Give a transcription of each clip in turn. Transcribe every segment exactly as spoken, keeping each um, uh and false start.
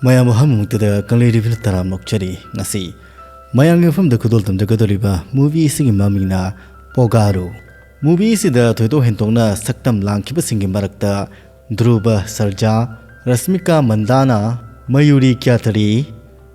ꯃꯌꯥꯝ ꯑꯍꯟꯃꯛꯇꯗ ꯀꯪꯂꯩ ꯔꯤꯚꯤꯌꯨꯅ ꯇꯔꯥꯝꯅ ꯑꯣꯛꯆꯔꯤ꯫ ꯉꯁꯤ ꯃꯌꯥꯝꯒꯤ ꯃꯐꯝꯗ ꯈꯨꯗꯣꯜ ꯇꯝꯖꯒꯗꯧꯔꯤꯕ movie ꯑꯁꯤꯒꯤ ꯃꯃꯤꯡꯅ ꯄꯣꯒꯥꯔꯨ꯫ Movie ꯑꯁꯤꯗ ꯊꯣꯏꯗꯣꯛ ꯍꯦꯟꯗꯣꯛꯅ ꯁꯛꯇꯝ ꯂꯥꯡꯈꯤꯕꯁꯤꯡꯒꯤ ꯃꯔꯛꯇ ꯙ꯭ꯔꯨꯕ ꯁꯔꯖꯥ, ꯔꯁꯃꯤꯀꯥ ꯃꯟꯗꯥꯅꯥ, ꯃꯌꯨꯔꯤ ꯀ꯭ꯌꯥꯊꯔꯤ,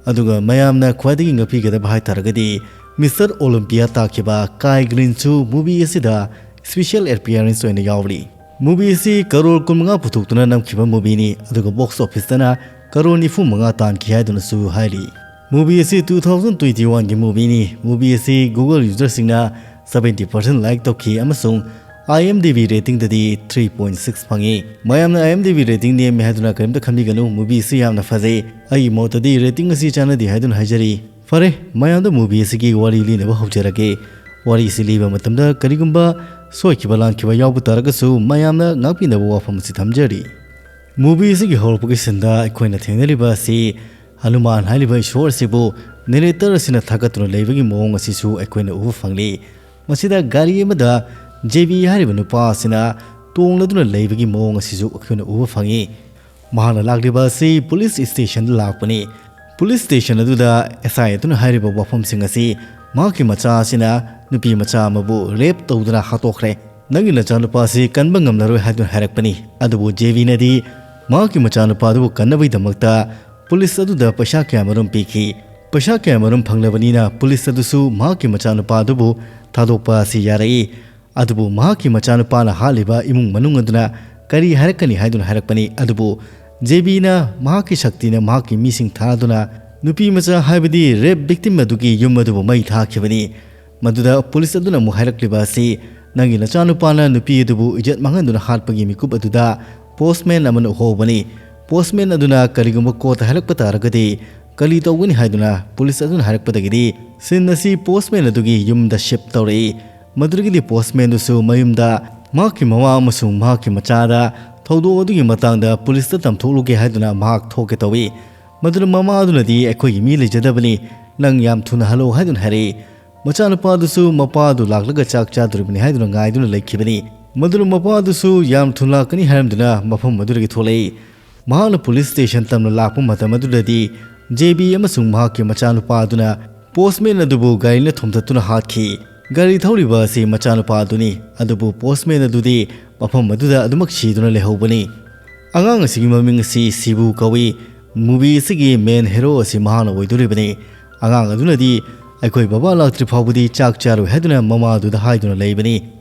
ꯑꯗꯨꯒ ꯃꯌꯥꯝꯅ ꯈ꯭ꯋꯥꯏꯗꯒꯤ ꯉꯛꯄꯤꯒꯗꯕ ꯍꯥꯏꯇꯥꯔꯒꯗꯤ ꯃꯤꯁꯇꯔ ꯑꯣꯂꯤꯝꯄꯤꯌꯥ ꯇꯥꯈꯤꯕ ꯀꯥꯏ ꯒ꯭ꯔꯤꯟꯁꯨ movie ꯑꯁꯤꯗ special appearance ꯑꯣꯏꯅ ꯌꯥꯎꯔꯤ꯫ Movie ꯑꯁꯤ ꯀꯔꯣꯔ ꯀꯨꯟꯃꯉꯥ ꯄꯨꯊꯣꯛꯇꯨꯅ ꯅꯝꯈꯤꯕ movieꯅꯤ, ꯑꯗꯨꯒ box officeꯇꯅ ꯀꯔꯣꯔ ꯅꯤꯐꯨ ꯃꯉꯥ ꯇꯥꯟꯈꯤ ꯍꯥꯏꯗꯨꯅꯁꯨ ꯍꯥꯏꯔꯤ꯫ Movie ꯑꯁꯤ two thousand twenty oneꯒꯤ movieꯅꯤ꯫ Movie ꯑꯁꯤ Google userꯁꯤꯡꯅ seventy percent like ꯇꯧꯈꯤ ꯑꯃꯁꯨꯡ IMDb ratingꯗꯗꯤ three point six ꯐꯪꯉꯤ꯫ ꯃꯌꯥꯝꯅ IMDb rating ꯅꯦꯝꯃꯤ ꯍꯥꯏꯗꯨꯅ ꯀꯔꯤꯝꯇ ꯈꯟꯕꯤꯒꯅꯨ, movie ꯑꯁꯤ ꯌꯥꯝꯅ ꯐꯖꯩ꯫ ꯑꯩꯒꯤ ꯃꯣꯠꯇꯗꯤ rating ꯑꯁꯤ ꯆꯥꯟꯅꯗꯦ ꯍꯥꯏꯗꯨꯅ ꯍꯥꯏꯖꯔꯤ꯫ ꯐꯔꯦ, ꯃꯌꯥꯝꯗ movie ꯑꯁꯤꯒꯤ ꯋꯥꯔꯤ ꯂꯤꯅꯕ ꯍꯧꯖꯔꯒꯦ꯫ ꯋꯥꯔꯤ ꯑꯁꯤ ꯂꯤꯕ ꯃꯇꯝꯗ ꯀꯔꯤꯒꯨꯝꯕ ꯁꯣꯏꯈꯤꯕ ꯂꯥꯟꯈꯤꯕ ꯌꯥꯎꯕ ꯇꯥꯔꯒꯁꯨ ꯃꯌꯥꯝꯅ ꯉꯥꯛꯄꯤꯅꯕ ꯋꯥꯐꯝ ꯑꯁꯤ ꯊꯝꯖꯔꯤ꯫ Movie ꯑꯁꯤꯒꯤ ꯍꯧꯔꯛꯄꯒꯤ sceneꯗ ꯑꯩꯈꯣꯏꯅ ꯊꯦꯡꯅꯔꯤꯕ ꯑꯁꯤ ꯍꯅꯨꯃꯥꯟ ꯍꯥꯏꯔꯤꯕ ꯏꯁꯣꯔ ꯑꯁꯤꯕꯨ narrator ꯑꯁꯤꯅ ꯊꯥꯒꯠꯇꯨꯅ ꯂꯩꯕꯒꯤ ꯃꯑꯣꯡ ꯑꯁꯤꯁꯨ ꯑꯩꯈꯣꯏꯅ ꯎꯕ ꯐꯪꯂꯤ꯫ ꯃꯁꯤꯗ ꯒꯥꯔꯤ ꯑꯃꯗ ꯖꯦꯕꯤ ꯍꯥꯏꯔꯤꯕ ꯅꯨꯄꯥ ꯑꯁꯤꯅ ꯇꯣꯡꯂꯗꯨꯅ ꯂꯩꯕꯒꯤ ꯃꯑꯣꯡ ꯑꯁꯤꯁꯨ ꯑꯩꯈꯣꯏꯅ ꯎꯕ ꯐꯪꯉꯤ꯫ ꯃꯍꯥꯛꯅ ꯂꯥꯛꯂꯤꯕ ꯑꯁꯤ police stationꯗ ꯂꯥꯛꯄꯅꯤ꯫ Police station ꯑꯗꯨꯗ SI ꯑꯗꯨꯅ ꯍꯥꯏꯔꯤꯕ ꯋꯥꯐꯝꯁꯤꯡ ꯑꯁꯤ ꯃꯍꯥꯛꯀꯤ ꯃꯆꯥ ꯑꯁꯤꯅ ꯅꯨꯄꯤ ꯃꯆꯥ ꯑꯃꯕꯨ rape ꯇꯧꯗꯨꯅ ꯍꯥꯠꯇꯣꯛꯈ꯭ꯔꯦ꯫ ꯅꯪꯒꯤ ꯅꯆꯥꯅꯨꯄꯥ ꯑꯁꯤ ꯀꯟꯕ ꯉꯝꯂꯔꯣꯏ ꯍꯥꯏꯗꯨꯅ ꯍꯥꯏꯔꯛꯄꯅꯤ꯫ ꯑꯗꯨꯕꯨ ꯖꯦꯕꯤꯅꯗꯤ ꯃꯍꯥꯛꯀꯤ ꯃꯆꯥꯅꯨꯄꯥ ꯑꯗꯨꯕꯨ ꯀꯟꯅꯕꯒꯤꯗꯃꯛꯇ police ꯑꯗꯨꯗ ꯄꯩꯁꯥ ꯀꯌꯥꯃꯔꯨꯝ ꯄꯤꯈꯤ꯫ ꯄꯩꯁꯥ ꯀꯌꯥꯃꯔꯨꯝ ꯐꯪꯂꯕꯅꯤꯅ police ꯑꯗꯨꯁꯨ ꯃꯍꯥꯛꯀꯤ ꯃꯆꯥꯅꯨꯄꯥ ꯑꯗꯨꯕꯨ ꯊꯥꯗꯣꯛꯄ ꯑꯁꯤ ꯌꯥꯔꯛꯏ꯫ ꯑꯗꯨꯕꯨ ꯃꯍꯥꯛꯀꯤ ꯃꯆꯥꯅꯨꯄꯥꯅ ꯍꯥꯠꯂꯤꯕ ꯏꯃꯨꯡ ꯃꯅꯨꯡ ꯑꯗꯨꯅ ꯀꯔꯤ ꯍꯥꯏꯔꯛꯀꯅꯤ ꯍꯥꯏꯗꯨꯅ ꯍꯥꯏꯔꯛꯄꯅꯤ꯫ ꯑꯗꯨꯕꯨ ꯖꯦꯕꯤꯅ ꯃꯍꯥꯛꯀꯤ ꯁꯛꯇꯤꯅ ꯃꯍꯥꯛꯀꯤ ꯃꯤꯁꯤꯡ ꯊꯥꯗꯨꯅ ꯅꯨꯄꯤ ꯃꯆꯥ ꯍꯥꯏꯕꯗꯤ rape victim ꯑꯗꯨꯒꯤ ꯌꯨꯝ ꯑꯗꯨꯕꯨ ꯃꯩ ꯊꯥꯈꯤꯕꯅꯤ꯫ ꯃꯗꯨꯗ police ꯑꯗꯨꯅ ꯑꯃꯨꯛ ꯍꯥꯏꯔꯛꯂꯤꯕ ꯑꯁꯤ, "ꯅꯪꯒꯤ ꯅꯆꯥꯅꯨꯄꯥꯅ ꯅꯨꯄꯤ ꯑꯗꯨꯕꯨ ꯏꯖꯠ ꯃꯥꯡꯍꯟꯗꯨꯅ ꯍꯥꯠꯄꯒꯤ ꯃꯤꯀꯨꯞ ꯑꯗꯨꯗ postman ꯑꯃꯅ ꯎꯍꯧꯕꯅꯤ꯫ Postman ꯑꯗꯨꯅ ꯀꯔꯤꯒꯨꯝꯕ court ꯍꯥꯏꯔꯛꯄ ꯇꯥꯔꯒꯗꯤ ꯀꯔꯤ ꯇꯧꯒꯅꯤ?" ꯍꯥꯏꯗꯨꯅ police ꯑꯗꯨꯅ ꯍꯥꯏꯔꯛꯄꯗꯒꯤꯗꯤ scene ꯑꯁꯤ postman ꯑꯗꯨꯒꯤ ꯌꯨꯝꯗ shift ꯇꯧꯔꯛꯏ꯫ ꯃꯗꯨꯗꯒꯤꯗꯤ postman ꯗꯨꯁꯨ ꯃꯌꯨꯝꯗ ꯃꯍꯥꯛꯀꯤ ꯃꯃꯥ ꯑꯃꯁꯨꯡ ꯃꯍꯥꯛꯀꯤ ꯃꯆꯥꯗ ꯊꯧꯗꯣꯛ ꯑꯗꯨꯒꯤ ꯃꯇꯥꯡꯗ police ꯇ ꯇꯝꯊꯣꯛꯂꯨꯒꯦ ꯍꯥꯏꯗꯨꯅ ꯃꯍꯥꯛ ꯊꯣꯛꯀꯦ ꯇꯧꯏ꯫ ꯃꯗꯨꯅ ꯃꯃꯥ ꯑꯗꯨꯅꯗꯤ, "ꯑꯩꯈꯣꯏꯒꯤ ꯃꯤ ꯂꯩꯖꯗꯕꯅꯤ, ꯅꯪ ꯌꯥꯝ ꯊꯨꯅ ꯍꯜꯂꯛꯎ" ꯍꯥꯏꯗꯨꯅ ꯍꯥꯏꯔꯛꯏ꯫ ꯃꯆꯥꯅꯨꯄꯥ ꯑꯗꯨꯁꯨ ꯃꯄꯥ ꯑꯗꯨ ꯂꯥꯛꯂꯒ ꯆꯥꯛ ꯆꯥꯗꯣꯔꯤꯕꯅꯤ ꯍꯥꯏꯗꯨꯅ ꯉꯥꯏꯗꯨꯅ ꯂꯩꯈꯤꯕꯅꯤ꯫ ꯃꯗꯨꯅ ꯃꯄꯥ ꯑꯗꯨꯁꯨ ꯌꯥꯝ ꯊꯨꯅ ꯂꯥꯛꯀꯅꯤ ꯍꯥꯏꯔꯝꯗꯨꯅ ꯃꯐꯝ ꯑꯗꯨꯗꯒꯤ ꯊꯣꯛꯂꯛꯏ꯫ ꯃꯍꯥꯛꯅ ꯄꯨꯂꯤꯁ ꯁ꯭ꯇꯦꯁꯟ ꯇꯝꯅ ꯂꯥꯛꯄ ꯃꯇꯝ ꯑꯗꯨꯗꯗꯤ, ꯖꯦ ꯕꯤ ꯑꯃꯁꯨꯡ ꯃꯍꯥꯛꯀꯤ ꯃꯆꯥꯅꯨꯄꯥ ꯑꯗꯨꯅ ꯄꯣꯁꯃꯦꯟ ꯑꯗꯨꯕꯨ ꯒꯥꯔꯤꯅ ꯊꯣꯝꯇꯠꯇꯨꯅ ꯍꯥꯠꯈꯤ꯫ ꯒꯥꯔꯤ ꯊꯧꯔꯤꯕ ꯑꯁꯤ ꯃꯆꯥꯅꯨꯄꯥ ꯑꯗꯨꯅꯤ, ꯑꯗꯨꯕꯨ ꯄꯣꯁꯃꯦꯟ ꯑꯗꯨꯗꯤ ꯃꯐꯝ ꯑꯗꯨꯗ ꯑꯗꯨꯃꯛ ꯁꯤꯗꯨꯅ ꯂꯩꯍꯧꯕꯅꯤ꯫ ꯑꯉꯥꯡ ꯑꯁꯤꯒꯤ ꯃꯃꯤꯡ ꯑꯁꯤ ꯁꯤꯕꯨ ꯀꯧꯏ꯫ ꯃꯨꯚꯤ ꯑꯁꯤꯒꯤ ꯃꯦꯟ ꯍꯦꯔꯣ ꯑꯁꯤ ꯃꯍꯥꯛꯅ ꯑꯣꯏꯗꯣꯔꯤꯕꯅꯤ꯫ ꯑꯉꯥꯡ ꯑꯗꯨꯅꯗꯤ ꯑꯩꯈꯣꯏ ꯕꯕꯥ ꯂꯥꯛꯇ꯭ꯔꯤ ꯐꯥꯎꯕꯗꯤ ꯆꯥꯛ ꯆꯥꯔꯣꯏ ꯍꯥꯏꯗꯨꯅ ꯃꯃꯥ ꯑꯗꯨꯗ ꯍꯥꯏꯗꯨꯅ ꯂꯩꯕꯅꯤ꯫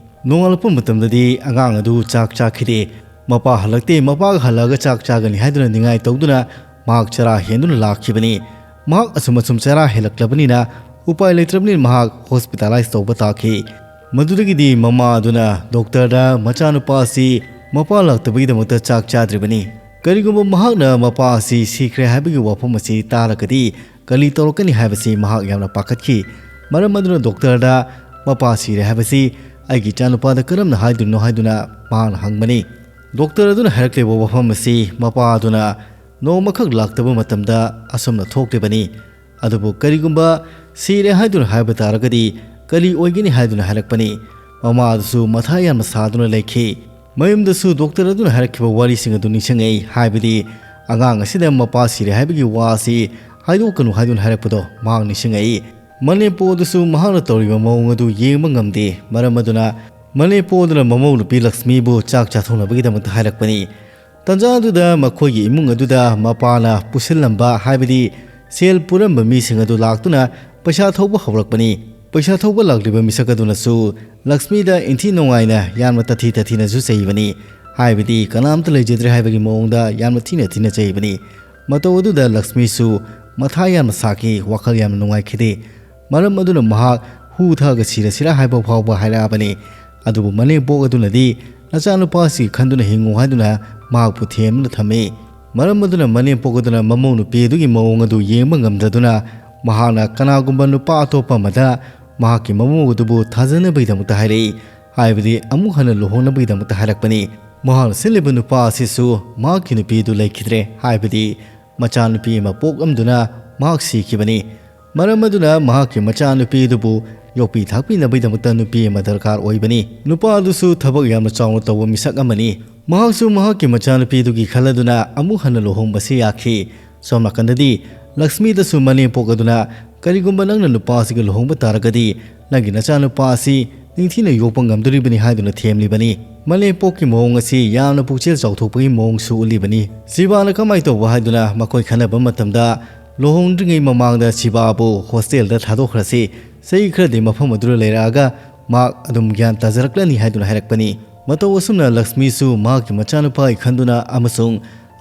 ꯅꯣꯡꯉꯥꯜꯂꯛꯄ ꯃꯇꯝꯗꯗꯤ ꯑꯉꯥꯡ ꯑꯗꯨ ꯆꯥꯛ ꯆꯥꯈꯤꯗꯦ꯫ ꯃꯄꯥ ꯍꯜꯂꯛꯇꯦ, ꯃꯄꯥꯒ ꯍꯜꯂꯛꯑꯒ ꯆꯥꯛ ꯆꯥꯒꯅꯤ ꯍꯥꯏꯗꯨꯅ ꯅꯤꯡꯉꯥꯏ ꯇꯧꯗꯨꯅ ꯃꯍꯥꯛ ꯆꯔꯥ ꯍꯦꯟꯗꯨꯅ ꯂꯥꯛꯈꯤꯕꯅꯤ꯫ ꯃꯍꯥꯛ ꯑꯁꯨꯝ ꯑꯁꯨꯝ ꯆꯔꯥ ꯍꯦꯜꯂꯛꯂꯕꯅꯤꯅ ꯎꯄꯥꯏ ꯂꯩꯇ꯭ꯔꯕꯅꯤꯅ ꯃꯍꯥꯛ ꯍꯣꯁꯄꯤꯇꯥꯂꯥꯏꯁ ꯇꯧꯕ ꯇꯥꯈꯤ꯫ ꯃꯗꯨꯗꯒꯤꯗꯤ ꯃꯃꯥ ꯑꯗꯨꯅ ꯗꯣꯛꯇꯔꯗ ꯃꯆꯥꯅꯨꯄꯥ ꯑꯁꯤ ꯃꯄꯥ ꯂꯥꯛꯇꯕꯒꯤꯗꯃꯛꯇ ꯆꯥꯛ ꯆꯥꯗ꯭ꯔꯤꯕꯅꯤ꯫ ꯀꯔꯤꯒꯨꯝꯕ ꯃꯍꯥꯛꯅ ꯃꯄꯥ ꯑꯁꯤ ꯁꯤꯈ꯭ꯔꯦ ꯍꯥꯏꯕꯒꯤ ꯋꯥꯐꯝ ꯑꯁꯤ ꯇꯥꯔꯒꯗꯤ ꯀꯔꯤ ꯇꯧꯔꯛꯀꯅꯤ ꯍꯥꯏꯕꯁꯤ ꯃꯍꯥꯛ ꯌꯥꯝꯅ ꯄꯥꯈꯠꯈꯤ꯫ ꯃꯔꯝ ꯑꯗꯨꯅ ꯗꯣꯛꯇꯔꯗ ꯃꯄꯥ ꯁꯤꯔꯦ ꯍꯥꯏꯕꯁꯤ ꯑꯩꯒꯤ ꯏꯆꯥꯅꯨꯄꯥꯗ ꯀꯔꯝꯅ ꯍꯥꯏꯗꯣꯏꯅꯣ ꯍꯥꯏꯗꯨꯅ ꯃꯍꯥꯛꯅ ꯍꯪꯕꯅꯤ꯫ ꯗꯣꯛꯇꯔ ꯑꯗꯨꯅ ꯍꯥꯏꯔꯛꯂꯤꯕ ꯋꯥꯐꯝ ꯑꯁꯤ ꯃꯄꯥ ꯑꯗꯨꯅ ꯅꯣꯡꯃꯈꯛ ꯂꯥꯛꯇꯕ ꯃꯇꯝꯗ ꯑꯁꯨꯝꯅ ꯊꯣꯛꯂꯤꯕꯅꯤ꯫ ꯑꯗꯨꯕꯨ ꯀꯔꯤꯒꯨꯝꯕ ꯁꯤꯔꯦ ꯍꯥꯏꯗꯨꯅ ꯍꯥꯏꯕ ꯇꯥꯔꯒꯗꯤ ꯀꯔꯤ ꯑꯣꯏꯒꯅꯤ ꯍꯥꯏꯗꯨꯅ ꯍꯥꯏꯔꯛꯄꯅꯤ꯫ ꯃꯃꯥ ꯑꯗꯨꯁꯨ ꯃꯊꯥ ꯌꯥꯝꯅ ꯁꯥꯗꯨꯅ ꯂꯩꯈꯤ꯫ ꯃꯌꯨꯝꯗꯁꯨ ꯗꯣꯛꯇꯔ ꯑꯗꯨꯅ ꯍꯥꯏꯔꯛꯈꯤꯕ ꯋꯥꯔꯤꯁꯤꯡ ꯑꯗꯨ ꯅꯤꯡꯁꯤꯡꯉꯛꯏ, ꯍꯥꯏꯕꯗꯤ ꯑꯉꯥꯡ ꯑꯁꯤꯗ ꯃꯄꯥ ꯁꯤꯔꯦ ꯍꯥꯏꯕꯒꯤ ꯋꯥ ꯑꯁꯤ ꯍꯥꯏꯗꯣꯛꯀꯅꯨ ꯍꯥꯏꯗꯨꯅ ꯍꯥꯏꯔꯛꯄꯗꯣ ꯃꯍꯥꯛ ꯅꯤꯡꯁꯤꯡꯉꯛꯏ꯫ ꯃꯅꯦꯝꯄꯣꯛ ꯑꯗꯨꯁꯨ ꯃꯍꯥꯛꯅ ꯇꯧꯔꯤꯕ ꯃꯑꯣꯡ ꯑꯗꯨ ꯌꯦꯡꯕ ꯉꯝꯗꯦ꯫ ꯃꯔꯝ ꯑꯗꯨꯅ ꯃꯅꯦꯝꯄꯣꯛ ꯑꯗꯨꯅ ꯃꯃꯧ ꯅꯨꯄꯤ ꯂꯛꯁꯃꯤꯕꯨ ꯆꯥꯛ ꯆꯥꯊꯣꯛꯅꯕꯒꯤꯗꯃꯛꯇ ꯍꯥꯏꯔꯛꯄꯅꯤ꯫ ꯇꯟꯖꯥ ꯑꯗꯨꯗ ꯃꯈꯣꯏꯒꯤ ꯏꯃꯨꯡ ꯑꯗꯨꯗ ꯃꯄꯥꯅ ꯄꯨꯁꯤꯜꯂꯝꯕ, ꯍꯥꯏꯕꯗꯤ ꯁꯦꯜ ꯄꯨꯔꯝꯕ ꯃꯤꯁꯤꯡ ꯑꯗꯨ ꯂꯥꯛꯇꯨꯅ ꯄꯩꯁꯥ ꯊꯧꯕ ꯍꯧꯔꯛꯄꯅꯤ꯫ ꯄꯩꯁꯥ ꯊꯧꯕ ꯂꯥꯛꯂꯤꯕ ꯃꯤꯁꯛ ꯑꯗꯨꯅꯁꯨ ꯂꯛꯁꯃꯤꯗ ꯏꯟꯊꯤ ꯅꯨꯡꯉꯥꯏꯅ ꯌꯥꯝꯅ ꯇꯥꯊꯤ ꯇꯥꯊꯤꯅꯁꯨ ꯆꯩꯕꯅꯤ, ꯍꯥꯏꯕꯗꯤ ꯀꯅꯥꯝꯇ ꯂꯩꯖꯗ꯭ꯔꯦ ꯍꯥꯏꯕꯒꯤ ꯃꯑꯣꯡꯗ ꯌꯥꯝꯅ ꯊꯤꯅ ꯊꯤꯅ ꯆꯩꯕꯅꯤ꯫ ꯃꯇꯧ ꯑꯗꯨꯗ ꯂꯛꯁꯃꯤꯁꯨ ꯃꯊꯥ ꯌꯥꯝꯅ ꯁꯥꯈꯤ, ꯋꯥꯈꯜ ꯌꯥꯝꯅ ꯅꯨꯡꯉꯥꯏꯈꯤꯗꯦ꯫ ꯃꯔꯝ ꯑꯗꯨꯅ ꯃꯍꯥꯛ ꯍꯨ ꯊꯛꯑꯒ ꯁꯤꯔꯁꯤꯔꯥ ꯍꯥꯏꯕ ꯐꯥꯎꯕ ꯍꯥꯏꯔꯛꯑꯕꯅꯤ꯫ ꯑꯗꯨꯕꯨ ꯃꯅꯦꯝꯄꯣꯛ ꯑꯗꯨꯅꯗꯤ ꯅꯆꯥꯅꯨꯄꯥꯁꯤꯒꯤ ꯈꯟꯗꯨꯅ ꯍꯤꯡꯉꯨ ꯍꯥꯏꯗꯨꯅ ꯃꯍꯥꯛꯄꯨ ꯊꯦꯝꯗꯨꯅ ꯊꯝꯃꯤ꯫ ꯃꯔꯝ ꯑꯗꯨꯅ ꯃꯅꯦꯝꯄꯣꯛ ꯑꯗꯨꯅ ꯃꯃꯧ ꯅꯨꯄꯤ ꯑꯗꯨꯒꯤ ꯃꯑꯣꯡ ꯑꯗꯨ ꯌꯦꯡꯕ ꯉꯝꯗꯗꯨꯅ ꯃꯍꯥꯛꯅ ꯀꯅꯥꯒꯨꯝꯕ ꯅꯨꯄꯥ ꯑꯇꯣꯞꯄ ꯑꯃꯗ ꯃꯍꯥꯛꯀꯤ ꯃꯃꯧ ꯑꯗꯨꯕꯨ ꯊꯥꯖꯅꯕꯒꯤꯗꯃꯛꯇ ꯍꯥꯏꯔꯛꯏ꯫ ꯍꯥꯏꯕꯗꯤ ꯑꯃꯨꯛ ꯍꯟꯅ ꯂꯨꯍꯣꯡꯅꯕꯒꯤꯗꯃꯛꯇ ꯍꯥꯏꯔꯛꯄꯅꯤ꯫ ꯃꯍꯥꯛꯅ ꯁꯤꯜꯂꯤꯕ ꯅꯨꯄꯥ ꯑꯁꯤꯁꯨ ꯃꯍꯥꯛꯀꯤ ꯅꯨꯄꯤ ꯑꯗꯨ ꯂꯩꯈꯤꯗ꯭ꯔꯦ, ꯍꯥꯏꯕꯗꯤ ꯃꯆꯥꯅꯨꯄꯤ ꯑꯃ ꯄꯣꯛꯂꯝꯗꯨꯅ ꯃꯍꯥꯛ ꯁꯤꯈꯤꯕꯅꯤ꯫ ꯃꯔꯝ ꯑꯗꯨꯅ ꯃꯍꯥꯛꯀꯤ ꯃꯆꯥꯅꯨꯄꯤ ꯑꯗꯨꯕꯨ ꯌꯣꯛꯄꯤ ꯊꯥꯛꯄꯤꯅꯕꯒꯤꯗꯃꯛꯇ ꯅꯨꯄꯤ ꯑꯃ ꯗꯔꯀꯥꯔ ꯑꯣꯏꯕꯅꯤ꯫ ꯅꯨꯄꯥ ꯑꯗꯨꯁꯨ ꯊꯕꯛ ꯌꯥꯝꯅ ꯆꯥꯎꯅ ꯇꯧꯕ ꯃꯤꯁꯛ ꯑꯃꯅꯤ꯫ ꯃꯍꯥꯛꯁꯨ ꯃꯍꯥꯛꯀꯤ ꯃꯆꯥꯅꯨꯄꯤꯗꯨꯒꯤ ꯈꯜꯂꯗꯨꯅ ꯑꯃꯨꯛ ꯍꯟꯅ ꯂꯨꯍꯣꯡꯕꯁꯤ ꯌꯥꯈꯤ꯫ ꯁꯣꯝ ꯅꯥꯀꯟꯗꯗꯤ ꯂꯛꯁꯃꯤꯗꯁꯨ ꯃꯅꯦꯝꯄꯣꯛ ꯑꯗꯨꯅ, "ꯀꯔꯤꯒꯨꯝꯕ ꯅꯪꯅ ꯅꯨꯄꯥ ꯑꯁꯤꯒ ꯂꯨꯍꯣꯡꯕ ꯇꯥꯔꯒꯗꯤ ꯅꯪꯒꯤ ꯅꯆꯥꯅꯨꯄꯥ ꯑꯁꯤ ꯅꯤꯡꯊꯤꯅ ꯌꯣꯛꯄ ꯉꯝꯗꯣꯔꯤꯕꯅꯤ" ꯍꯥꯏꯗꯨꯅ ꯊꯦꯝꯂꯤꯕꯅꯤ꯫ ꯃꯅꯦꯝꯄꯣꯛꯀꯤ ꯃꯑꯣꯡ ꯑꯁꯤ ꯌꯥꯝꯅ ꯄꯨꯛꯆꯦꯜ ꯆꯥꯎꯊꯣꯛꯄꯒꯤ ꯃꯑꯣꯡꯁꯨ ꯎꯠꯂꯤꯕꯅꯤ꯫ ꯁꯤꯕꯥꯅ ꯀꯃꯥꯏꯅ ꯇꯧꯕ ꯍꯥꯏꯗꯨꯅ ꯃꯈꯣꯏ ꯈꯟꯅꯕ ꯃꯇꯝꯗ, "ꯂꯨꯍꯣꯡꯗ꯭ꯔꯤꯉꯩ ꯃꯃꯥꯡꯗ ꯁꯤꯕꯥꯕꯨ ꯍꯣꯁꯇꯦꯜꯗ ꯊꯥꯗꯣꯛꯈ꯭ꯔꯁꯤ꯫ ꯆꯍꯤ ꯈꯔꯗꯤ ꯃꯐꯝ ꯑꯗꯨꯗ ꯂꯩꯔꯛꯑꯒ ꯃꯍꯥꯛ ꯑꯗꯨꯝ ꯒ꯭ꯌꯥꯟ ꯇꯥꯖꯔꯛꯂꯅꯤ" ꯍꯥꯏꯗꯨꯅ ꯍꯥꯏꯔꯛꯄꯅꯤ꯫ ꯃꯇꯧ ꯑꯁꯨꯝꯅ ꯂꯛꯁꯃꯤꯁꯨ ꯃꯍꯥꯛꯀꯤ ꯃꯆꯥꯅꯨꯄꯥꯒꯤ ꯈꯟꯗꯨꯅ ꯑꯃꯁꯨꯡ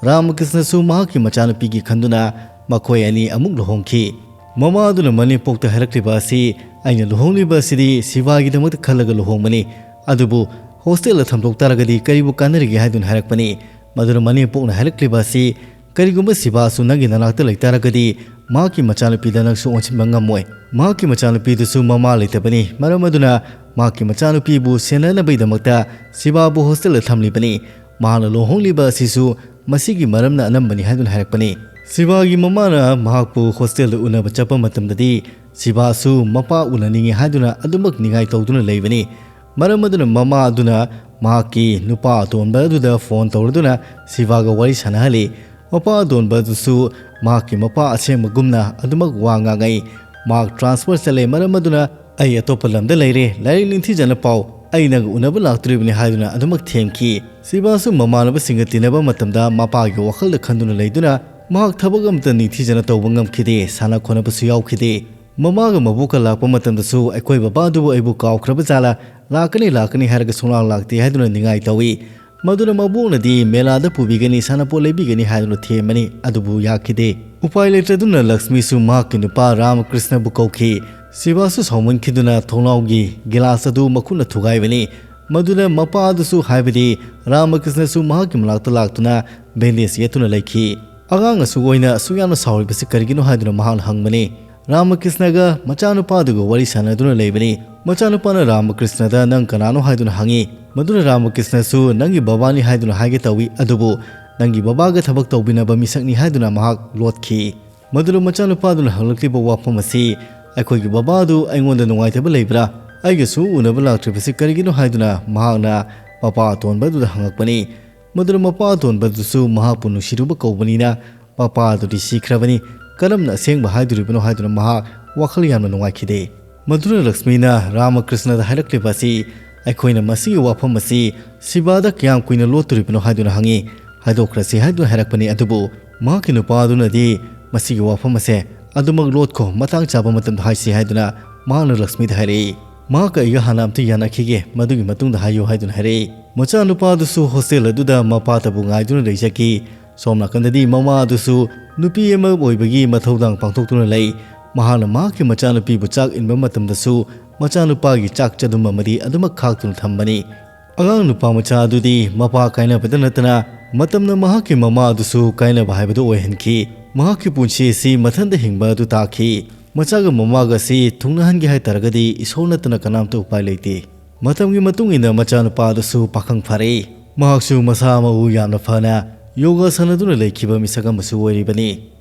ꯔꯥꯃꯀ꯭ꯔꯤꯁꯅꯁꯨ ꯃꯍꯥꯛꯀꯤ ꯃꯆꯥꯅꯨꯄꯤꯒꯤ ꯈꯟꯗꯨꯅ ꯃꯈꯣꯏ ꯑꯅꯤ ꯑꯃꯨꯛ ꯂꯨꯍꯣꯡꯈꯤ꯫ ꯃꯃꯥ ꯑꯗꯨꯅ ꯃꯅꯦꯝꯄꯣꯛꯇ ꯍꯥꯏꯔꯛꯂꯤꯕ ꯑꯁꯤ, "ꯑꯩꯅ ꯂꯨꯍꯣꯡꯂꯤꯕ ꯑꯁꯤꯗꯤ ꯁꯤꯕꯥꯒꯤꯗꯃꯛꯇ ꯈꯜꯂꯒ ꯂꯨꯍꯣꯡꯕꯅꯤ, ꯑꯗꯨꯕꯨ ꯍꯣꯁꯇꯦꯜꯗ ꯊꯝꯗꯣꯛ ꯇꯥꯔꯒꯗꯤ ꯀꯔꯤꯕꯨ ꯀꯥꯟꯅꯔꯤꯒꯦ?" ꯍꯥꯏꯗꯨꯅ ꯍꯥꯏꯔꯛꯄꯅꯤ꯫ ꯃꯗꯨꯅ ꯃꯅꯦꯝꯄꯣꯛꯅ ꯍꯥꯏꯔꯛꯂꯤꯕ ꯑꯁꯤ, "ꯀꯔꯤꯒꯨꯝꯕ ꯁꯤꯕꯥꯁꯨ ꯅꯪꯒꯤ ꯅꯅꯥꯛꯇ ꯂꯩꯇꯥꯔꯒꯗꯤ ꯃꯍꯥꯛꯀꯤ ꯃꯆꯥꯅꯨꯄꯤꯗ ꯅꯪꯁꯨ ꯑꯣꯟꯁꯤꯟꯕ ꯉꯝꯃꯣꯏ꯫ ꯃꯍꯥꯛꯀꯤ ꯃꯆꯥꯅꯨꯄꯤꯗꯨꯁꯨ ꯃꯃꯥ ꯂꯩꯇꯕꯅꯤ, ꯃꯔꯝ ꯑꯗꯨꯅ ꯃꯍꯥꯛꯀꯤ ꯃꯆꯥꯅꯨꯄꯤꯕꯨ ꯁꯦꯟꯅꯅꯕꯒꯤꯗꯃꯛꯇ ꯁꯤꯕꯥꯕꯨ ꯍꯣꯁꯇꯦꯜꯗ ꯊꯝꯂꯤꯕꯅꯤ꯫ ꯃꯍꯥꯛꯅ ꯂꯨꯍꯣꯡꯂꯤꯕ ꯑꯁꯤꯁꯨ ꯃꯁꯤꯒꯤ ꯃꯔꯝꯅ ꯑꯅꯝꯕꯅꯤ" ꯍꯥꯏꯗꯨꯅ ꯍꯥꯏꯔꯛꯄꯅꯤ꯫ ꯁꯤꯕꯥꯒꯤ ꯃꯃꯥꯅ ꯃꯍꯥꯛꯄꯨ ꯍꯣꯁꯇꯦꯜꯗ ꯎꯅꯕ ꯆꯠꯄ ꯃꯇꯝꯗꯗꯤ ꯁꯤꯕꯥꯁꯨ ꯃꯄꯥ ꯎꯅꯅꯤꯡꯏ ꯍꯥꯏꯗꯨꯅ ꯑꯗꯨꯃꯛ ꯅꯤꯡꯉꯥꯏ ꯇꯧꯗꯨꯅ ꯂꯩꯕꯅꯤ꯫ ꯃꯔꯝ ꯑꯗꯨꯅ ꯃꯃꯥ ꯑꯗꯨꯅ ꯃꯍꯥꯛꯀꯤ ꯅꯨꯄꯥ ꯑꯇꯣꯟꯕ ꯑꯗꯨꯗ ꯐꯣꯟ ꯇꯧꯔꯗꯨꯅ ꯁꯤꯕꯥꯒ ꯋꯥꯔꯤ ꯁꯥꯟꯅꯍꯜꯂꯤ꯫ ꯃꯄꯥ ꯑꯇꯣꯟꯕ ꯑꯗꯨꯁꯨ ꯃꯍꯥꯛꯀꯤ ꯃꯄꯥ ꯑꯁꯦꯡꯕꯒꯨꯝꯅ ꯑꯗꯨꯃꯛ ꯋꯥ ꯉꯥꯡꯉꯛꯏ꯫ "ꯃꯍꯥꯛ ꯇ꯭ꯔꯥꯟꯁꯐꯔ ꯆꯠꯂꯦ, ꯃꯔꯝ ꯑꯗꯨꯅ ꯑꯩ ꯑꯇꯣꯞꯄ ꯂꯝꯗ ꯂꯩꯔꯦ, ꯂꯥꯏꯔꯤꯛ ꯅꯤꯡꯊꯤꯖꯅ ꯄꯥꯎ, ꯑꯩ ꯅꯪ ꯎꯅꯕ ꯂꯥꯛꯇꯣꯔꯤꯕꯅꯤ" ꯍꯥꯏꯗꯨꯅ ꯑꯗꯨꯃꯛ ꯊꯦꯝꯈꯤ꯫ ꯁꯤꯕꯥꯁꯨ ꯃꯃꯥꯟꯅꯕꯁꯤꯡꯒ ꯇꯤꯟꯅꯕ ꯃꯇꯝꯗ ꯃꯄꯥꯒꯤ ꯋꯥꯈꯜꯗ ꯈꯟꯗꯨꯅ ꯂꯩꯗꯨꯅ ꯃꯍꯥꯛ ꯊꯕꯛ ꯑꯃꯠꯇ ꯅꯤꯡꯊꯤꯖꯅ ꯇꯧꯕ ꯉꯝꯈꯤꯗꯦ, ꯁꯥꯟꯅ ꯈꯣꯠꯅꯕꯁꯨ ꯌꯥꯎꯈꯤꯗꯦ꯫ ꯃꯃꯥꯒ ꯃꯕꯣꯛꯀ ꯂꯥꯛꯄ ꯃꯇꯝꯗꯁꯨ ꯑꯩꯈꯣꯏ ꯕꯕꯥꯗꯨꯕꯨ ꯑꯩꯕꯨ ꯀꯥꯎꯈ꯭ꯔꯕ ꯖꯥꯠꯂꯥ, ꯂꯥꯛꯀꯅꯤ ꯂꯥꯛꯀꯅꯤ ꯍꯥꯏꯔꯒ ꯁꯨꯡꯂꯥꯛ ꯂꯥꯛꯇꯦ ꯍꯥꯏꯗꯨꯅ ꯅꯤꯡꯉꯥꯏ ꯇꯧꯏ꯫ ꯃꯗꯨꯅ ꯃꯕꯣꯛꯅꯗꯤ ꯃꯦꯂꯥꯗ ꯄꯨꯕꯤꯒꯅꯤ, ꯁꯥꯟꯅꯄꯣꯠ ꯂꯩꯕꯤꯒꯅꯤ ꯍꯥꯏꯗꯨꯅ ꯊꯦꯝꯕꯅꯤ, ꯑꯗꯨꯕꯨ ꯌꯥꯈꯤꯗꯦ꯫ ꯎꯄꯥꯏ ꯂꯩꯇ꯭ꯔꯗꯨꯅ ꯂꯛꯁꯃꯤꯁꯨ ꯃꯍꯥꯛꯀꯤ ꯅꯨꯄꯥ ꯔꯥꯃꯀ꯭ꯔꯤꯁꯅꯕꯨ ꯀꯧꯈꯤ꯫ ꯁꯤꯕꯥꯁꯨ ꯁꯥꯎꯃꯟꯈꯤꯗꯨꯅ ꯊꯣꯡꯅꯥꯎꯒꯤ ꯒꯤꯂꯥꯁ ꯑꯗꯨ ꯃꯈꯨꯠꯅ ꯊꯨꯒꯥꯏꯕꯅꯤ꯫ ꯃꯗꯨꯅ ꯃꯄꯥ ꯑꯗꯨꯁꯨ, ꯍꯥꯏꯕꯗꯤ ꯔꯥꯃꯀ꯭ꯔꯤꯁꯅꯁꯨ ꯃꯍꯥꯛꯀꯤ ꯃꯅꯥꯛꯇ ꯂꯥꯛꯇꯨꯅ ꯕꯦꯟꯗꯦꯖ ꯌꯦꯠꯇꯨꯅ ꯂꯩꯈꯤ꯫ "ꯑꯉꯥꯡ ꯑꯁꯨꯛ ꯑꯣꯏꯅ ꯑꯁꯨꯛ ꯌꯥꯝꯅ ꯁꯥꯎꯔꯤꯕꯁꯤ ꯀꯔꯤꯒꯤꯅꯣ?" ꯍꯥꯏꯗꯨꯅ ꯃꯍꯥꯛꯅ ꯍꯪꯕꯅꯤ꯫ ꯔꯥꯃꯀ꯭ꯔꯤꯁꯅꯒ ꯃꯆꯥꯅꯨꯄꯥꯗꯨꯒ ꯋꯥꯔꯤ ꯁꯥꯟꯅꯗꯨꯅ ꯂꯩꯕꯅꯤ꯫ ꯃꯆꯥꯅꯨꯄꯥꯅ ꯔꯥꯃꯀ꯭ꯔꯤꯁꯅꯗ, "ꯅꯪ ꯀꯅꯥꯅꯣ?" ꯍꯥꯏꯗꯨꯅ ꯍꯪꯉꯤ꯫ ꯃꯗꯨꯅ ꯔꯥꯃꯀ꯭ꯔꯤꯁꯅꯁꯨ, "ꯅꯪꯒꯤ ꯕꯕꯥꯅꯤ" ꯍꯥꯏꯗꯨꯅ ꯍꯥꯏꯒꯦ ꯇꯧꯏ, ꯑꯗꯨꯕꯨ "ꯅꯪꯒꯤ ꯕꯕꯥꯒ ꯊꯕꯛ ꯇꯧꯕꯤꯅꯕ ꯃꯤꯁꯛꯅꯤ" ꯍꯥꯏꯗꯨꯅ ꯃꯍꯥꯛ ꯂꯣꯠꯈꯤ꯫ ꯃꯗꯨꯅ ꯃꯆꯥꯅꯨꯄꯥꯗꯨꯅ ꯍꯪꯂꯛꯂꯤꯕ ꯋꯥꯐꯝ ꯑꯁꯤ, "ꯑꯩꯈꯣꯏꯒꯤ ꯕꯕꯥꯗꯨ ꯑꯩꯉꯣꯟꯗ ꯅꯨꯡꯉꯥꯏꯇꯕ ꯂꯩꯕ꯭ꯔꯥ? ꯑꯩꯒꯁꯨ ꯎꯅꯕ ꯂꯥꯛꯇ꯭ꯔꯤꯕꯁꯤ ꯀꯔꯤꯒꯤꯅꯣ?" ꯍꯥꯏꯗꯨꯅ ꯃꯍꯥꯛꯅ ꯃꯄꯥ ꯑꯇꯣꯟꯕ ꯑꯗꯨꯗ ꯍꯪꯉꯛꯄꯅꯤ꯫ ꯃꯗꯨꯗ ꯃꯄꯥ ꯑꯇꯣꯟꯕ ꯑꯗꯨꯁꯨ ꯃꯍꯥꯛꯄꯨ ꯅꯨꯡꯁꯤꯔꯨꯕ ꯀꯧꯕꯅꯤꯅ ꯃꯄꯥ ꯑꯗꯨꯗꯤ ꯁꯤꯈ꯭ꯔꯕꯅꯤ, ꯀꯔꯝꯅ ꯑꯁꯦꯡꯕ ꯍꯥꯏꯗꯣꯔꯤꯕꯅꯣ ꯍꯥꯏꯗꯨꯅ ꯃꯍꯥꯛ ꯋꯥꯈꯜ ꯌꯥꯝꯅ ꯅꯨꯡꯉꯥꯏꯈꯤꯗꯦ꯫ ꯃꯗꯨꯅ ꯂꯛꯁꯃꯤꯅ ꯔꯥꯃꯀ꯭ꯔꯤꯁꯅꯗ ꯍꯥꯏꯔꯛꯂꯤꯕ ꯑꯁꯤ, ꯑꯩꯈꯣꯏꯅ ꯃꯁꯤꯒꯤ ꯋꯥꯐꯝ ꯑꯁꯤ ꯁꯤꯕꯥꯗ ꯀꯌꯥꯝ ꯀꯨꯏꯅ ꯂꯣꯠꯇꯣꯔꯤꯕꯅꯣ ꯍꯥꯏꯗꯨꯅ ꯍꯪꯉꯤ꯫ ꯍꯥꯏꯗꯣꯛꯈ꯭ꯔꯁꯤ ꯍꯥꯏꯗꯨꯅ ꯍꯥꯏꯔꯛꯄꯅꯤ꯫ ꯑꯗꯨꯕꯨ ꯃꯍꯥꯛꯀꯤ ꯅꯨꯄꯥ ꯑꯗꯨꯅꯗꯤ ꯃꯁꯤꯒꯤ ꯋꯥꯐꯝ ꯑꯁꯦ ꯑꯗꯨꯃꯛ ꯂꯣꯠꯈꯣ, ꯃꯇꯥꯡ ꯆꯥꯕ ꯃꯇꯝꯗ ꯍꯥꯏꯁꯤ ꯍꯥꯏꯗꯨꯅ ꯃꯍꯥꯛꯅ ꯂꯛꯁꯃꯤꯗ ꯍꯥꯏꯔꯛꯏ꯫ ꯃꯍꯥꯛꯀ ꯑꯩꯒ ꯍꯥꯟꯅ ꯑꯝꯇ ꯌꯥꯅꯈꯤꯒꯦ, ꯃꯗꯨꯒꯤ ꯃꯇꯨꯡꯗ ꯍꯥꯏꯌꯨ ꯍꯥꯏꯗꯨꯅ ꯍꯥꯏꯔꯛꯏ꯫ ꯃꯆꯥꯅꯨꯄꯥ ꯑꯗꯨꯁꯨ ꯍꯣꯁꯇꯦꯜ ꯑꯗꯨꯗ ꯃꯄꯥꯇꯕꯨ ꯉꯥꯏꯗꯨꯅ ꯂꯩꯖꯈꯤ꯫ ꯁꯣꯝ ꯅꯥꯀꯟꯗꯗꯤ ꯃꯃꯥ ꯑꯗꯨꯁꯨ ꯅꯨꯄꯤ ꯑꯃ ꯑꯣꯏꯕꯒꯤ ꯃꯊꯧꯗꯥꯡ ꯄꯥꯡꯊꯣꯛꯇꯨꯅ ꯂꯩ꯫ ꯃꯍꯥꯛꯅ ꯃꯍꯥꯛꯀꯤ ꯃꯆꯥꯅꯨꯄꯤꯕꯨ ꯆꯥꯛ ꯏꯟꯕ ꯃꯇꯝꯗꯁꯨ ꯃꯆꯥꯅꯨꯄꯥꯒꯤ ꯆꯥꯛ ꯆꯗꯨꯝ ꯑꯃꯗꯤ ꯑꯗꯨꯃꯛ ꯈꯥꯛꯇꯨꯅ ꯊꯝꯕꯅꯤ꯫ ꯑꯉꯥꯡ ꯅꯨꯄꯥ ꯃꯆꯥ ꯑꯗꯨꯗꯤ ꯃꯄꯥ ꯀꯥꯏꯅꯕꯗ ꯅꯠꯇꯅ ꯃꯇꯝꯅ ꯃꯍꯥꯛꯀꯤ ꯃꯃꯥ ꯑꯗꯨꯁꯨ ꯀꯥꯏꯅꯕ ꯍꯥꯏꯕꯗꯨ ꯑꯣꯏꯍꯟꯈꯤ꯫ ꯃꯍꯥꯛꯀꯤ ꯄꯨꯟꯁꯤ ꯑꯁꯤ ꯃꯊꯟꯇ ꯍꯤꯡꯕ ꯑꯗꯨ ꯇꯥꯈꯤ꯫ ꯃꯆꯥꯒ ꯃꯃꯥꯒ ꯑꯁꯤ ꯊꯨꯡꯅꯍꯟꯒꯦ ꯍꯥꯏ ꯇꯥꯔꯒꯗꯤ ꯏꯁꯣꯔ ꯅꯠꯇꯅ ꯀꯅꯥꯝꯇ ꯎꯄꯥꯏ ꯂꯩꯇꯦ꯫ ꯃꯇꯝꯒꯤ ꯃꯇꯨꯡ ꯏꯟꯅ ꯃꯆꯥꯅꯨꯄꯥ ꯑꯗꯨꯁꯨ ꯄꯥꯈꯪ ꯐꯥꯔꯛꯏ꯫ ꯃꯍꯥꯛꯁꯨ ꯃꯁꯥ ꯃꯎ ꯌꯥꯝꯅ ꯐꯅ ꯌꯣꯒꯥ ꯁꯥꯟꯅꯗꯨꯅ ꯂꯩꯈꯤꯕ ꯃꯤꯁꯛ ꯑꯃꯁꯨ ꯑꯣꯏꯔꯤꯕꯅꯤ꯫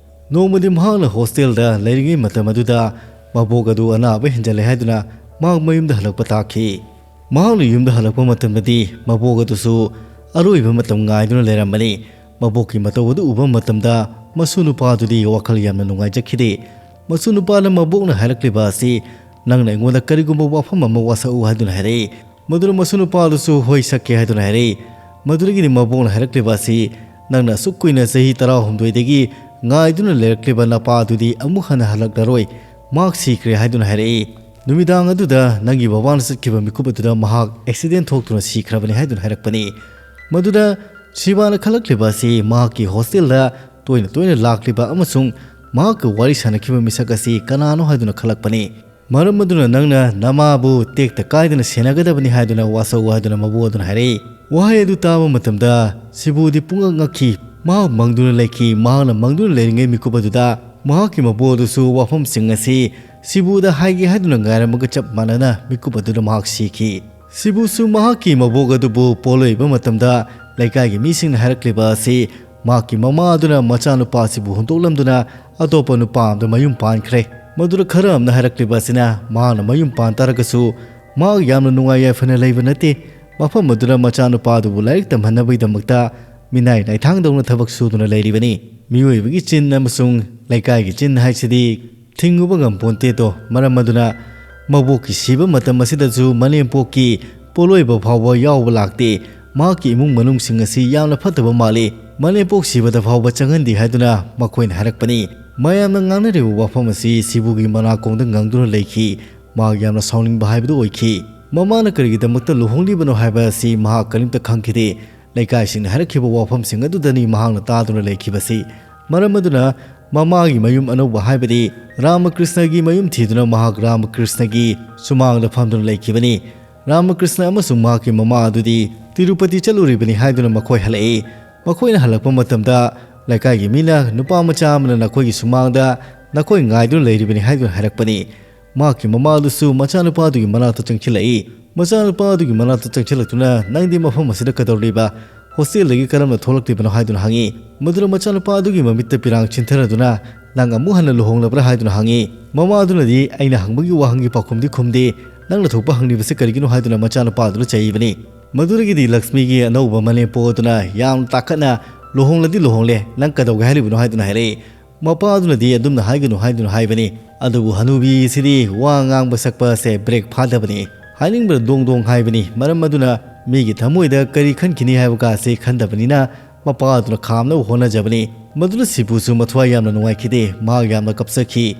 ꯅꯣꯡꯃꯗꯤ ꯃꯍꯥꯛꯅ ꯍꯣꯁꯇꯦꯜꯗ ꯂꯩꯔꯤꯉꯩ ꯃꯇꯝ ꯑꯗꯨꯗ ꯃꯕꯣꯛ ꯑꯗꯨ ꯑꯅꯥꯕ ꯍꯦꯟꯖꯜꯂꯦ ꯍꯥꯏꯗꯨꯅ ꯃꯍꯥꯛ ꯃꯌꯨꯝꯗ ꯍꯜꯂꯛꯄ ꯇꯥꯈꯤ꯫ ꯃꯍꯥꯛꯅ ꯌꯨꯝꯗ ꯍꯜꯂꯛꯄ ꯃꯇꯝꯗꯗꯤ ꯃꯕꯣꯛ ꯑꯗꯨꯁꯨ ꯑꯔꯣꯏꯕ ꯃꯇꯝ ꯉꯥꯏꯗꯨꯅ ꯂꯩꯔꯝꯕꯅꯤ꯫ ꯃꯕꯣꯛꯀꯤ ꯃꯇꯧ ꯑꯗꯨ ꯎꯕ ꯃꯇꯝꯗ ꯃꯁꯨ ꯅꯨꯄꯥꯗꯨꯗꯤ ꯋꯥꯈꯜ ꯌꯥꯝꯅ ꯅꯨꯡꯉꯥꯏꯖꯈꯤꯗꯦ꯫ ꯃꯁꯨ ꯅꯨꯄꯥꯅ ꯃꯕꯣꯛꯅ ꯍꯥꯏꯔꯛꯂꯤꯕ ꯑꯁꯤ, "ꯅꯪꯅ ꯑꯩꯉꯣꯟꯗ ꯀꯔꯤꯒꯨꯝꯕ ꯋꯥꯐꯝ ꯑꯃ ꯋꯥꯁꯛꯎ" ꯍꯥꯏꯗꯨꯅ ꯍꯥꯏꯔꯛꯏ꯫ ꯃꯗꯨꯅ ꯃꯁꯨ ꯅꯨꯄꯥꯗꯨꯁꯨ "ꯍꯣꯏ, ꯁꯛꯀꯦ" ꯍꯥꯏꯗꯨꯅ ꯍꯥꯏꯔꯛꯏ꯫ ꯃꯗꯨꯗꯒꯤꯗꯤ ꯃꯕꯣꯛꯅ ꯍꯥꯏꯔꯛꯂꯤꯕ ꯑꯁꯤ, "ꯅꯪꯅ ꯑꯁꯨꯛ ꯀꯨꯏꯅ ꯆꯍꯤ ꯇꯔꯥꯍꯨꯝꯗꯣꯏꯗꯒꯤ ꯉꯥꯏꯗꯨꯅ ꯂꯩꯔꯛꯂꯤꯕ ꯅꯄꯥ ꯑꯗꯨꯗꯤ ꯑꯃꯨꯛ ꯍꯟꯅ ꯍꯜꯂꯛꯂꯔꯣꯏ, ꯃꯍꯥꯛ ꯁꯤꯈ꯭ꯔꯦ" ꯍꯥꯏꯗꯨꯅ ꯍꯥꯏꯔꯛꯏ꯫ ꯅꯨꯃꯤꯗꯥꯡ ꯑꯗꯨꯗ ꯅꯪꯒꯤ ꯕꯕꯥꯅ ꯆꯠꯈꯤꯕ ꯃꯤꯀꯨꯞ ꯑꯗꯨꯗ ꯃꯍꯥꯛ ꯑꯦꯛꯁꯤꯗꯦꯟ ꯊꯣꯛꯇꯨꯅ ꯁꯤꯈ꯭ꯔꯕꯅꯤ ꯍꯥꯏꯗꯨꯅ ꯍꯥꯏꯔꯛꯄꯅꯤ꯫ ꯃꯗꯨꯗ ꯁꯤꯕꯥꯅ ꯈꯜꯂꯛꯂꯤꯕ ꯑꯁꯤ ꯃꯍꯥꯛꯀꯤ ꯍꯣꯁꯇꯦꯜꯗ ꯇꯣꯏꯅ ꯇꯣꯏꯅ ꯂꯥꯛꯂꯤꯕ ꯑꯃꯁꯨꯡ ꯃꯍꯥꯛꯀ ꯋꯥꯔꯤ ꯁꯥꯟꯅꯈꯤꯕ ꯃꯤꯁꯛ ꯑꯁꯤ ꯀꯅꯥꯅꯣ ꯍꯥꯏꯗꯨꯅ ꯈꯜꯂꯛꯄꯅꯤ꯫ ꯃꯔꯝ ꯑꯗꯨꯅ ꯅꯪꯅ ꯅꯃꯥꯕꯨ ꯇꯦꯛꯇ ꯀꯥꯏꯗꯅ ꯁꯦꯟꯅꯒꯗꯕꯅꯤ ꯍꯥꯏꯗꯨꯅ ꯋꯥꯁꯛꯎ ꯍꯥꯏꯗꯨꯅ ꯃꯕꯨ ꯑꯗꯨꯅ ꯍꯥꯏꯔꯛꯏ꯫ ꯋꯥꯍꯩ ꯑꯗꯨ ꯇꯥꯕ ꯃꯇꯝꯗ ꯁꯤꯕꯨꯗꯤ ꯄꯨꯡꯉꯛ ꯉꯛꯈꯤ꯫ ꯃꯍꯥꯛ ꯃꯪꯗꯨꯅ ꯂꯩꯈꯤ꯫ ꯃꯍꯥꯛꯅ ꯃꯪꯗꯨꯅ ꯂꯩꯔꯤꯉꯩ ꯃꯤꯀꯨꯞ ꯑꯗꯨꯗ ꯃꯍꯥꯛꯀꯤ ꯃꯄꯨ ꯑꯗꯨꯁꯨ ꯋꯥꯐꯝꯁꯤꯡ ꯑꯁꯤ ꯁꯤꯕꯨꯗ ꯍꯥꯏꯒꯦ ꯍꯥꯏꯗꯨꯅ ꯉꯥꯏꯔꯝꯃꯒ ꯆꯞ ꯃꯥꯟꯅꯅ ꯃꯤꯀꯨꯞ ꯑꯗꯨꯗ ꯃꯍꯥꯛ ꯁꯤꯈꯤ꯫ ꯁꯤꯕꯨꯁꯨ ꯃꯍꯥꯛꯀꯤ ꯃꯕꯣꯛ ꯑꯗꯨꯕꯨ ꯄꯣꯂꯣꯏꯕ ꯃꯇꯝꯗ ꯂꯩꯀꯥꯏꯒꯤ ꯃꯤꯁꯤꯡꯅ ꯍꯥꯏꯔꯛꯂꯤꯕ ꯑꯁꯤ ꯃꯍꯥꯛꯀꯤ ꯃꯃꯥ ꯑꯗꯨꯅ ꯃꯆꯥꯅꯨꯄꯥ ꯑꯁꯤꯕꯨ ꯍꯨꯟꯗꯣꯛꯂꯝꯗꯨꯅ ꯑꯇꯣꯞꯄ ꯅꯨꯄꯥ ꯑꯃꯗ ꯃꯌꯨꯝ ꯄꯥꯟꯈ꯭ꯔꯦ꯫ ꯃꯗꯨꯗ ꯈꯔ ꯑꯃꯅ ꯍꯥꯏꯔꯛꯂꯤꯕ ꯑꯁꯤꯅ ꯃꯍꯥꯛꯅ ꯃꯌꯨꯝ ꯄꯥꯟ ꯇꯥꯔꯒꯁꯨ ꯃꯍꯥꯛ ꯌꯥꯝꯅ ꯅꯨꯡꯉꯥꯏ ꯌꯥꯏꯐꯅ ꯂꯩꯕ ꯅꯠꯇꯦ꯫ ꯃꯐꯝ ꯑꯗꯨꯗ ꯃꯆꯥꯅꯨꯄꯥꯗꯨꯕꯨ ꯂꯥꯏꯔꯤꯛ ꯇꯝꯍꯟꯅꯕꯒꯤꯗꯃꯛꯇ ꯃꯤꯅꯥꯏ ꯅꯥꯏꯊꯥꯡꯗꯧꯅ ꯊꯕꯛ ꯁꯨꯗꯨꯅ ꯂꯩꯔꯤꯕꯅꯤ꯫ ꯃꯤꯑꯣꯏꯕꯒꯤ ꯆꯤꯟ ꯑꯃꯁꯨꯡ ꯂꯩꯀꯥꯏꯒꯤ ꯆꯤꯟ ꯍꯥꯏꯁꯤꯗꯤ ꯊꯤꯡꯉꯨꯕ ꯉꯝꯄꯣꯟꯇꯦꯗꯣ꯫ ꯃꯔꯝ ꯑꯗꯨꯅ ꯃꯕꯣꯛꯀꯤ ꯁꯤꯕ ꯃꯇꯝ ꯑꯁꯤꯗꯁꯨ ꯃꯅꯦꯝꯄꯣꯛꯀꯤ ꯄꯣꯠꯂꯣꯏꯕ ꯐꯥꯎꯕ ꯌꯥꯎꯕ ꯂꯥꯛꯇꯦ꯫ ꯃꯍꯥꯛꯀꯤ ꯏꯃꯨꯡ ꯃꯅꯨꯡꯁꯤꯡ ꯑꯁꯤ ꯌꯥꯝꯅ ꯐꯠꯇꯕ ꯃꯥꯜꯂꯤ꯫ ꯃꯅꯦꯝꯄꯣꯛ ꯁꯤꯕꯗ ꯐꯥꯎꯕ ꯆꯪꯍꯟꯗꯦ ꯍꯥꯏꯗꯨꯅ ꯃꯈꯣꯏꯅ ꯍꯥꯏꯔꯛꯄꯅꯤ꯫ ꯃꯌꯥꯝꯅ ꯉꯥꯡꯅꯔꯤꯕ ꯋꯥꯐꯝ ꯑꯁꯤ ꯁꯤꯕꯨꯒꯤ ꯃꯅꯥꯀꯣꯡꯗ ꯉꯪꯗꯨꯅ ꯂꯩꯈꯤ꯫ ꯃꯍꯥꯛ ꯌꯥꯝꯅ ꯁꯥꯎꯅꯤꯡꯕ ꯍꯥꯏꯕꯗꯨ ꯑꯣꯏꯈꯤ꯫ ꯃꯃꯥꯅ ꯀꯔꯤꯒꯤꯗꯃꯛꯇ ꯂꯨꯍꯣꯡꯂꯤꯕꯅꯣ ꯍꯥꯏꯕ ꯑꯁꯤ ꯃꯍꯥꯛ ꯀꯔꯤꯝꯇ ꯈꯪꯈꯤꯗꯦ꯫ ꯂꯩꯀꯥꯏꯁꯤꯡꯅ ꯍꯥꯏꯔꯛꯈꯤꯕ ꯋꯥꯐꯝꯁꯤꯡ ꯑꯗꯨꯗꯅꯤ ꯃꯍꯥꯛꯅ ꯇꯥꯗꯨꯅ ꯂꯩꯈꯤꯕꯁꯤ꯫ ꯃꯔꯝ ꯑꯗꯨꯅ ꯃꯃꯥꯒꯤ ꯃꯌꯨꯝ ꯑꯅꯧꯕ ꯍꯥꯏꯕꯗꯤ ꯔꯥꯃꯀ꯭ꯔꯤꯁꯅꯒꯤ ꯃꯌꯨꯝ ꯊꯤꯗꯨꯅ ꯃꯍꯥꯛ ꯔꯥꯃꯀ꯭ꯔꯤꯁꯅꯒꯤ ꯁꯨꯃꯥꯡꯗ ꯐꯝꯗꯨꯅ ꯂꯩꯈꯤꯕꯅꯤ꯫ ꯔꯥꯃꯀ꯭ꯔꯤꯁꯅ ꯑꯃꯁꯨꯡ ꯃꯍꯥꯛꯀꯤ ꯃꯃꯥ ꯑꯗꯨꯗꯤ ꯇꯤꯔꯨꯄꯇꯤ ꯆꯠꯂꯨꯔꯤꯕꯅꯤ ꯍꯥꯏꯗꯨꯅ ꯃꯈꯣꯏ ꯍꯜꯂꯛꯏ꯫ ꯃꯈꯣꯏꯅ ꯍꯜꯂꯛꯄ ꯃꯇꯝꯗ ꯂꯩꯀꯥꯏꯒꯤ ꯃꯤꯅ ꯅꯨꯄꯥ ꯃꯆꯥ ꯑꯃꯅ ꯅꯈꯣꯏꯒꯤ ꯁꯨꯃꯥꯡꯗ ꯅꯈꯣꯏ ꯉꯥꯏꯗꯨꯅ ꯂꯩꯔꯤꯕꯅꯤ ꯍꯥꯏꯗꯨꯅ ꯍꯥꯏꯔꯛꯄꯅꯤ꯫ ꯃꯍꯥꯛꯀꯤ ꯃꯃꯥ ꯑꯗꯨꯁꯨ ꯃꯆꯥꯅꯨꯄꯥ ꯑꯗꯨꯒꯤ ꯃꯅꯥꯛꯇ ꯆꯪꯁꯤꯜꯂꯛꯏ꯫ ꯃꯆꯥꯅꯨꯄꯥ ꯑꯗꯨꯒꯤ ꯃꯅꯥꯛꯇ ꯆꯪꯁꯤꯜꯂꯛꯇꯨꯅ, "ꯅꯪꯗꯤ ꯃꯐꯝ ꯑꯁꯤꯗ ꯀꯩꯗꯧꯔꯤꯕ? ꯍꯣꯁꯇꯦꯜꯗꯒꯤ ꯀꯔꯝꯅ ꯊꯣꯛꯂꯛꯂꯤꯕꯅꯣ?" ꯍꯥꯏꯗꯨꯅ ꯍꯪꯉꯤ꯫ ꯃꯗꯨꯗ ꯃꯆꯥꯅꯨꯄꯥ ꯑꯗꯨꯒꯤ ꯃꯃꯤꯠꯇ ꯄꯤꯔꯥꯡ ꯆꯤꯟꯊꯔꯗꯨꯅ, "ꯅꯪ ꯑꯃꯨꯛ ꯍꯟꯅ ꯂꯨꯍꯣꯡꯂꯕ꯭ꯔꯥ?" ꯍꯥꯏꯗꯨꯅ ꯍꯪꯉꯤ꯫ ꯃꯃꯥ ꯑꯗꯨꯅꯗꯤ ꯑꯩꯅ ꯍꯪꯕꯒꯤ ꯋꯥꯍꯪꯒꯤ ꯄꯥꯎꯈꯨꯝꯗꯤ ꯈꯨꯝꯗꯦ, ꯅꯪꯅ ꯊꯣꯛꯄ ꯍꯪꯂꯤꯕꯁꯤ ꯀꯔꯤꯒꯤꯅꯣ ꯍꯥꯏꯗꯨꯅ ꯃꯆꯥꯅꯨꯄꯥ ꯑꯗꯨꯗ ꯆꯩꯕꯅꯤ꯫ ꯃꯗꯨꯗꯒꯤꯗꯤ ꯂꯛꯁꯃꯤꯒꯤ ꯑꯅꯧꯕ ꯃꯅꯦꯝꯄꯣꯛ ꯑꯗꯨꯅ ꯌꯥꯝ ꯇꯥꯈꯠꯅ, "ꯂꯨꯍꯣꯡꯂꯗꯤ ꯂꯨꯍꯣꯡꯂꯦ, ꯅꯪ ꯀꯩꯗꯧꯒꯦ ꯍꯥꯏꯔꯤꯕꯅꯣ?" ꯍꯥꯏꯗꯨꯅ ꯍꯥꯏꯔꯛꯏ꯫ ꯃꯄꯥ ꯑꯗꯨꯅꯗꯤ ꯑꯗꯨꯝꯅ ꯍꯥꯏꯒꯅꯨ ꯍꯥꯏꯗꯨꯅ ꯍꯥꯏꯕꯅꯤ꯫ ꯑꯗꯨꯕꯨ ꯍꯅꯨꯕꯤ ꯑꯁꯤꯗꯤ ꯋꯥ ꯉꯥꯡꯕ ꯁꯛꯄ ꯑꯁꯦ ꯕ꯭ꯔꯦꯛ ꯐꯥꯗꯕꯅꯤ꯫ ꯍꯥꯏꯅꯤꯡꯕꯗ ꯗꯣꯡ ꯗꯣꯡ ꯍꯥꯏꯕꯅꯤ꯫ ꯃꯔꯝ ꯑꯗꯨꯅ ꯃꯤꯒꯤ ꯊꯃꯣꯏꯗ ꯀꯔꯤ ꯈꯟꯈꯤꯅꯤ ꯍꯥꯏꯕ ꯀꯥꯁꯤ ꯈꯟꯗꯕꯅꯤꯅ ꯃꯄꯥ ꯑꯗꯨꯅ ꯈꯥꯝꯅꯕ ꯍꯣꯠꯅꯖꯕꯅꯤ꯫ ꯃꯗꯨꯅ ꯁꯤꯕꯨꯁꯨ ꯃꯊ꯭ꯋꯥꯏ ꯌꯥꯝꯅ ꯅꯨꯡꯉꯥꯏꯈꯤꯗꯦ꯫ ꯃꯍꯥꯛ ꯌꯥꯝꯅ ꯀꯞꯆꯈꯤ꯫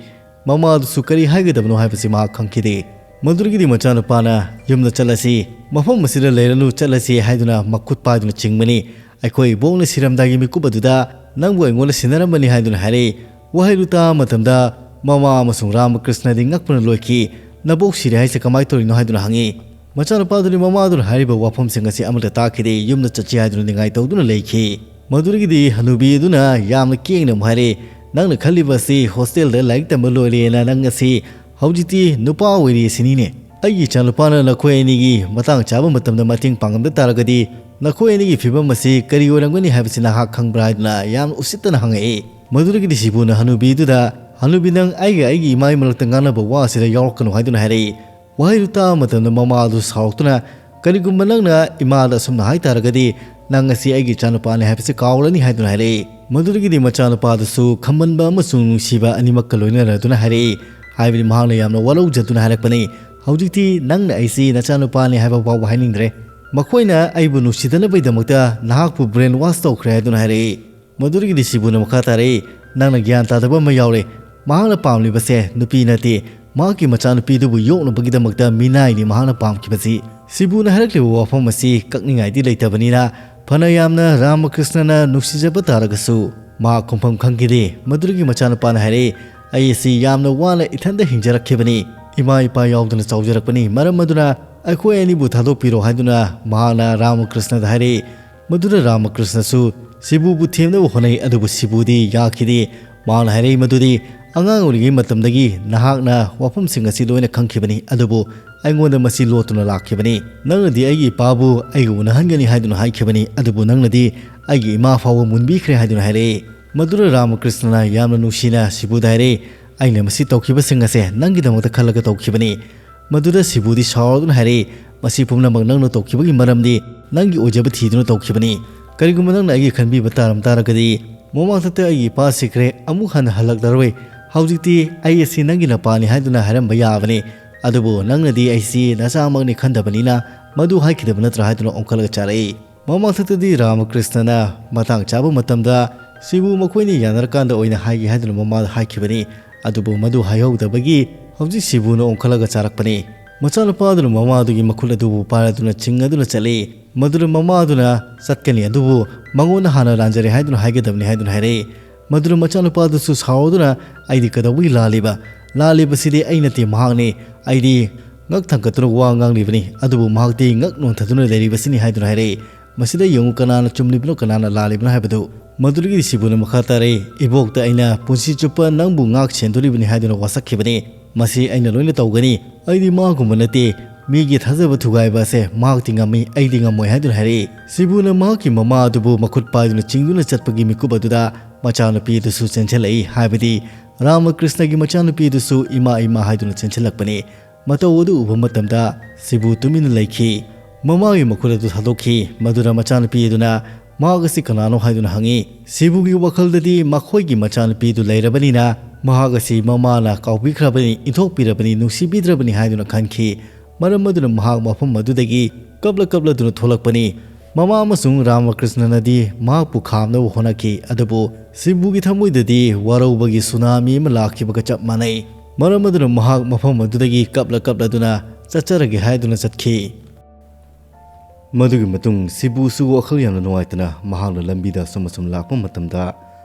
ꯃꯃꯥ ꯑꯗꯨꯁꯨ ꯀꯔꯤ ꯍꯥꯏꯒꯗꯕꯅꯣ ꯍꯥꯏꯕꯁꯤ ꯃꯍꯥꯛ ꯈꯪꯈꯤꯗꯦ꯫ ꯃꯗꯨꯗꯒꯤꯗꯤ ꯃꯆꯥꯅꯨꯄꯥꯅ, "ꯌꯨꯝꯗ ꯆꯠꯂꯁꯤ, ꯃꯐꯝ ꯑꯁꯤꯗ ꯂꯩꯔꯅꯨ, ꯆꯠꯂꯁꯤ" ꯍꯥꯏꯗꯨꯅ ꯃꯈꯨꯠ ꯄꯥꯏꯗꯨꯅ ꯆꯤꯡꯕꯅꯤ꯫ ꯑꯩꯈꯣꯏ ꯏꯕꯣꯛꯅ ꯁꯤꯔꯝꯗꯥꯏꯒꯤ ꯃꯤꯀꯨꯞ ꯑꯗꯨꯗ ꯅꯪꯕꯨ ꯑꯩꯉꯣꯟꯗ ꯁꯤꯟꯅꯔꯝꯕꯅꯤ ꯍꯥꯏꯗꯨꯅ ꯍꯥꯏꯔꯛꯏ꯫ ꯋꯥꯍꯩꯗꯨ ꯇꯥꯕ ꯃꯇꯝꯗ ꯃꯃꯥ ꯑꯃꯁꯨꯡ ꯔꯥꯃꯀ꯭ꯔꯤꯁꯅꯗꯤ ꯉꯛꯄꯅ ꯂꯣꯏꯈꯤ꯫ "ꯅꯕꯣꯛ ꯁꯤꯔꯦ ꯍꯥꯏꯁꯦ ꯀꯃꯥꯏꯅ ꯇꯧꯔꯤꯅꯣ?" ꯍꯥꯏꯗꯨꯅ ꯍꯪꯉꯤ꯫ ꯃꯆꯥꯅꯨꯄꯥꯗꯨꯅꯤ ꯃꯃꯥ ꯑꯗꯨꯅ ꯍꯥꯏꯔꯤꯕ ꯋꯥꯐꯝꯁꯤꯡ ꯑꯁꯤ ꯑꯃꯠꯇ ꯇꯥꯈꯤꯗꯦ꯫ ꯌꯨꯝꯗ ꯆꯠꯁꯤ ꯍꯥꯏꯗꯨꯅ ꯅꯤꯡꯉꯥꯏ ꯇꯧꯗꯨꯅ ꯂꯩꯈꯤ꯫ ꯃꯗꯨꯗꯒꯤꯗꯤ ꯍꯅꯨꯕꯤ ꯑꯗꯨꯅ ꯌꯥꯝꯅ ꯀꯦꯡꯅ ꯑꯃꯨꯛ ꯍꯥꯏꯔꯛꯏ, "ꯅꯪꯅ ꯈꯜꯂꯤꯕ ꯑꯁꯤ ꯍꯣꯁꯇꯦꯜꯗ ꯂꯥꯏꯔꯤꯛ ꯇꯝꯕ ꯂꯣꯏꯔꯦꯅ ꯅꯪ ꯑꯁꯤ ꯍꯧꯖꯤꯛꯇꯤ ꯅꯨꯄꯥ ꯑꯣꯏꯔꯦ ꯁꯤꯅꯤꯅꯦ꯫ ꯑꯩꯒꯤ ꯏꯆꯥꯅꯨꯄꯥꯅ ꯅꯈꯣꯏ ꯑꯅꯤꯒꯤ ꯃꯇꯥꯡ ꯆꯥꯕ ꯃꯇꯝꯗ ꯃꯇꯦꯡ ꯄꯥꯡꯉꯝꯗ ꯇꯥꯔꯒꯗꯤ ꯅꯈꯣꯏ ꯑꯅꯤꯒꯤ ꯐꯤꯕꯝ ꯑꯁꯤ ꯀꯔꯤ ꯑꯣꯏꯔꯝꯒꯅꯤ ꯍꯥꯏꯕꯁꯤ ꯅꯍꯥꯛ ꯈꯪꯕ꯭ꯔꯥ?" ꯍꯥꯏꯗꯨꯅ ꯌꯥꯝꯅ ꯎꯁꯤꯠꯇꯅ ꯍꯪꯉꯛꯏ꯫ ꯃꯗꯨꯗꯒꯤꯗꯤ ꯁꯤꯕꯨꯅ ꯍꯅꯨꯕꯤꯗꯨꯗ, "ꯍꯅꯨꯕꯤ, ꯅꯪ ꯑꯩꯒ ꯑꯩꯒꯤ ꯏꯃꯥꯒꯤ ꯃꯔꯛꯇ ꯉꯥꯡꯅꯕ ꯋꯥ ꯑꯁꯤꯗ ꯌꯥꯎꯔꯛꯀꯅꯨ" ꯍꯥꯏꯗꯨꯅ ꯍꯥꯏꯔꯛꯏ꯫ ꯋꯥꯍꯩꯗꯨ ꯇꯥꯕ ꯃꯇꯝꯗ ꯃꯃꯥ ꯑꯗꯨ ꯁꯥꯎꯔꯛꯇꯨꯅ, "ꯀꯔꯤꯒꯨꯝꯕ ꯅꯪꯅ ꯏꯃꯥꯗ ꯑꯁꯨꯝꯅ ꯍꯥꯏꯇꯥꯔꯒꯗꯤ, ꯅꯪ ꯑꯁꯤ ꯑꯩꯒꯤ ꯏꯆꯥꯅꯨꯄꯥꯅꯤ ꯍꯥꯏꯕꯁꯤ ꯀꯥꯎꯔꯅꯤ" ꯍꯥꯏꯗꯨꯅ ꯍꯥꯏꯔꯛꯏ꯫ ꯃꯗꯨꯗꯒꯤꯗꯤ ꯃꯆꯥꯅꯨꯄꯥꯗꯨꯁꯨ ꯈꯝꯕꯟꯕ ꯑꯃꯁꯨꯡ ꯅꯨꯡꯁꯤꯕ ꯑꯅꯤꯃꯛꯀ ꯂꯣꯏꯅꯔꯗꯨꯅ ꯍꯥꯏꯔꯛꯏ꯫ ꯍꯥꯏꯕꯗꯤ ꯃꯍꯥꯛꯅ ꯌꯥꯝꯅ ꯋꯥꯔꯧꯖꯗꯨꯅ ꯍꯥꯏꯔꯛꯄꯅꯤ, "ꯍꯧꯖꯤꯛꯇꯤ ꯅꯪꯅ ꯑꯩꯁꯤ ꯅꯆꯥꯅꯨꯄꯥꯅꯤ ꯍꯥꯏꯕ ꯐꯥꯎꯕ ꯍꯥꯏꯅꯤꯡꯗ꯭ꯔꯦ꯫ ꯃꯈꯣꯏꯅ ꯑꯩꯕꯨ ꯅꯨꯡꯁꯤꯗꯅꯕꯒꯤꯗꯃꯛꯇ ꯅꯍꯥꯛꯄꯨ brain wash ꯇꯧꯈ꯭ꯔꯦ" ꯍꯥꯏꯗꯨꯅ ꯍꯥꯏꯔꯛꯏ꯫ ꯃꯗꯨꯗꯒꯤꯗꯤ ꯁꯤꯕꯨꯅ ꯃꯈꯥ ꯇꯥꯔꯛꯏ, "ꯅꯪꯅ ꯒ꯭ꯌꯥꯟ ꯇꯥꯗꯕ ꯑꯃ ꯌꯥꯎꯔꯦ꯫ ꯃꯍꯥꯛꯅ ꯄꯥꯝꯂꯤꯕꯁꯦ ꯅꯨꯄꯤ ꯅꯠꯇꯦ, ꯃꯍꯥꯛꯀꯤ ꯃꯆꯥꯅꯨꯄꯤꯗꯨꯕꯨ ꯌꯣꯛꯅꯕꯒꯤꯗꯃꯛꯇ ꯃꯤꯅꯥꯏꯅꯤ ꯃꯍꯥꯛꯅ ꯄꯥꯝꯈꯤꯕꯁꯤ꯫" ꯁꯤꯕꯨꯅ ꯍꯥꯏꯔꯛꯂꯤꯕ ꯋꯥꯐꯝ ꯑꯁꯤ ꯀꯛꯅꯤꯡꯉꯥꯏꯗꯤ ꯂꯩꯇꯕꯅꯤꯅ, ꯐꯅ ꯌꯥꯝꯅ ꯔꯥꯃꯀ꯭ꯔꯤꯁꯅꯅ ꯅꯨꯡꯁꯤꯖꯕ ꯇꯥꯔꯒꯁꯨ, ꯃꯍꯥꯛ ꯈꯨꯝꯐꯝ ꯈꯪꯈꯤꯗꯦ꯫ ꯃꯗꯨꯗꯒꯤ ꯃꯆꯥꯅꯨꯄꯥꯅ ꯍꯥꯏꯔꯛꯏ, "ꯑꯩ ꯑꯁꯤ ꯌꯥꯝꯅ ꯋꯥꯅ ꯏꯊꯟꯗ ꯍꯤꯡꯖꯔꯛꯈꯤꯕꯅꯤ꯫ ꯏꯃꯥ ꯏꯄꯥ ꯌꯥꯎꯗꯅ ꯆꯥꯎꯖꯔꯛꯄꯅꯤ꯫ ꯃꯔꯝ ꯑꯗꯨꯅ ꯑꯩꯈꯣꯏ ꯑꯅꯤꯕꯨ ꯊꯥꯗꯣꯛꯄꯤꯔꯣ" ꯍꯥꯏꯗꯨꯅ ꯃꯍꯥꯛꯅ ꯔꯥꯃꯀ꯭ꯔꯤꯁꯅꯗ ꯍꯥꯏꯔꯛꯏ꯫ ꯃꯗꯨꯗ ꯔꯥꯃꯀ꯭ꯔꯤꯁꯅꯁꯨ ꯁꯤꯕꯨꯕꯨ ꯊꯦꯝꯅꯕ ꯍꯣꯠꯅꯩ, ꯑꯗꯨꯕꯨ ꯁꯤꯕꯨꯗꯤ ꯌꯥꯈꯤꯗꯦ꯫ ꯃꯍꯥꯛꯅ ꯍꯥꯏꯔꯛꯏ ꯃꯗꯨꯗꯤ, "ꯑꯉꯥꯡ ꯑꯣꯏꯔꯤꯉꯩ ꯃꯇꯝꯗꯒꯤ ꯅꯍꯥꯛꯅ ꯋꯥꯐꯝꯁꯤꯡ ꯑꯁꯤ ꯂꯣꯏꯅ ꯈꯪꯈꯤꯕꯅꯤ, ꯑꯗꯨꯕꯨ ꯑꯩꯉꯣꯟꯗ ꯃꯁꯤ ꯂꯣꯠꯇꯨꯅ ꯂꯥꯛꯈꯤꯕꯅꯤ꯫ ꯅꯪꯅꯗꯤ ꯑꯩꯒꯤ ꯏꯄꯥꯕꯨ ꯑꯩꯒ ꯎꯅꯍꯟꯒꯅꯤ ꯍꯥꯏꯗꯨꯅ ꯍꯥꯏꯈꯤꯕꯅꯤ, ꯑꯗꯨꯕꯨ ꯅꯪꯅꯗꯤ ꯑꯩꯒꯤ ꯏꯃꯥ ꯐꯥꯎꯕ ꯃꯨꯟꯕꯤꯈ꯭ꯔꯦ" ꯍꯥꯏꯗꯨꯅ ꯍꯥꯏꯔꯛꯏ꯫ ꯃꯗꯨꯗ ꯔꯥꯃꯀ꯭ꯔꯤꯁꯅꯅ ꯌꯥꯝꯅ ꯅꯨꯡꯁꯤꯅ ꯁꯤꯕꯨꯗ ꯍꯥꯏꯔꯛꯏ, "ꯑꯩꯅ ꯃꯁꯤ ꯇꯧꯈꯤꯕꯁꯤꯡ ꯑꯁꯦ ꯅꯪꯒꯤꯗꯃꯛꯇ ꯈꯜꯂꯒ ꯇꯧꯈꯤꯕꯅꯤ꯫" ꯃꯗꯨꯗ ꯁꯤꯕꯨꯗꯤ ꯁꯥꯎꯔꯗꯨꯅ ꯍꯥꯏꯔꯛꯏ, "ꯃꯁꯤ ꯄꯨꯝꯅꯃꯛ ꯅꯪꯅ ꯇꯧꯈꯤꯕꯒꯤ ꯃꯔꯝꯗꯤ ꯅꯪꯒꯤ ꯑꯣꯏꯖꯕ ꯊꯤꯗꯨꯅ ꯇꯧꯈꯤꯕꯅꯤ꯫ ꯀꯔꯤꯒꯨꯝꯕ ꯅꯪꯅ ꯑꯩꯒꯤ ꯈꯟꯕꯤꯕ ꯇꯥꯔꯝ ꯇꯥꯔꯒꯗꯤ, ꯃꯃꯥꯡꯊꯛꯇ ꯑꯩꯒꯤ ꯏꯄꯥ ꯁꯤꯈ꯭ꯔꯦ, ꯑꯃꯨꯛ ꯍꯟꯅ ꯍꯜꯂꯛꯂꯔꯣꯏ꯫ ꯍꯧꯖꯤꯛꯇꯤ ꯑꯩ ꯑꯁꯤ ꯅꯪꯒꯤ ꯅꯄꯥꯅꯤ ꯍꯥꯏꯗꯨꯅ ꯍꯥꯏꯔꯝꯕ ꯌꯥꯕꯅꯤ, ꯑꯗꯨꯕꯨ ꯅꯪꯅꯗꯤ ꯑꯩꯁꯤ ꯅꯆꯥꯃꯛꯅꯤ ꯈꯟꯗꯕꯅꯤꯅ ꯃꯗꯨ ꯍꯥꯏꯈꯤꯗꯕ ꯅꯠꯇ꯭ꯔꯥ?" ꯍꯥꯏꯗꯨꯅ ꯑꯣꯟꯈꯠꯂꯒ ꯆꯥꯔꯛꯏ꯫ ꯃꯃꯥꯡꯊꯛꯇꯗꯤ ꯔꯥꯃꯀ꯭ꯔꯤꯁꯅꯅ ꯃꯇꯥꯡ ꯆꯥꯕ ꯃꯇꯝꯗ ꯁꯤꯕꯨ ꯃꯈꯣꯏꯅ ꯌꯥꯅꯔꯀꯥꯟꯗ ꯑꯣꯏꯅ ꯍꯥꯏꯒꯦ ꯍꯥꯏꯗꯨꯅ ꯃꯃꯥꯗ ꯍꯥꯏꯈꯤꯕꯅꯤ꯫ ꯑꯗꯨꯕꯨ ꯃꯗꯨ ꯍꯥꯏꯍꯧꯗꯕꯒꯤ ꯍꯧꯖꯤꯛ ꯁꯤꯕꯨꯅ ꯑꯣꯟꯈꯠꯂꯒ ꯆꯥꯔꯛꯄꯅꯤ꯫ ꯃꯆꯥꯅꯨꯄꯥꯗꯨꯅ ꯃꯃꯥꯗꯨꯒꯤ ꯃꯈꯨꯠ ꯑꯗꯨꯕꯨ ꯄꯥꯏꯔꯗꯨꯅ ꯆꯤꯡꯉꯗꯨꯅ ꯆꯠꯂꯤ꯫ ꯃꯗꯨꯗ ꯃꯃꯥꯗꯨꯅ ꯆꯠꯀꯅꯤ ꯑꯗꯨꯕꯨ ꯃꯉꯣꯟꯗ ꯍꯥꯟꯅ ꯂꯥꯟꯖꯔꯦ ꯍꯥꯏꯗꯨꯅ ꯍꯥꯏꯒꯗꯕꯅꯤ ꯍꯥꯏꯗꯨꯅ ꯍꯥꯏꯔꯛꯏ꯫ ꯃꯗꯨꯗ ꯃꯆꯥꯅꯨꯄꯥꯗꯨꯁꯨ ꯁꯥꯎꯔꯗꯨꯅ, "ꯑꯩꯗꯤ ꯀꯩꯗꯧꯕꯒꯤ ꯂꯥꯜꯂꯤꯕ? ꯂꯥꯜꯂꯤꯕꯁꯤꯗꯤ ꯑꯩ ꯅꯠꯇꯦ, ꯃꯍꯥꯛꯅꯤ꯫ ꯑꯩꯗꯤ ꯉꯛ ꯊꯥꯡꯒꯠꯇꯨꯅ ꯋꯥ ꯉꯥꯡꯂꯤꯕꯅꯤ, ꯑꯗꯨꯕꯨ ꯃꯍꯥꯛꯇꯤ ꯉꯛ ꯅꯣꯟꯊꯗꯨꯅ ꯂꯩꯔꯤꯕꯁꯤꯅꯤ" ꯍꯥꯏꯗꯨꯅ ꯍꯥꯏꯔꯛꯏ꯫ ꯃꯁꯤꯗ ꯌꯦꯡꯉꯨ ꯀꯅꯥꯅ ꯆꯨꯝꯂꯤꯕꯅꯣ, ꯀꯅꯥꯅ ꯂꯥꯜꯂꯤꯕꯅꯣ ꯍꯥꯏꯕꯗꯨ꯫ ꯃꯗꯨꯗꯒꯤꯗꯤ ꯁꯤꯕꯨꯅ ꯃꯈꯥ ꯇꯥꯔꯛꯏ, "ꯏꯕꯣꯛꯇ ꯑꯩꯅ ꯄꯨꯟꯁꯤ ꯆꯨꯞꯄ ꯅꯪꯕꯨ ꯉꯥꯛ ꯁꯦꯟꯗꯣꯔꯤꯕꯅꯤ" ꯍꯥꯏꯗꯨꯅ ꯋꯥꯁꯛꯈꯤꯕꯅꯤ꯫ "ꯃꯁꯤ ꯑꯩꯅ ꯂꯣꯏꯅ ꯇꯧꯒꯅꯤ꯫ ꯑꯩꯗꯤ ꯃꯥꯒꯨꯝꯕ ꯅꯠꯇꯦ꯫ ꯃꯤꯒꯤ ꯊꯥꯖꯕ ꯊꯨꯒꯥꯏꯕ ꯑꯁꯦ ꯃꯍꯥꯛꯇꯤ ꯉꯝꯃꯤ, ꯑꯩꯗꯤ ꯉꯝꯃꯣꯏ" ꯍꯥꯏꯗꯨꯅ ꯍꯥꯏꯔꯛꯏ꯫ ꯁꯤꯕꯨꯅ ꯃꯍꯥꯛꯀꯤ ꯃꯃꯥ ꯑꯗꯨꯕꯨ ꯃꯈꯨꯠ ꯄꯥꯏꯗꯨꯅ ꯆꯤꯡꯗꯨꯅ ꯆꯠꯄꯒꯤ ꯃꯤꯀꯨꯞ ꯑꯗꯨꯗ ꯃꯆꯥꯅꯨꯄꯤ ꯑꯗꯨꯁꯨ ꯆꯦꯟꯁꯤꯜꯂꯛꯏ, ꯍꯥꯏꯕꯗꯤ ꯔꯥꯃꯀ꯭ꯔꯤꯁꯅꯒꯤ ꯃꯆꯥꯅꯨꯄꯤ ꯑꯗꯨꯁꯨ "ꯏꯃꯥ, ꯏꯃꯥ" ꯍꯥꯏꯗꯨꯅ ꯆꯦꯟꯁꯤꯜꯂꯛꯄꯅꯤ꯫ ꯃꯇꯧ ꯑꯗꯨ ꯎꯕ ꯃꯇꯝꯗ ꯁꯤꯕꯨ ꯇꯨꯃꯤꯟꯅ ꯂꯩꯈꯤ꯫ ꯃꯃꯥꯒꯤ ꯃꯈꯨꯠ ꯑꯗꯨ ꯊꯥꯗꯣꯛꯈꯤ꯫ ꯃꯗꯨꯅ ꯃꯆꯥꯅꯨꯄꯤ ꯑꯗꯨꯅ ꯃꯍꯥꯛ ꯑꯁꯤ ꯀꯅꯥꯅꯣ ꯍꯥꯏꯗꯨꯅ ꯍꯪꯉꯤ꯫ ꯁꯤꯕꯨꯒꯤ ꯋꯥꯈꯜꯗꯗꯤ ꯃꯈꯣꯏꯒꯤ ꯃꯆꯥꯅꯨꯄꯤꯗꯨ ꯂꯩꯔꯕꯅꯤꯅ ꯃꯍꯥꯛ ꯑꯁꯤ ꯃꯃꯥꯅ ꯀꯥꯎꯕꯤꯈ꯭ꯔꯕꯅꯤ, ꯏꯟꯊꯣꯛꯄꯤꯔꯕꯅꯤ, ꯅꯨꯡꯁꯤꯕꯤꯗ꯭ꯔꯕꯅꯤ ꯍꯥꯏꯗꯨꯅ ꯈꯟꯈꯤ꯫ ꯃꯔꯝ ꯑꯗꯨꯅ ꯃꯍꯥꯛ ꯃꯐꯝ ꯑꯗꯨꯗꯒꯤ ꯀꯞꯂ ꯀꯞꯂꯗꯨꯅ ꯊꯣꯛꯂꯛꯄꯅꯤ꯫ ꯃꯃꯥ ꯑꯃꯁꯨꯡ ꯔꯥꯃꯀ꯭ꯔꯤꯁꯅꯅꯗꯤ ꯃꯍꯥꯛꯄꯨ ꯈꯥꯝꯅꯕ ꯍꯣꯠꯅꯈꯤ, ꯑꯗꯨꯕꯨ ꯁꯤꯕꯨꯒꯤ ꯊꯃꯣꯏꯗꯗꯤ ꯋꯥꯔꯧꯕꯒꯤ ꯁꯨꯅꯥꯃꯤ ꯑꯃ ꯂꯥꯛꯈꯤꯕꯒ ꯆꯞ ꯃꯥꯟꯅꯩ꯫ ꯃꯔꯝ ꯑꯗꯨꯅ ꯃꯍꯥꯛ ꯃꯐꯝ ꯑꯗꯨꯗꯒꯤ ꯀꯞꯂ ꯀꯞꯂꯗꯨꯅ ꯆꯠꯆꯔꯒꯦ ꯍꯥꯏꯗꯨꯅ ꯆꯠꯈꯤ꯫ ꯃꯗꯨꯒꯤ ꯃꯇꯨꯡ ꯁꯤꯕꯨꯁꯨ ꯋꯥꯈꯜ ꯌꯥꯝꯅ ꯅꯨꯡꯉꯥꯏꯇꯅ ꯃꯍꯥꯛꯅ ꯂꯝꯕꯤꯗ ꯑꯁꯨꯝ ꯑꯁꯨꯝ ꯂꯥꯛꯄ ꯃꯇꯝꯗ,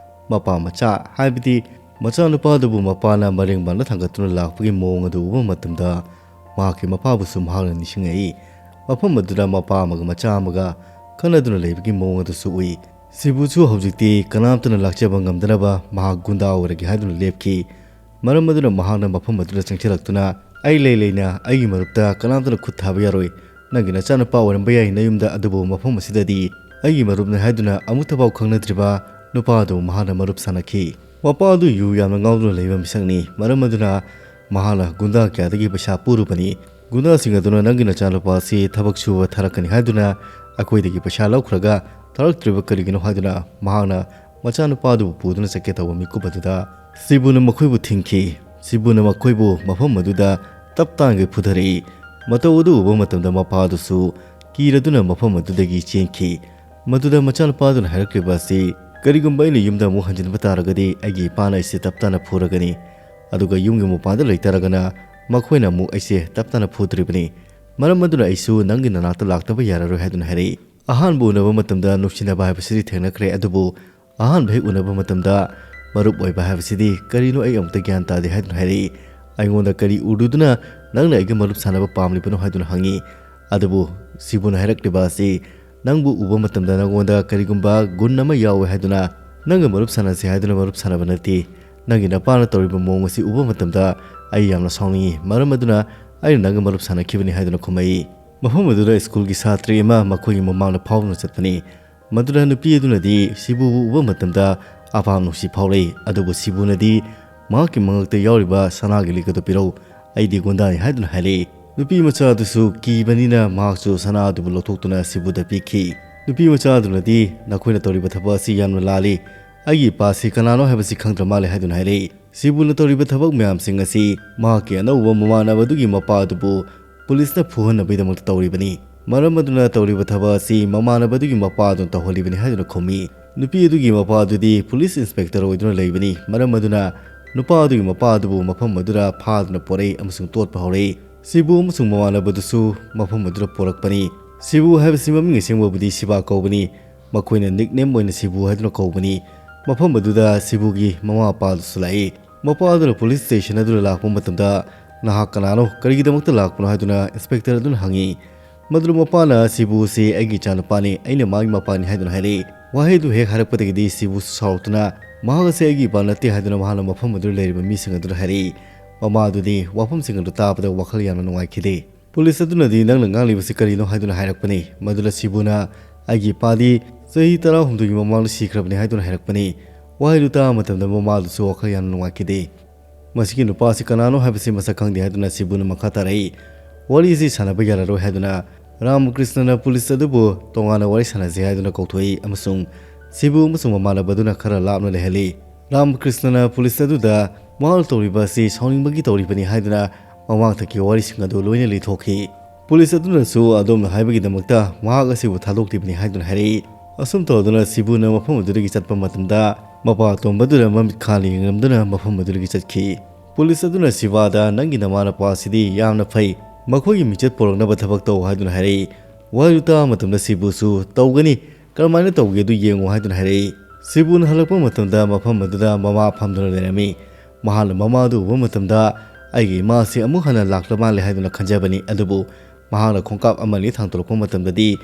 ꯃꯄꯥ ꯃꯆꯥ, ꯍꯥꯏꯕꯗꯤ ꯃꯆꯥꯅꯨꯄꯥꯗꯨꯕꯨ ꯃꯄꯥꯅ ꯃꯔꯦꯡ ꯃꯥꯟꯗ ꯊꯥꯡꯒꯠꯇꯨꯅ ꯂꯥꯛꯄꯒꯤ ꯃꯑꯣꯡ ꯑꯗꯨ ꯎꯕ ꯃꯇꯝꯗ, ꯃꯍꯥꯛꯀꯤ ꯃꯄꯥꯕꯨꯁꯨ ꯃꯍꯥꯛꯅ ꯅꯤꯡꯁꯤꯡꯉꯛꯏ꯫ ꯃꯐꯝ ꯑꯗꯨꯗ ꯃꯄꯥ ꯑꯃꯒ ꯃꯆꯥ ꯑꯃꯒ ꯈꯠꯅꯗꯨꯅ ꯂꯩꯕꯒꯤ ꯃꯑꯣꯡ ꯑꯗꯨꯁꯨ ꯎꯏ꯫ ꯁꯤꯕꯨꯁꯨ ꯍꯧꯖꯤꯛꯇꯤ ꯀꯅꯥꯝꯇꯅ ꯂꯥꯛꯆꯕ ꯉꯝꯗꯅꯕ ꯃꯍꯥꯛ ꯒꯨꯟꯗꯥ ꯑꯣꯏꯔꯒꯦ ꯍꯥꯏꯗꯨꯅ ꯂꯦꯞꯈꯤ꯫ ꯃꯔꯝ ꯑꯗꯨꯅ ꯃꯍꯥꯛꯅ ꯃꯐꯝ ꯑꯗꯨꯗ ꯆꯪꯁꯤꯜꯂꯛꯇꯨꯅ, "ꯑꯩ ꯂꯩ ꯂꯩꯅ ꯑꯩꯒꯤ ꯃꯔꯨꯞꯇ ꯀꯅꯥꯝꯇꯅ ꯈꯨꯠ ꯊꯥꯕ ꯌꯥꯔꯣꯏ꯫ ꯅꯪꯒꯤ ꯅꯆꯥꯅꯨꯄꯥ ꯑꯣꯏꯔꯝꯕ ꯌꯥꯏ ꯅꯌꯨꯝꯗ, ꯑꯗꯨꯕꯨ ꯃꯐꯝ ꯑꯁꯤꯗꯗꯤ ꯑꯩꯒꯤ ꯃꯔꯨꯞꯅꯤ ꯍꯥꯏꯗꯨꯅ ꯑꯃꯨꯛꯇꯐꯥꯎ ꯈꯪꯅꯗ꯭ꯔꯤꯕ ꯅꯨꯄꯥ ꯑꯗꯨ ꯃꯍꯥꯛꯅ ꯃꯔꯨꯞ ꯁꯥꯟꯅꯈꯤ"꯫ ꯃꯄꯥ ꯑꯗꯨ ꯌꯨ ꯌꯥꯝꯅ ꯉꯥꯎꯗꯨꯅ ꯂꯩꯕ ꯃꯤꯁꯛꯅꯤ꯫ ꯃꯔꯝ ꯑꯗꯨꯅ ꯃꯍꯥꯛꯅ ꯒꯨꯟꯗꯥ ꯀꯌꯥꯗꯒꯤ ꯄꯩꯁꯥ ꯄꯨꯔꯨꯕꯅꯤ꯫ ꯒꯨꯟꯗꯥꯁꯤꯡ ꯑꯗꯨꯅ ꯅꯪꯒꯤ ꯅꯆꯥꯅꯨꯄꯥ ꯑꯁꯤ ꯊꯕꯛ ꯁꯨꯕ ꯊꯥꯔꯛꯀꯅꯤ ꯍꯥꯏꯗꯨꯅ ꯑꯩꯈꯣꯏꯗꯒꯤ ꯄꯩꯁꯥ ꯂꯧꯈ꯭ꯔꯒ ꯊꯥꯔꯛꯇ꯭ꯔꯤꯕ ꯀꯔꯤꯒꯤꯅꯣ ꯍꯥꯏꯗꯨꯅ ꯃꯍꯥꯛꯅ ꯃꯆꯥꯅꯨꯄꯥ ꯑꯗꯨꯕꯨ ꯄꯨꯗꯨꯅ ꯆꯠꯀꯦ ꯇꯧꯕ ꯃꯤꯀꯨꯞ ꯑꯗꯨꯗ ꯁꯤꯕꯨꯅ ꯃꯈꯣꯏꯕꯨ ꯊꯤꯡꯈꯤ꯫ ꯁꯤꯕꯨꯅ ꯃꯈꯣꯏꯕꯨ ꯃꯐꯝ ꯑꯗꯨꯗ ꯇꯞ ꯇꯥꯡꯒꯩ ꯐꯨꯊꯔꯛꯏ꯫ ꯃꯇꯧ ꯑꯗꯨ ꯎꯕ ꯃꯇꯝꯗ ꯃꯄꯥ ꯑꯗꯨꯁꯨ ꯀꯤꯔꯗꯨꯅ ꯃꯐꯝ ꯑꯗꯨꯗꯒꯤ ꯆꯦꯟꯈꯤ꯫ ꯃꯗꯨꯗ ꯃꯆꯥꯅꯨꯄꯥ ꯑꯗꯨꯅ ꯍꯥꯏꯔꯛꯂꯤꯕ ꯑꯁꯤ, "ꯀꯔꯤꯒꯨꯝꯕ ꯑꯩꯅ ꯌꯨꯝꯗ ꯑꯃꯨꯛ ꯍꯟꯖꯤꯟꯕ ꯇꯥꯔꯒꯗꯤ ꯑꯩꯒꯤ ꯏꯄꯥꯅ ꯑꯩꯁꯦ ꯇꯞ ꯇꯥꯅ ꯐꯨꯔꯒꯅꯤ꯫ ꯑꯗꯨꯒ ꯌꯨꯝꯒꯤ ꯃꯄꯥꯟꯗ ꯂꯩꯇꯥꯔꯒꯅ ꯃꯈꯣꯏꯅ ꯑꯃꯨꯛ ꯑꯩꯁꯦ ꯇꯞ ꯇꯥꯅ ꯐꯨꯗꯣꯔꯤꯕꯅꯤ꯫ ꯃꯔꯝ ꯑꯗꯨꯅ ꯑꯩꯁꯨ ꯅꯪꯒꯤ ꯅꯅꯥꯛꯇ ꯂꯥꯛꯇꯕ ꯌꯥꯔꯔꯣꯏ" ꯍꯥꯏꯗꯨꯅ ꯍꯥꯏꯔꯛꯏ꯫ ꯑꯍꯥꯟꯕ ꯎꯅꯕ ꯃꯇꯝꯗ ꯅꯨꯡꯁꯤꯅꯕ ꯍꯥꯏꯕꯁꯤꯗꯤ ꯊꯦꯡꯅꯈ꯭ꯔꯦ, ꯑꯗꯨꯕꯨ ꯑꯍꯥꯟꯕ ꯍꯦꯛ ꯎꯅꯕ ꯃꯇꯝꯗ ꯃꯔꯨꯞ ꯑꯣꯏꯕ ꯍꯥꯏꯕꯁꯤꯗꯤ ꯀꯔꯤꯅꯣ ꯑꯩ ꯑꯃꯨꯛꯇ ꯒ꯭ꯌꯥꯟ ꯇꯥꯗꯦ ꯍꯥꯏꯗꯨꯅ ꯍꯥꯏꯔꯛꯏ꯫ "ꯑꯩꯉꯣꯟꯗ ꯀꯔꯤ ꯎꯔꯨꯗꯨꯅ ꯅꯪꯅ ꯑꯩꯒ ꯃꯔꯨꯞ ꯁꯥꯟꯅꯕ ꯄꯥꯝꯂꯤꯕꯅꯣ?" ꯍꯥꯏꯗꯨꯅ ꯍꯪꯉꯤ꯫ ꯑꯗꯨꯕꯨ ꯁꯤꯕꯨꯅ ꯍꯥꯏꯔꯛꯂꯤꯕ ꯑꯁꯤ, "ꯅꯪꯕꯨ ꯎꯕ ꯃꯇꯝꯗ ꯅꯪꯉꯣꯟꯗ ꯀꯔꯤꯒꯨꯝꯕ ꯒꯨꯟ ꯑꯃ ꯌꯥꯎꯋꯦ ꯍꯥꯏꯗꯨꯅ ꯅꯪꯒ ꯃꯔꯨꯞ ꯁꯥꯟꯅꯁꯤ ꯍꯥꯏꯗꯨꯅ ꯃꯔꯨꯞ ꯁꯥꯟꯅꯕ ꯅꯠꯇꯦ꯫ ꯅꯪꯒꯤ ꯅꯄꯥꯅ ꯇꯧꯔꯤꯕ ꯃꯑꯣꯡ ꯑꯁꯤ ꯎꯕ ꯃꯇꯝꯗ ꯑꯩ ꯌꯥꯝꯅ ꯁꯥꯎꯅꯤꯡꯉꯤ꯫ ꯃꯔꯝ ꯑꯗꯨꯅ ꯑꯩꯅ ꯅꯪꯒ ꯃꯔꯨꯞ ꯁꯥꯟꯅꯈꯤꯕꯅꯤ" ꯍꯥꯏꯗꯨꯅ ꯈꯨꯝꯃꯛꯏ꯫ ꯃꯐꯝ ꯑꯗꯨꯗ ꯁ꯭ꯀꯨꯜꯒꯤ ꯁꯥꯇ꯭ꯔꯤ ꯑꯃ ꯃꯈꯣꯏꯒꯤ ꯃꯃꯥꯡꯗ ꯐꯥꯎꯗꯨꯅ ꯆꯠꯄꯅꯤ꯫ ꯃꯗꯨꯗ ꯅꯨꯄꯤ ꯑꯗꯨꯅꯗꯤ ꯁꯤꯕꯨꯕꯨ ꯎꯕ ꯃꯇꯝꯗ ꯑꯄꯥꯝ ꯅꯨꯡꯁꯤ ꯐꯥꯎꯔꯛꯏ, ꯑꯗꯨꯕꯨ ꯁꯤꯕꯨꯅꯗꯤ ꯃꯍꯥꯛꯀꯤ ꯃꯉꯛꯇ ꯌꯥꯎꯔꯤꯕ ꯁꯅꯥꯒꯤ ꯂꯤꯛ ꯑꯗꯨ ꯄꯤꯔꯛꯎ, ꯑꯩꯗꯤ ꯒꯨꯟꯗꯥꯅꯤ ꯍꯥꯏꯗꯨꯅ ꯍꯥꯏꯔꯛꯏ꯫ ꯅꯨꯄꯤ ꯃꯆꯥ ꯑꯗꯨꯁꯨ ꯀꯤꯕꯅꯤꯅ ꯃꯍꯥꯛꯁꯨ ꯁꯅꯥ ꯑꯗꯨꯕꯨ ꯂꯧꯊꯣꯛꯇꯨꯅ ꯁꯤꯕꯨꯗ ꯄꯤꯈꯤ꯫ ꯅꯨꯄꯤ ꯃꯆꯥ ꯑꯗꯨꯅꯗꯤ, "ꯅꯈꯣꯏꯅ ꯇꯧꯔꯤꯕ ꯊꯕꯛ ꯑꯁꯤ ꯌꯥꯝꯅ ꯂꯥꯜꯂꯤ꯫ ꯑꯩꯒꯤ ꯏꯄꯥꯁꯤ ꯀꯅꯥꯅꯣ ꯍꯥꯏꯕꯁꯤ ꯈꯪꯗ꯭ꯔ ꯃꯥꯜꯂꯦ" ꯍꯥꯏꯗꯨꯅ ꯍꯥꯏꯔꯛꯏ꯫ ꯁꯤꯕꯨꯅ ꯇꯧꯔꯤꯕ ꯊꯕꯛ ꯃꯌꯥꯝꯁꯤꯡ ꯑꯁꯤ ꯃꯍꯥꯛꯀꯤ ꯑꯅꯧꯕ ꯃꯃꯥꯟꯅꯕꯗꯨꯒꯤ ꯃꯄꯥ ꯑꯗꯨꯕꯨ ꯄꯨꯂꯤꯁꯅ ꯐꯨꯍꯟꯅꯕꯒꯤꯗꯃꯛꯇ ꯇꯧꯔꯤꯕꯅꯤ꯫ ꯃꯔꯝ ꯑꯗꯨꯅ ꯇꯧꯔꯤꯕ ꯊꯕꯛ ꯑꯁꯤ ꯃꯃꯥꯟꯅꯕꯗꯨꯒꯤ ꯃꯄꯥ ꯑꯗꯨꯅ ꯇꯧꯍꯜꯂꯤꯕꯅꯤ ꯍꯥꯏꯗꯨꯅ ꯈꯨꯝꯃꯤ꯫ ꯅꯨꯄꯤ ꯑꯗꯨꯒꯤ ꯃꯄꯥ ꯑꯗꯨꯗꯤ ꯄꯨꯂꯤꯁ ꯏꯟꯁꯄꯦꯛꯇꯔ ꯑꯣꯏꯗꯨꯅ ꯂꯩꯕꯅꯤ꯫ ꯃꯔꯝ ꯑꯗꯨꯅ ꯅꯨꯄꯥ ꯑꯗꯨꯒꯤ ꯃꯄꯥ ꯑꯗꯨꯕꯨ ꯃꯐꯝ ꯑꯗꯨꯗ ꯐꯥꯗꯨꯅ ꯄꯣꯔꯛꯏ ꯑꯃꯁꯨꯡ ꯇꯣꯠꯄ ꯍꯧꯔꯛꯏ꯫ ꯁꯤꯕꯨ ꯑꯃꯁꯨꯡ ꯃꯃꯥꯟꯅꯕꯗꯨꯁꯨ ꯃꯐꯝ ꯑꯗꯨꯗ ꯄꯣꯔꯛꯄꯅꯤ꯫ ꯁꯤꯕꯨ ꯍꯥꯏꯕꯁꯤ ꯃꯃꯤꯡ ꯑꯁꯦꯡꯕꯕꯨꯗꯤ ꯁꯤꯕꯥ ꯀꯧꯕꯅꯤ꯫ ꯃꯈꯣꯏꯅ ꯅꯤꯛꯅꯦꯝ ꯑꯣꯏꯅ ꯁꯤꯕꯨ ꯍꯥꯏꯗꯨꯅ ꯀꯧꯕꯅꯤ꯫ ꯃꯐꯝ ꯑꯗꯨꯗ ꯁꯤꯕꯨꯒꯤ ꯃꯃꯥ ꯃꯄꯥ ꯑꯗꯨꯁꯨ ꯂꯥꯛꯏ꯫ ꯃꯄꯥ ꯑꯗꯨꯅ ꯄꯨꯂꯤꯁ ꯁ꯭ꯇꯦꯁꯟ ꯑꯗꯨꯗ ꯂꯥꯛꯄ ꯃꯇꯝꯗ, "ꯅꯍꯥꯛ ꯀꯅꯥꯅꯣ? ꯀꯔꯤꯒꯤꯗꯃꯛꯇ ꯂꯥꯛꯄꯅꯣ?" ꯍꯥꯏꯗꯨꯅ ꯏꯟꯁꯄꯦꯛꯇꯔ ꯑꯗꯨꯅ ꯍꯪꯉꯤ꯫ ꯃꯗꯨꯗ ꯃꯄꯥꯅ, "ꯁꯤꯕꯨ ꯑꯁꯤ ꯑꯩꯒꯤ ꯏꯆꯥꯅꯨꯄꯥꯅꯤ, ꯑꯩꯅ ꯃꯥꯒꯤ ꯃꯄꯥꯅꯤ" ꯍꯥꯏꯗꯨꯅ ꯍꯥꯏꯔꯛꯏ꯫ ꯋꯥꯍꯩ ꯑꯗꯨ ꯍꯦꯛ ꯍꯥꯏꯔꯛꯄꯗꯒꯤꯗꯤ ꯁꯤꯕꯨꯁꯨ ꯁꯥꯎꯔꯛꯇꯨꯅ, "ꯃꯍꯥꯛ ꯑꯁꯤ ꯑꯩꯒꯤ ꯏꯄꯥ ꯅꯠꯇꯦ" ꯍꯥꯏꯗꯨꯅ ꯃꯍꯥꯛꯅ ꯃꯐꯝ ꯑꯗꯨꯗ ꯂꯩꯔꯤꯕ ꯃꯤꯁꯤꯡ ꯑꯗꯨꯗ ꯍꯥꯏꯔꯛꯏ꯫ ꯃꯃꯥ ꯑꯗꯨꯗꯤ ꯋꯥꯐꯝꯁꯤꯡ ꯑꯗꯨ ꯇꯥꯕꯗ ꯋꯥꯈꯜ ꯌꯥꯝꯅ ꯅꯨꯡꯉꯥꯏꯈꯤꯗꯦ꯫ ꯄꯨꯂꯤꯁ ꯑꯗꯨꯅꯗꯤ, "ꯅꯪꯅ ꯉꯥꯡꯂꯤꯕꯁꯤ ꯀꯔꯤꯅꯣ?" ꯍꯥꯏꯗꯨꯅ ꯍꯥꯏꯔꯛꯄꯅꯤ꯫ ꯃꯗꯨꯗ ꯁꯤꯕꯨꯅ, "ꯑꯩꯒꯤ ꯏꯄꯥꯗꯤ ꯆꯍꯤ ꯇꯔꯥꯍꯨꯝꯗꯣꯏꯒꯤ ꯃꯃꯥꯡꯗ ꯁꯤꯈ꯭ꯔꯕꯅꯤ" ꯍꯥꯏꯗꯨꯅ ꯍꯥꯏꯔꯛꯄꯅꯤ꯫ ꯋꯥꯍꯩꯗꯨ ꯇꯥꯕ ꯃꯇꯝꯗ ꯃꯃꯥꯗꯨꯁꯨ ꯋꯥꯈꯜ ꯌꯥꯝꯅ ꯅꯨꯡꯉꯥꯏꯈꯤꯗꯦ꯫ "ꯃꯁꯤꯒꯤ ꯅꯨꯄꯥ ꯑꯁꯤ ꯀꯅꯥꯅꯣ ꯍꯥꯏꯕꯁꯤ ꯃꯁꯛ ꯈꯪꯗꯦ" ꯍꯥꯏꯗꯨꯅ ꯁꯤꯕꯨꯅ ꯃꯈꯥ ꯇꯥꯔꯛꯏ꯫ "ꯋꯥꯔꯤ ꯑꯁꯤ ꯁꯥꯟꯅꯕ ꯌꯥꯔꯔꯣꯏ" ꯍꯥꯏꯗꯨꯅ ꯔꯥꯃꯀ꯭ꯔꯤꯁꯅꯅ ꯄꯨꯂꯤꯁ ꯑꯗꯨꯕꯨ ꯇꯣꯉꯥꯟꯅ ꯋꯥꯔꯤ ꯁꯥꯟꯅꯁꯤ ꯍꯥꯏꯗꯨꯅ ꯀꯧꯊꯣꯛꯏ ꯑꯃꯁꯨꯡ ꯁꯤꯕꯨ ꯑꯃꯁꯨꯡ ꯃꯃꯥꯟꯅꯕꯗꯨꯅ ꯈꯔ ꯂꯥꯞꯅ ꯂꯩꯍꯜꯂꯤ꯫ ꯔꯥꯃꯀ꯭ꯔꯤꯁꯅꯅ ꯄꯨꯂꯤꯁ ꯑꯗꯨꯗ ꯃꯍꯥꯛꯅ ꯇꯧꯔꯤꯕ ꯑꯁꯤ ꯁꯥꯎꯅꯤꯡꯕꯒꯤ ꯇꯧꯔꯤꯕꯅꯤ ꯍꯥꯏꯗꯨꯅ ꯃꯃꯥꯡꯊꯛꯀꯤ ꯋꯥꯔꯤꯁꯤꯡ ꯑꯗꯨ ꯂꯣꯏꯅ ꯂꯤꯊꯣꯛꯈꯤ꯫ ꯄꯨꯂꯤꯁ ꯑꯗꯨꯅꯁꯨ ꯑꯗꯣꯝꯅ ꯍꯥꯏꯕꯒꯤꯗꯃꯛꯇ ꯃꯍꯥꯛ ꯑꯁꯤꯕꯨ ꯊꯥꯗꯣꯛꯂꯤꯕꯅꯤ ꯍꯥꯏꯗꯨꯅ ꯍꯥꯏꯔꯛꯏ꯫ ꯑꯁꯨꯝ ꯇꯧꯗꯨꯅ ꯁꯤꯕꯨꯅ ꯃꯐꯝ ꯑꯗꯨꯗꯒꯤ ꯆꯠꯄ ꯃꯇꯝꯗ, ꯃꯄꯥ ꯑꯇꯣꯝꯕꯗꯨꯅ ꯃꯃꯤꯠ ꯈꯥꯅ ꯌꯦꯡꯂꯝꯗꯨꯅ ꯃꯐꯝ ꯑꯗꯨꯗꯒꯤ ꯆꯠꯈꯤ꯫ ꯄꯨꯂꯤꯁ ꯑꯗꯨꯅ ꯁꯤꯕꯥꯗ, "ꯅꯪꯒꯤ ꯅꯃꯥ ꯅꯄꯥ ꯑꯁꯤꯗꯤ ꯌꯥꯝꯅ ꯐꯩ, ꯃꯈꯣꯏꯒꯤ ꯃꯤꯡꯆꯠ ꯄꯨꯔꯛꯅꯕ ꯊꯕꯛ ꯇꯧ" ꯍꯥꯏꯗꯨꯅ ꯍꯥꯏꯔꯛꯏ꯫ ꯋꯥꯍꯩꯗꯨ ꯇꯥꯕ ꯃꯇꯝꯗ ꯁꯤꯕꯨꯁꯨ, "ꯇꯧꯒꯅꯤ, ꯀꯔꯝꯍꯥꯏꯅ ꯇꯧꯒꯦꯗꯨ ꯌꯦꯡꯉꯨ" ꯍꯥꯏꯗꯨꯅ ꯍꯥꯏꯔꯛꯏ꯫ ꯁꯤꯕꯨꯅ ꯍꯜꯂꯛꯄ ꯃꯇꯝꯗ ꯃꯐꯝ ꯑꯗꯨꯗ ꯃꯃꯥ ꯐꯝꯗꯨꯅ ꯂꯩꯔꯝꯃꯤ꯫ ꯃꯍꯥꯛꯅ ꯃꯃꯥ ꯑꯗꯨ ꯎꯕ ꯃꯇꯝꯗ, "ꯑꯩꯒꯤ ꯏꯃꯥ ꯑꯁꯤ ꯑꯃꯨꯛ ꯍꯟꯅ ꯂꯥꯛꯂ ꯃꯥꯜꯂꯦ" ꯍꯥꯏꯗꯨꯅ ꯈꯟꯖꯕꯅꯤ꯫ ꯑꯗꯨꯕꯨ ꯃꯍꯥꯛꯅ ꯈꯣꯡꯀꯥꯞ ꯑꯃꯅꯤ ꯊꯥꯡꯗꯣꯔꯛꯄ ꯃꯇꯝꯗꯗꯤ,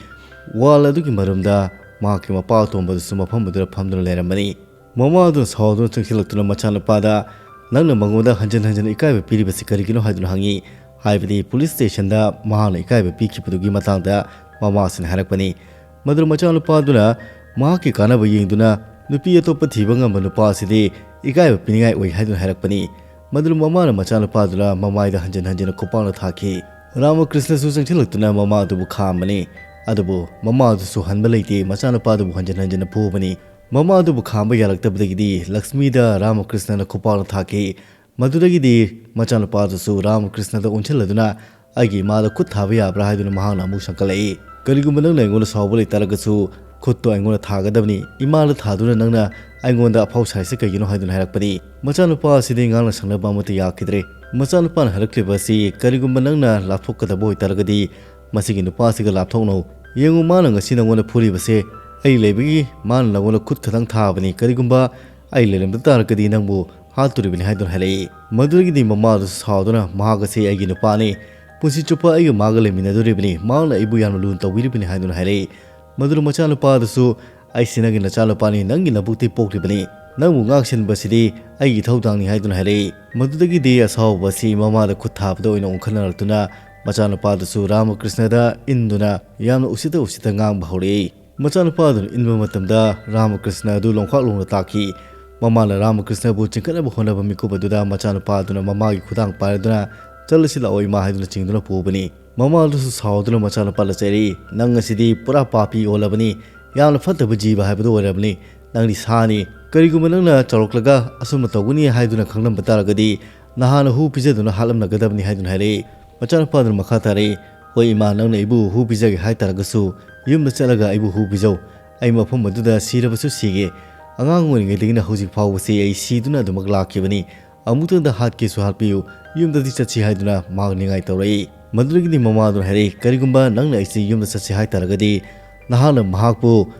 ꯋꯥꯜ ꯑꯗꯨꯒꯤ ꯃꯔꯨꯝꯗ ꯃꯍꯥꯛꯀꯤ ꯃꯄꯥ ꯑꯇꯣꯝꯕꯗꯨꯁꯨ ꯃꯐꯝ ꯑꯗꯨꯗ ꯐꯝꯗꯨꯅ ꯂꯩꯔꯝꯕꯅꯤ꯫ ꯃꯃꯥ ꯑꯗꯨꯅ ꯁꯥꯎꯗꯨꯅ ꯆꯪꯁꯤꯜꯂꯛꯇꯨꯅ ꯃꯆꯥꯅꯨꯄꯥꯗ, "ꯅꯪꯅ ꯃꯉꯣꯟꯗ ꯍꯟꯖꯤꯟ ꯍꯟꯖꯤꯟ ꯏꯀꯥꯏꯕ ꯄꯤꯔꯤꯕꯁꯤ ꯀꯔꯤꯒꯤꯅꯣ?" ꯍꯥꯏꯗꯨꯅ ꯍꯪꯉꯤ꯫ ꯍꯥꯏꯕꯗꯤ ꯄꯨꯂꯤꯁ ꯁ꯭ꯇꯦꯁꯟꯗ ꯃꯍꯥꯛꯅ ꯏꯀꯥꯏꯕ ꯄꯤꯈꯤꯕꯗꯨꯒꯤ ꯃꯇꯥꯡꯗ ꯃꯃꯥꯁꯤꯅ ꯍꯥꯏꯔꯛꯄꯅꯤ꯫ ꯃꯗꯨꯗ ꯃꯆꯥꯅꯨꯄꯥꯗꯨꯅ ꯃꯍꯥꯛꯀꯤ ꯀꯥꯟꯅꯕ ꯌꯦꯡꯗꯨꯅ ꯅꯨꯄꯤ ꯑꯇꯣꯞꯄ ꯊꯤꯕ ꯉꯝꯕ ꯅꯨꯄꯥ ꯑꯁꯤꯗꯤ ꯏꯀꯥꯏꯕ ꯄꯤꯅꯤꯡꯉꯥꯏ ꯑꯣꯏ ꯍꯥꯏꯗꯨꯅ ꯍꯥꯏꯔꯛꯄꯅꯤ꯫ ꯃꯗꯨꯗ ꯃꯃꯥꯅ ꯃꯆꯥꯅꯨꯄꯥꯗꯨꯅ ꯃꯃꯥꯏꯗ ꯍꯟꯖꯤꯟ ꯍꯟꯖꯤꯟ ꯈꯨꯄꯥꯛꯅ ꯊꯥꯈꯤ꯫ ꯔꯥꯃꯀ꯭ꯔꯤꯁꯅꯁꯨ ꯆꯪꯁꯤꯜꯂꯛꯇꯨꯅ ꯃꯃꯥ ꯑꯗꯨꯕꯨ ꯈꯥꯝꯕꯅꯤ꯫ ꯑꯗꯨꯕꯨ ꯃꯃꯥ ꯑꯗꯨꯁꯨ ꯍꯟꯕ ꯂꯩꯇꯦ, ꯃꯆꯥꯅꯨꯄꯥ ꯑꯗꯨꯕꯨ ꯍꯟꯖꯤꯟ ꯍꯟꯖꯤꯟꯅ ꯐꯨꯕꯅꯤ꯫ ꯃꯃꯥ ꯑꯗꯨꯕꯨ ꯈꯥꯝꯕ ꯌꯥꯔꯛꯇꯕꯗꯒꯤꯗꯤ ꯂꯛꯁꯃꯤꯗ ꯔꯥꯃꯀ꯭ꯔꯤꯁꯅꯅ ꯈꯨꯄꯥꯛꯅ ꯊꯥꯈꯤ꯫ ꯃꯗꯨꯗꯒꯤꯗꯤ ꯃꯆꯥꯅꯨꯄꯥ ꯑꯗꯨꯁꯨ ꯔꯥꯃꯀ꯭ꯔꯤꯁꯅꯗ ꯑꯣꯟꯁꯤꯜꯂꯗꯨꯅ ꯑꯩꯒꯤ ꯏꯃꯥꯗ ꯈꯨꯠ ꯊꯥꯕ ꯌꯥꯕ꯭ꯔꯥ ꯍꯥꯏꯗꯨꯅ ꯃꯍꯥꯛꯅ ꯑꯃꯨꯛ ꯁꯪꯒꯠꯂꯛꯏ꯫ "ꯀꯔꯤꯒꯨꯝꯕ ꯅꯪꯅ ꯑꯩꯉꯣꯟꯗ ꯁꯥꯎꯕ ꯂꯩꯇꯥꯔꯒꯁꯨ ꯈꯨꯠꯇꯣ ꯑꯩꯉꯣꯟꯗ ꯊꯥꯒꯗꯕꯅꯤ꯫ ꯏꯃꯥꯗ ꯊꯥꯗꯨꯅ ꯅꯪꯅ ꯑꯩꯉꯣꯟꯗ ꯑꯐꯥꯎ ꯁꯥꯏꯁꯦ ꯀꯩꯒꯤꯅꯣ?" ꯍꯥꯏꯗꯨꯅ ꯍꯥꯏꯔꯛꯄꯅꯤ꯫ ꯃꯆꯥꯅꯨꯄꯥ ꯑꯁꯤꯗꯤ ꯉꯥꯡꯅ ꯁꯪꯅꯕ ꯑꯃꯠꯇ ꯌꯥꯈꯤꯗ꯭ꯔꯦ꯫ ꯃꯆꯥꯅꯨꯄꯥꯅ ꯍꯥꯏꯔꯛꯂꯤꯕ ꯑꯁꯤ ꯀꯔꯤꯒꯨꯝꯕ ꯅꯪꯅ ꯂꯥꯞꯊꯣꯛꯀꯗꯕ ꯑꯣꯏꯇꯥꯔꯒꯗꯤ ꯃꯁꯤꯒꯤ ꯅꯨꯄꯥꯁꯤꯒ ꯂꯥꯞꯊꯣꯛꯅꯧ꯫ ꯌꯦꯡꯉꯨ, ꯃꯥꯅ ꯉꯁꯤ ꯅꯪꯉꯣꯟꯗ ꯐꯨꯔꯤꯕꯁꯦ ꯑꯩ ꯂꯩꯕꯒꯤ ꯃꯥꯅ ꯅꯪꯉꯣꯟꯗ ꯈꯨꯠ ꯈꯛꯇꯪ ꯊꯥꯕꯅꯤ꯫ ꯀꯔꯤꯒꯨꯝꯕ ꯑꯩ ꯂꯩꯔꯝꯗ ꯇꯥꯔꯒꯗꯤ ꯅꯪꯕꯨ ꯍꯥꯠꯇꯣꯔꯤꯕꯅꯤ ꯍꯥꯏꯗꯨꯅ ꯍꯥꯏꯔꯛꯏ꯫ ꯃꯗꯨꯗꯒꯤꯗꯤ ꯃꯃꯥ ꯑꯗꯨꯁꯨ ꯁꯥꯎꯗꯨꯅ ꯃꯍꯥꯛ ꯑꯁꯤ ꯑꯩꯒꯤ ꯅꯨꯄꯥꯅꯤ, ꯄꯨꯟꯁꯤ ꯆꯨꯞꯄ ꯑꯩꯒ ꯃꯥꯒ ꯂꯩꯃꯤꯟꯅꯗꯣꯔꯤꯕꯅꯤ, ꯃꯍꯥꯛꯅ ꯑꯩꯕꯨ ꯌꯥꯝꯅ ꯂꯨꯅ ꯇꯧꯕꯤꯔꯤꯕꯅꯤ ꯍꯥꯏꯗꯨꯅ ꯍꯥꯏꯔꯛꯏ꯫ ꯃꯗꯨꯅ ꯃꯆꯥꯅꯨꯄꯥ ꯑꯗꯨꯁꯨ "ꯑꯩꯁꯤ ꯅꯪꯒꯤ ꯅꯆꯥꯅꯨꯄꯥꯅꯤ, ꯅꯪꯒꯤ ꯅꯕꯨꯛꯇꯤ ꯄꯣꯛꯂꯤꯕꯅꯤ, ꯅꯪꯕꯨ ꯉꯥꯛꯁꯦꯟꯕꯁꯤꯗꯤ ꯑꯩꯒꯤ ꯏꯊꯧꯗꯥꯡꯅꯤ" ꯍꯥꯏꯗꯨꯅ ꯍꯥꯏꯔꯛꯏ꯫ ꯃꯗꯨꯗꯒꯤꯗꯤ ꯑꯁꯥꯎꯕ ꯑꯁꯤ ꯃꯃꯥꯗ ꯈꯨꯠ ꯊꯥꯕꯗ ꯑꯣꯏꯅ ꯑꯣꯟꯈꯠꯅꯔꯛꯇꯨꯅ ꯃꯆꯥꯅꯨꯄꯥ ꯑꯗꯨꯁꯨ ꯔꯥꯃꯀ꯭ꯔꯤꯁꯅꯗ ꯏꯟꯗꯨꯅ ꯌꯥꯝꯅ ꯎꯁꯤꯠꯇ ꯎꯁꯤꯠꯇ ꯉꯥꯡꯕ ꯍꯧꯔꯛꯏ꯫ ꯃꯆꯥꯅꯨꯄꯥ ꯑꯗꯨꯅ ꯏꯟꯕ ꯃꯇꯝꯗ ꯔꯥꯃꯀ꯭ꯔꯤꯁꯅ ꯑꯗꯨ ꯂꯣꯡꯈꯥꯛ ꯂꯣꯡꯅ ꯇꯥꯈꯤ꯫ ꯃꯃꯥꯅ ꯔꯥꯃꯀ꯭ꯔꯤꯁꯅꯕꯨ ꯆꯤꯡꯈꯠꯅꯕ ꯍꯣꯠꯅꯕ ꯃꯤꯀꯨꯞ ꯑꯗꯨꯗ ꯃꯆꯥꯅꯨꯄꯥ ꯑꯗꯨꯅ ꯃꯃꯥꯒꯤ ꯈꯨꯗꯥꯡ ꯄꯥꯏꯔꯗꯨꯅ "ꯆꯠꯂꯁꯤ ꯂꯥꯛꯑꯣ ꯏꯃꯥ" ꯍꯥꯏꯗꯨꯅ ꯆꯤꯡꯗꯨꯅ ꯄꯨꯕꯅꯤ꯫ ꯃꯃꯥ ꯑꯗꯨꯁꯨ ꯁꯥꯎꯗꯨꯅ ꯃꯆꯥꯅꯨꯄꯥꯗ ꯆꯩꯔꯛꯏ, "ꯅꯪ ꯑꯁꯤꯗꯤ ꯄꯨꯔꯥ ꯄꯥꯄꯤ ꯑꯣꯜꯂꯕꯅꯤ, ꯌꯥꯝꯅ ꯐꯠꯇꯕ ꯖꯤꯕ ꯍꯥꯏꯕꯗꯨ ꯑꯣꯏꯔꯕꯅꯤ, ꯅꯪꯗꯤ ꯁꯥꯅꯤ꯫ ꯀꯔꯤꯒꯨꯝꯕ ꯅꯪꯅ ꯆꯥꯎꯔꯛꯂꯒ ꯑꯁꯨꯝꯅ ꯇꯧꯒꯅꯤ ꯍꯥꯏꯗꯨꯅ ꯈꯪꯂꯝꯕ ꯇꯥꯔꯒꯗꯤ ꯅꯍꯥꯟꯅ ꯍꯨ ꯄꯤꯖꯗꯨꯅ ꯍꯥꯠꯂꯝꯂꯒꯗꯕꯅꯤ" ꯍꯥꯏꯗꯨꯅ ꯍꯥꯏꯔꯛꯏ꯫ ꯃꯆꯥꯅꯨꯄꯥꯗꯨꯅ ꯃꯈꯥ ꯇꯥꯔꯛꯏ, "ꯍꯣꯏ ꯏꯃꯥ, ꯅꯪꯅ ꯑꯩꯕꯨ ꯍꯨ ꯄꯤꯖꯒꯦ ꯍꯥꯏ ꯇꯥꯔꯒꯁꯨ ꯌꯨꯝꯗ ꯆꯠꯂꯒ ꯑꯩꯕꯨ ꯍꯨ ꯄꯤꯖꯧ꯫ ꯑꯩ ꯃꯐꯝ ꯑꯗꯨꯗ ꯁꯤꯔꯕꯁꯨ ꯁꯤꯒꯦ꯫ ꯑꯉꯥꯡ ꯑꯣꯏꯔꯤꯉꯩꯗꯒꯤꯅ ꯍꯧꯖꯤꯛ ꯐꯥꯎꯕꯁꯤ ꯑꯩ ꯁꯤꯗꯨꯅ ꯑꯗꯨꯃꯛ ꯂꯥꯛꯈꯤꯕꯅꯤ꯫ ꯑꯃꯨꯛꯇꯪꯗ ꯍꯥꯠꯀꯦꯁꯨ ꯍꯥꯠꯄꯤꯌꯨ, ꯌꯨꯝꯗꯗꯤ ꯆꯠꯁꯤ" ꯍꯥꯏꯗꯨꯅ ꯃꯍꯥꯛ ꯅꯤꯡꯉꯥꯏ ꯇꯧꯔꯛꯏ꯫ ꯃꯗꯨꯗꯒꯤꯗꯤ ꯃꯃꯥꯗꯨꯅ ꯍꯥꯏꯔꯛꯏ, "ꯀꯔꯤꯒꯨꯝꯕ ꯅꯪꯅ ꯑꯩꯁꯤ ꯌꯨꯝꯗ ꯆꯠꯁꯤ ꯍꯥꯏ ꯇꯥꯔꯒꯗꯤ ꯅꯍꯥꯛꯅ ꯃꯍꯥꯛꯄꯨ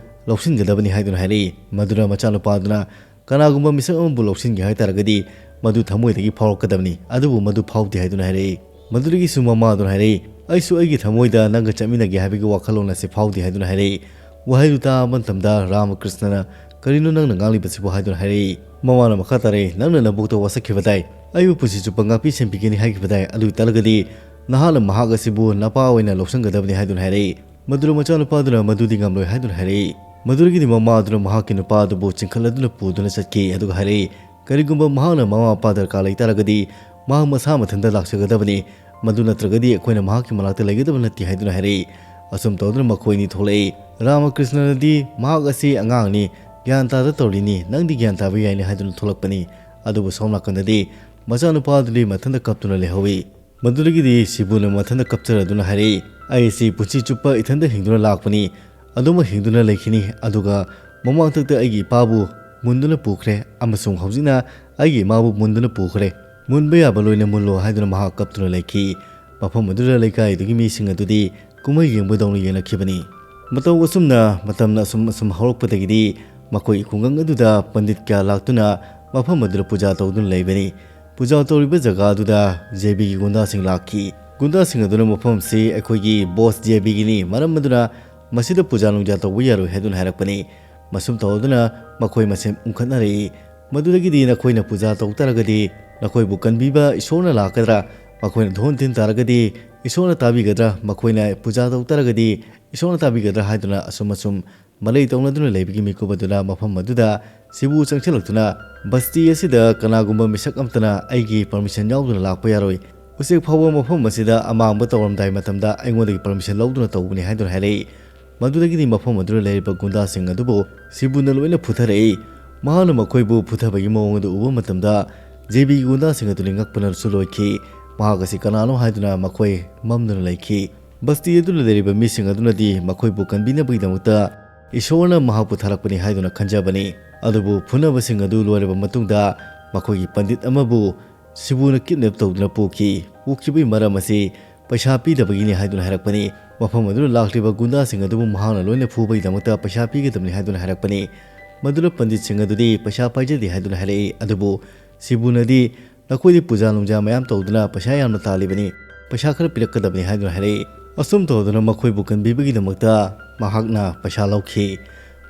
ꯂꯧꯁꯤꯟꯒꯗꯕꯅꯤ" ꯍꯥꯏꯗꯨꯅ ꯍꯥꯏꯔꯛꯏ꯫ ꯃꯗꯨꯅ ꯃꯆꯥꯅꯨꯄꯥꯗꯨꯅ "ꯀꯅꯥꯒꯨꯝꯕ ꯃꯤꯁꯛ ꯑꯃꯕꯨ ꯂꯧꯁꯤꯟꯒꯦ ꯍꯥꯏ ꯇꯥꯔꯒꯗꯤ ꯃꯗꯨ ꯊꯃꯣꯏꯗꯒꯤ ꯐꯥꯎꯔꯛꯀꯗꯕꯅꯤ, ꯑꯗꯨꯕꯨ ꯃꯗꯨ ꯐꯥꯎꯗꯦ" ꯍꯥꯏꯗꯨꯅ ꯍꯥꯏꯔꯛꯏ꯫ ꯃꯗꯨꯗꯒꯤꯁꯨ ꯃꯃꯥꯗꯨꯅ ꯍꯥꯏꯔꯛꯏ, "ꯑꯩꯁꯨ ꯑꯩꯒꯤ ꯊꯃꯣꯏꯗ ꯅꯪꯒ ꯆꯠꯃꯤꯟꯅꯒꯦ ꯍꯥꯏꯕꯒꯤ ꯋꯥꯈꯜꯂꯣꯟ ꯑꯁꯤ ꯐꯥꯎꯗꯦ" ꯍꯥꯏꯗꯨꯅ ꯍꯥꯏꯔꯛꯏ꯫ ꯋꯥꯍꯩꯗꯨ ꯇꯥꯕ ꯃꯇꯝꯗ ꯔꯥꯃꯀ꯭ꯔꯤꯁꯅꯅ "ꯀꯔꯤꯅꯣ ꯅꯪꯅ ꯉꯥꯡꯂꯤꯕꯁꯤꯕꯨ?" ꯍꯥꯏꯗꯨꯅ ꯍꯥꯏꯔꯛꯏ꯫ ꯃꯃꯥꯅ ꯃꯈꯥ ꯇꯥꯔꯛꯏ, "ꯅꯪꯅ ꯅꯕꯨꯛꯇ ꯋꯥꯁꯛꯈꯤꯕꯗꯥꯏ? ꯑꯩꯕꯨ ꯄꯨꯟꯁꯤ ꯆꯨꯞꯄ ꯉꯥꯛꯄꯤ ꯁꯦꯟꯕꯤꯒꯅꯤ ꯍꯥꯏꯈꯤꯕꯗꯥꯏ? ꯑꯗꯨ ꯑꯣꯏꯇꯥꯔꯒꯗꯤ ꯅꯍꯥꯛꯅ ꯃꯍꯥꯛ ꯑꯁꯤꯕꯨ ꯅꯄꯥ ꯑꯣꯏꯅ ꯂꯧꯁꯤꯟꯒꯗꯕꯅꯤ" ꯍꯥꯏꯗꯨꯅ ꯍꯥꯏꯔꯛꯏ꯫ ꯃꯗꯨꯗ ꯃꯆꯥꯅꯨꯄꯥꯗꯨꯅ "ꯃꯗꯨꯗꯤ ꯉꯝꯂꯣꯏ" ꯍꯥꯏꯗꯨꯅ ꯍꯥꯏꯔꯛꯏ꯫ ꯃꯗꯨꯗꯒꯤꯗꯤ ꯃꯃꯥ ꯑꯗꯨꯅ ꯃꯍꯥꯛꯀꯤ ꯅꯨꯄꯥ ꯑꯗꯨꯕꯨ ꯆꯤꯡꯈꯠꯂꯗꯨꯅ ꯄꯨꯗꯨꯅ ꯆꯠꯈꯤ, ꯑꯗꯨꯒ ꯍꯥꯏꯔꯛꯏ, "ꯀꯔꯤꯒꯨꯝꯕ ꯃꯍꯥꯛꯅ ꯃꯃꯥ ꯃꯄꯥ ꯗꯔꯀꯥꯔ ꯂꯩꯇꯥꯔꯒꯗꯤ ꯃꯍꯥꯛ ꯃꯁꯥ ꯃꯊꯟꯇ ꯂꯥꯛꯆꯒꯗꯕꯅꯤ꯫ ꯃꯗꯨ ꯅꯠꯇ꯭ꯔꯒꯗꯤ ꯑꯩꯈꯣꯏꯅ ꯃꯍꯥꯛꯀꯤ ꯃꯅꯥꯛꯇ ꯂꯩꯒꯗꯕ ꯅꯠꯇꯦ" ꯍꯥꯏꯗꯨꯅ ꯍꯥꯏꯔꯛꯏ꯫ ꯑꯁꯨꯝ ꯇꯧꯗꯨꯅ ꯃꯈꯣꯏ ꯑꯅꯤ ꯊꯣꯛꯂꯛꯏ꯫ ꯔꯥꯃꯀ꯭ꯔꯤꯁꯅꯅꯗꯤ "ꯃꯍꯥꯛ ꯑꯁꯤ ꯑꯉꯥꯡꯅꯤ, ꯒ꯭ꯌꯥꯟ ꯇꯥꯗ ꯇꯧꯔꯤꯅꯤ, ꯅꯪꯗꯤ ꯒ꯭ꯌꯥꯟ ꯇꯥꯕ ꯌꯥꯏꯅꯤ" ꯍꯥꯏꯗꯨꯅ ꯊꯣꯛꯂꯛꯄꯅꯤ꯫ ꯑꯗꯨꯕꯨ ꯁꯣꯝ ꯅꯥꯀꯟꯗꯗꯤ ꯃꯆꯥꯅꯨꯄꯥꯗꯨꯗꯤ ꯃꯊꯟꯇ ꯀꯞꯇꯨꯅ ꯂꯩꯍꯧꯏ꯫ ꯃꯗꯨꯗꯒꯤꯗꯤ ꯁꯤꯕꯨꯅ ꯃꯊꯟꯇ ꯀꯞꯆꯔꯗꯨꯅ ꯍꯥꯏꯔꯛꯏ, "ꯑꯩ ꯑꯁꯤ ꯄꯨꯟꯁꯤ ꯆꯨꯞꯄ ꯏꯊꯟꯇ ꯍꯤꯡꯗꯨꯅ ꯂꯥꯛꯄꯅꯤ, ꯑꯗꯨꯃꯛ ꯍꯤꯡꯗꯨꯅ ꯂꯩꯈꯤꯅꯤ, ꯑꯗꯨꯒ ꯃꯃꯥꯡꯊꯛꯇ ꯑꯩꯒꯤ ꯏꯄꯥꯕꯨ ꯃꯨꯟꯗꯨꯅ ꯄꯨꯈ꯭ꯔꯦ ꯑꯃꯁꯨꯡ ꯍꯧꯖꯤꯛꯅ ꯑꯩꯒꯤ ꯏꯃꯥꯕꯨ ꯃꯨꯟꯗꯨꯅ ꯄꯨꯈ꯭ꯔꯦ꯫ ꯃꯨꯟꯕ ꯌꯥꯕ ꯂꯣꯏꯅ ꯃꯨꯜꯂꯣ" ꯍꯥꯏꯗꯨꯅ ꯃꯍꯥꯛ ꯀꯞꯇꯨꯅ ꯂꯩꯈꯤ꯫ ꯃꯐꯝ ꯑꯗꯨꯗ ꯂꯩꯀꯥꯏꯗꯨꯒꯤ ꯃꯤꯁꯤꯡ ꯑꯗꯨꯗꯤ ꯀꯨꯝꯍꯩ ꯌꯦꯡꯕꯗꯧꯅ ꯌꯦꯡꯂꯛꯈꯤꯕꯅꯤ꯫ ꯃꯇꯧ ꯑꯁꯨꯝꯅ ꯃꯇꯝꯅ ꯑꯁꯨꯝ ꯑꯁꯨꯝ ꯍꯧꯔꯛꯄꯗꯒꯤꯗꯤ ꯃꯈꯣꯏꯒꯤ ꯈꯨꯡꯒꯪ ꯑꯗꯨꯗ ꯄꯟꯗꯤꯠ ꯀꯌꯥ ꯂꯥꯛꯇꯨꯅ ꯃꯐꯝ ꯑꯗꯨꯗ ꯄꯨꯖꯥ ꯇꯧꯗꯨꯅ ꯂꯩꯕꯅꯤ꯫ ꯄꯨꯖꯥ ꯇꯧꯔꯤꯕ ꯖꯒꯥ ꯑꯗꯨꯗ ꯖꯦꯕꯤꯒꯤ ꯒꯨꯟꯗꯥꯁꯤꯡ ꯂꯥꯛꯈꯤ꯫ ꯒꯨꯟꯗꯥꯁꯤꯡ ꯑꯗꯨꯅ ꯃꯐꯝ ꯑꯁꯤ ꯑꯩꯈꯣꯏꯒꯤ ꯕꯣꯁ ꯖꯦꯕꯤꯒꯤꯅꯤ, ꯃꯔꯝ ꯑꯗꯨꯅ ꯃꯁꯤꯗ ꯄꯨꯖꯥ ꯅꯨꯡꯖꯥ ꯇꯧꯕ ꯌꯥꯔꯣꯏ ꯍꯥꯏꯗꯨꯅ ꯍꯥꯏꯔꯛꯄꯅꯤ꯫ ꯃꯁꯨꯝ ꯇꯧꯗꯨꯅ ꯃꯈꯣꯏ ꯃꯁꯦꯟ ꯎꯪꯈꯠꯅꯔꯛꯏ꯫ ꯃꯗꯨꯗꯒꯤꯗꯤ "ꯅꯈꯣꯏꯅ ꯄꯨꯖꯥ ꯇꯧ ꯇꯥꯔꯒꯗꯤ ꯅꯈꯣꯏꯕꯨ ꯀꯟꯕꯤꯕ ꯏꯁꯣꯔꯅ ꯂꯥꯛꯀꯗ꯭ꯔꯥ? ꯃꯈꯣꯏꯅ ꯙꯣꯟ ꯊꯤꯟ ꯇꯥꯔꯒꯗꯤ ꯏꯁꯣꯔꯅ ꯇꯥꯕꯤꯒꯗ꯭ꯔꯥ? ꯃꯈꯣꯏꯅ ꯄꯨꯖꯥ ꯇꯧ ꯇꯥꯔꯒꯗꯤ ꯏꯁꯣꯔꯅ ꯇꯥꯕꯤꯒꯗ꯭ꯔꯥ?" ꯍꯥꯏꯗꯨꯅ ꯑꯁꯨꯝ ꯑꯁꯨꯝ ꯃꯔꯩ ꯇꯧꯅꯗꯨꯅ ꯂꯩꯕꯒꯤ ꯃꯤꯀꯨꯞ ꯑꯗꯨꯅ ꯃꯐꯝ ꯑꯗꯨꯗ ꯁꯤꯕꯨ ꯆꯪꯁꯤꯜꯂꯛꯇꯨꯅ "ꯕꯁꯇꯤ ꯑꯁꯤꯗ ꯀꯅꯥꯒꯨꯝꯕ ꯃꯤꯁꯛ ꯑꯃꯠꯇꯅ ꯑꯩꯒꯤ ꯄꯔꯃꯤꯁꯟ ꯌꯥꯎꯗꯅ ꯂꯥꯛꯄ ꯌꯥꯔꯣꯏ꯫ ꯎꯆꯦꯛ ꯐꯥꯎꯕ ꯃꯐꯝ ꯑꯁꯤꯗ ꯑꯃꯥꯡꯕ ꯇꯧꯔꯝꯗꯥꯏ ꯃꯇꯝꯗ ꯑꯩꯉꯣꯟꯗꯒꯤ ꯄꯔꯃꯤꯁꯟ ꯂꯧꯗꯨꯅ ꯇꯧꯕꯅꯤ" ꯍꯥꯏꯗꯨꯅ ꯍꯥꯏꯔꯛꯏ꯫ ꯃꯗꯨꯗꯒꯤꯗꯤ ꯃꯐꯝ ꯑꯗꯨꯗ ꯂꯩꯔꯤꯕ ꯒꯨꯟꯗꯥꯁꯤꯡ ꯑꯗꯨꯕꯨ ꯁꯤꯕꯨꯅ ꯂꯣꯏꯅ ꯐꯨꯊꯔꯛꯏ꯫ ꯃꯍꯥꯛꯅ ꯃꯈꯣꯏꯕꯨ ꯐꯨꯊꯕꯒꯤ ꯃꯑꯣꯡ ꯑꯗꯨ ꯎꯕ ꯃꯇꯝꯗ ꯖꯦꯕꯤꯒꯤ ꯒꯨꯟꯗꯥꯁꯤꯡ ꯑꯗꯨꯅꯤ ꯉꯛꯄꯅꯁꯨ ꯂꯣꯏꯈꯤ꯫ "ꯃꯍꯥꯛ ꯑꯁꯤ ꯀꯅꯥꯅꯣ?" ꯍꯥꯏꯗꯨꯅ ꯃꯈꯣꯏ ꯃꯝꯗꯨꯅ ꯂꯩꯈꯤ꯫ ꯕꯁꯇꯤ ꯑꯗꯨꯗ ꯂꯩꯔꯤꯕ ꯃꯤꯁꯤꯡ ꯑꯗꯨꯅꯗꯤ ꯃꯈꯣꯏꯕꯨ ꯀꯟꯕꯤꯅꯕꯒꯤꯗꯃꯛꯇ ꯏꯁꯣꯔꯅ ꯃꯍꯥꯛꯄꯨ ꯊꯥꯔꯛꯄꯅꯤ ꯍꯥꯏꯗꯨꯅ ꯈꯟꯖꯕꯅꯤ꯫ ꯑꯗꯨꯕꯨ ꯐꯨꯅꯕꯁꯤꯡ ꯑꯗꯨ ꯂꯣꯏꯔꯕ ꯃꯇꯨꯡꯗ ꯃꯈꯣꯏꯒꯤ ꯄꯟꯗꯤꯠ ꯑꯃꯕꯨ ꯁꯤꯕꯨꯅ ꯀꯤꯗꯅꯦꯞ ꯇꯧꯗꯨꯅ ꯄꯨꯈꯤ꯫ ꯄꯨꯈꯤꯕꯒꯤ ꯃꯔꯝ ꯑꯁꯤ ꯄꯩꯁꯥ ꯄꯤꯗꯕꯒꯤꯅꯤ ꯍꯥꯏꯗꯨꯅ ꯍꯥꯏꯔꯛꯄꯅꯤ꯫ ꯃꯐꯝ ꯑꯗꯨꯗ ꯂꯥꯛꯂꯤꯕ ꯒꯨꯟꯗꯥꯁꯤꯡ ꯑꯗꯨꯕꯨ ꯃꯍꯥꯛꯅ ꯂꯣꯏꯅ ꯐꯨꯕꯒꯤꯗꯃꯛꯇ ꯄꯩꯁꯥ ꯄꯤꯒꯗꯕꯅꯤ ꯍꯥꯏꯗꯨꯅ ꯍꯥꯏꯔꯛꯄꯅꯤ꯫ ꯃꯗꯨꯗ ꯄꯟꯗꯤꯠꯁꯤꯡ ꯑꯗꯨꯗꯤ ꯄꯩꯁꯥ ꯄꯥꯏꯖꯗꯦ ꯍꯥꯏꯗꯨꯅ ꯍꯥꯏꯔꯛꯏ꯫ ꯑꯗꯨꯕꯨ ꯁꯤꯕꯨꯅꯗꯤ "ꯅꯈꯣꯏꯗꯤ ꯄꯨꯖꯥ ꯅꯨꯡꯖꯥ ꯃꯌꯥꯝ ꯇꯧꯗꯨꯅ ꯄꯩꯁꯥ ꯌꯥꯝꯅ ꯇꯥꯜꯂꯤꯕꯅꯤ, ꯄꯩꯁꯥ ꯈꯔ ꯄꯤꯔꯛꯀꯗꯕꯅꯤ" ꯍꯥꯏꯗꯨꯅ ꯍꯥꯏꯔꯛꯏ꯫ ꯑꯁꯨꯝ ꯇꯧꯗꯨꯅ ꯃꯈꯣꯏꯕꯨ ꯀꯟꯕꯤꯕꯒꯤꯗꯃꯛꯇ ꯃꯍꯥꯛꯅ ꯄꯩꯁꯥ ꯂꯧꯈꯤ꯫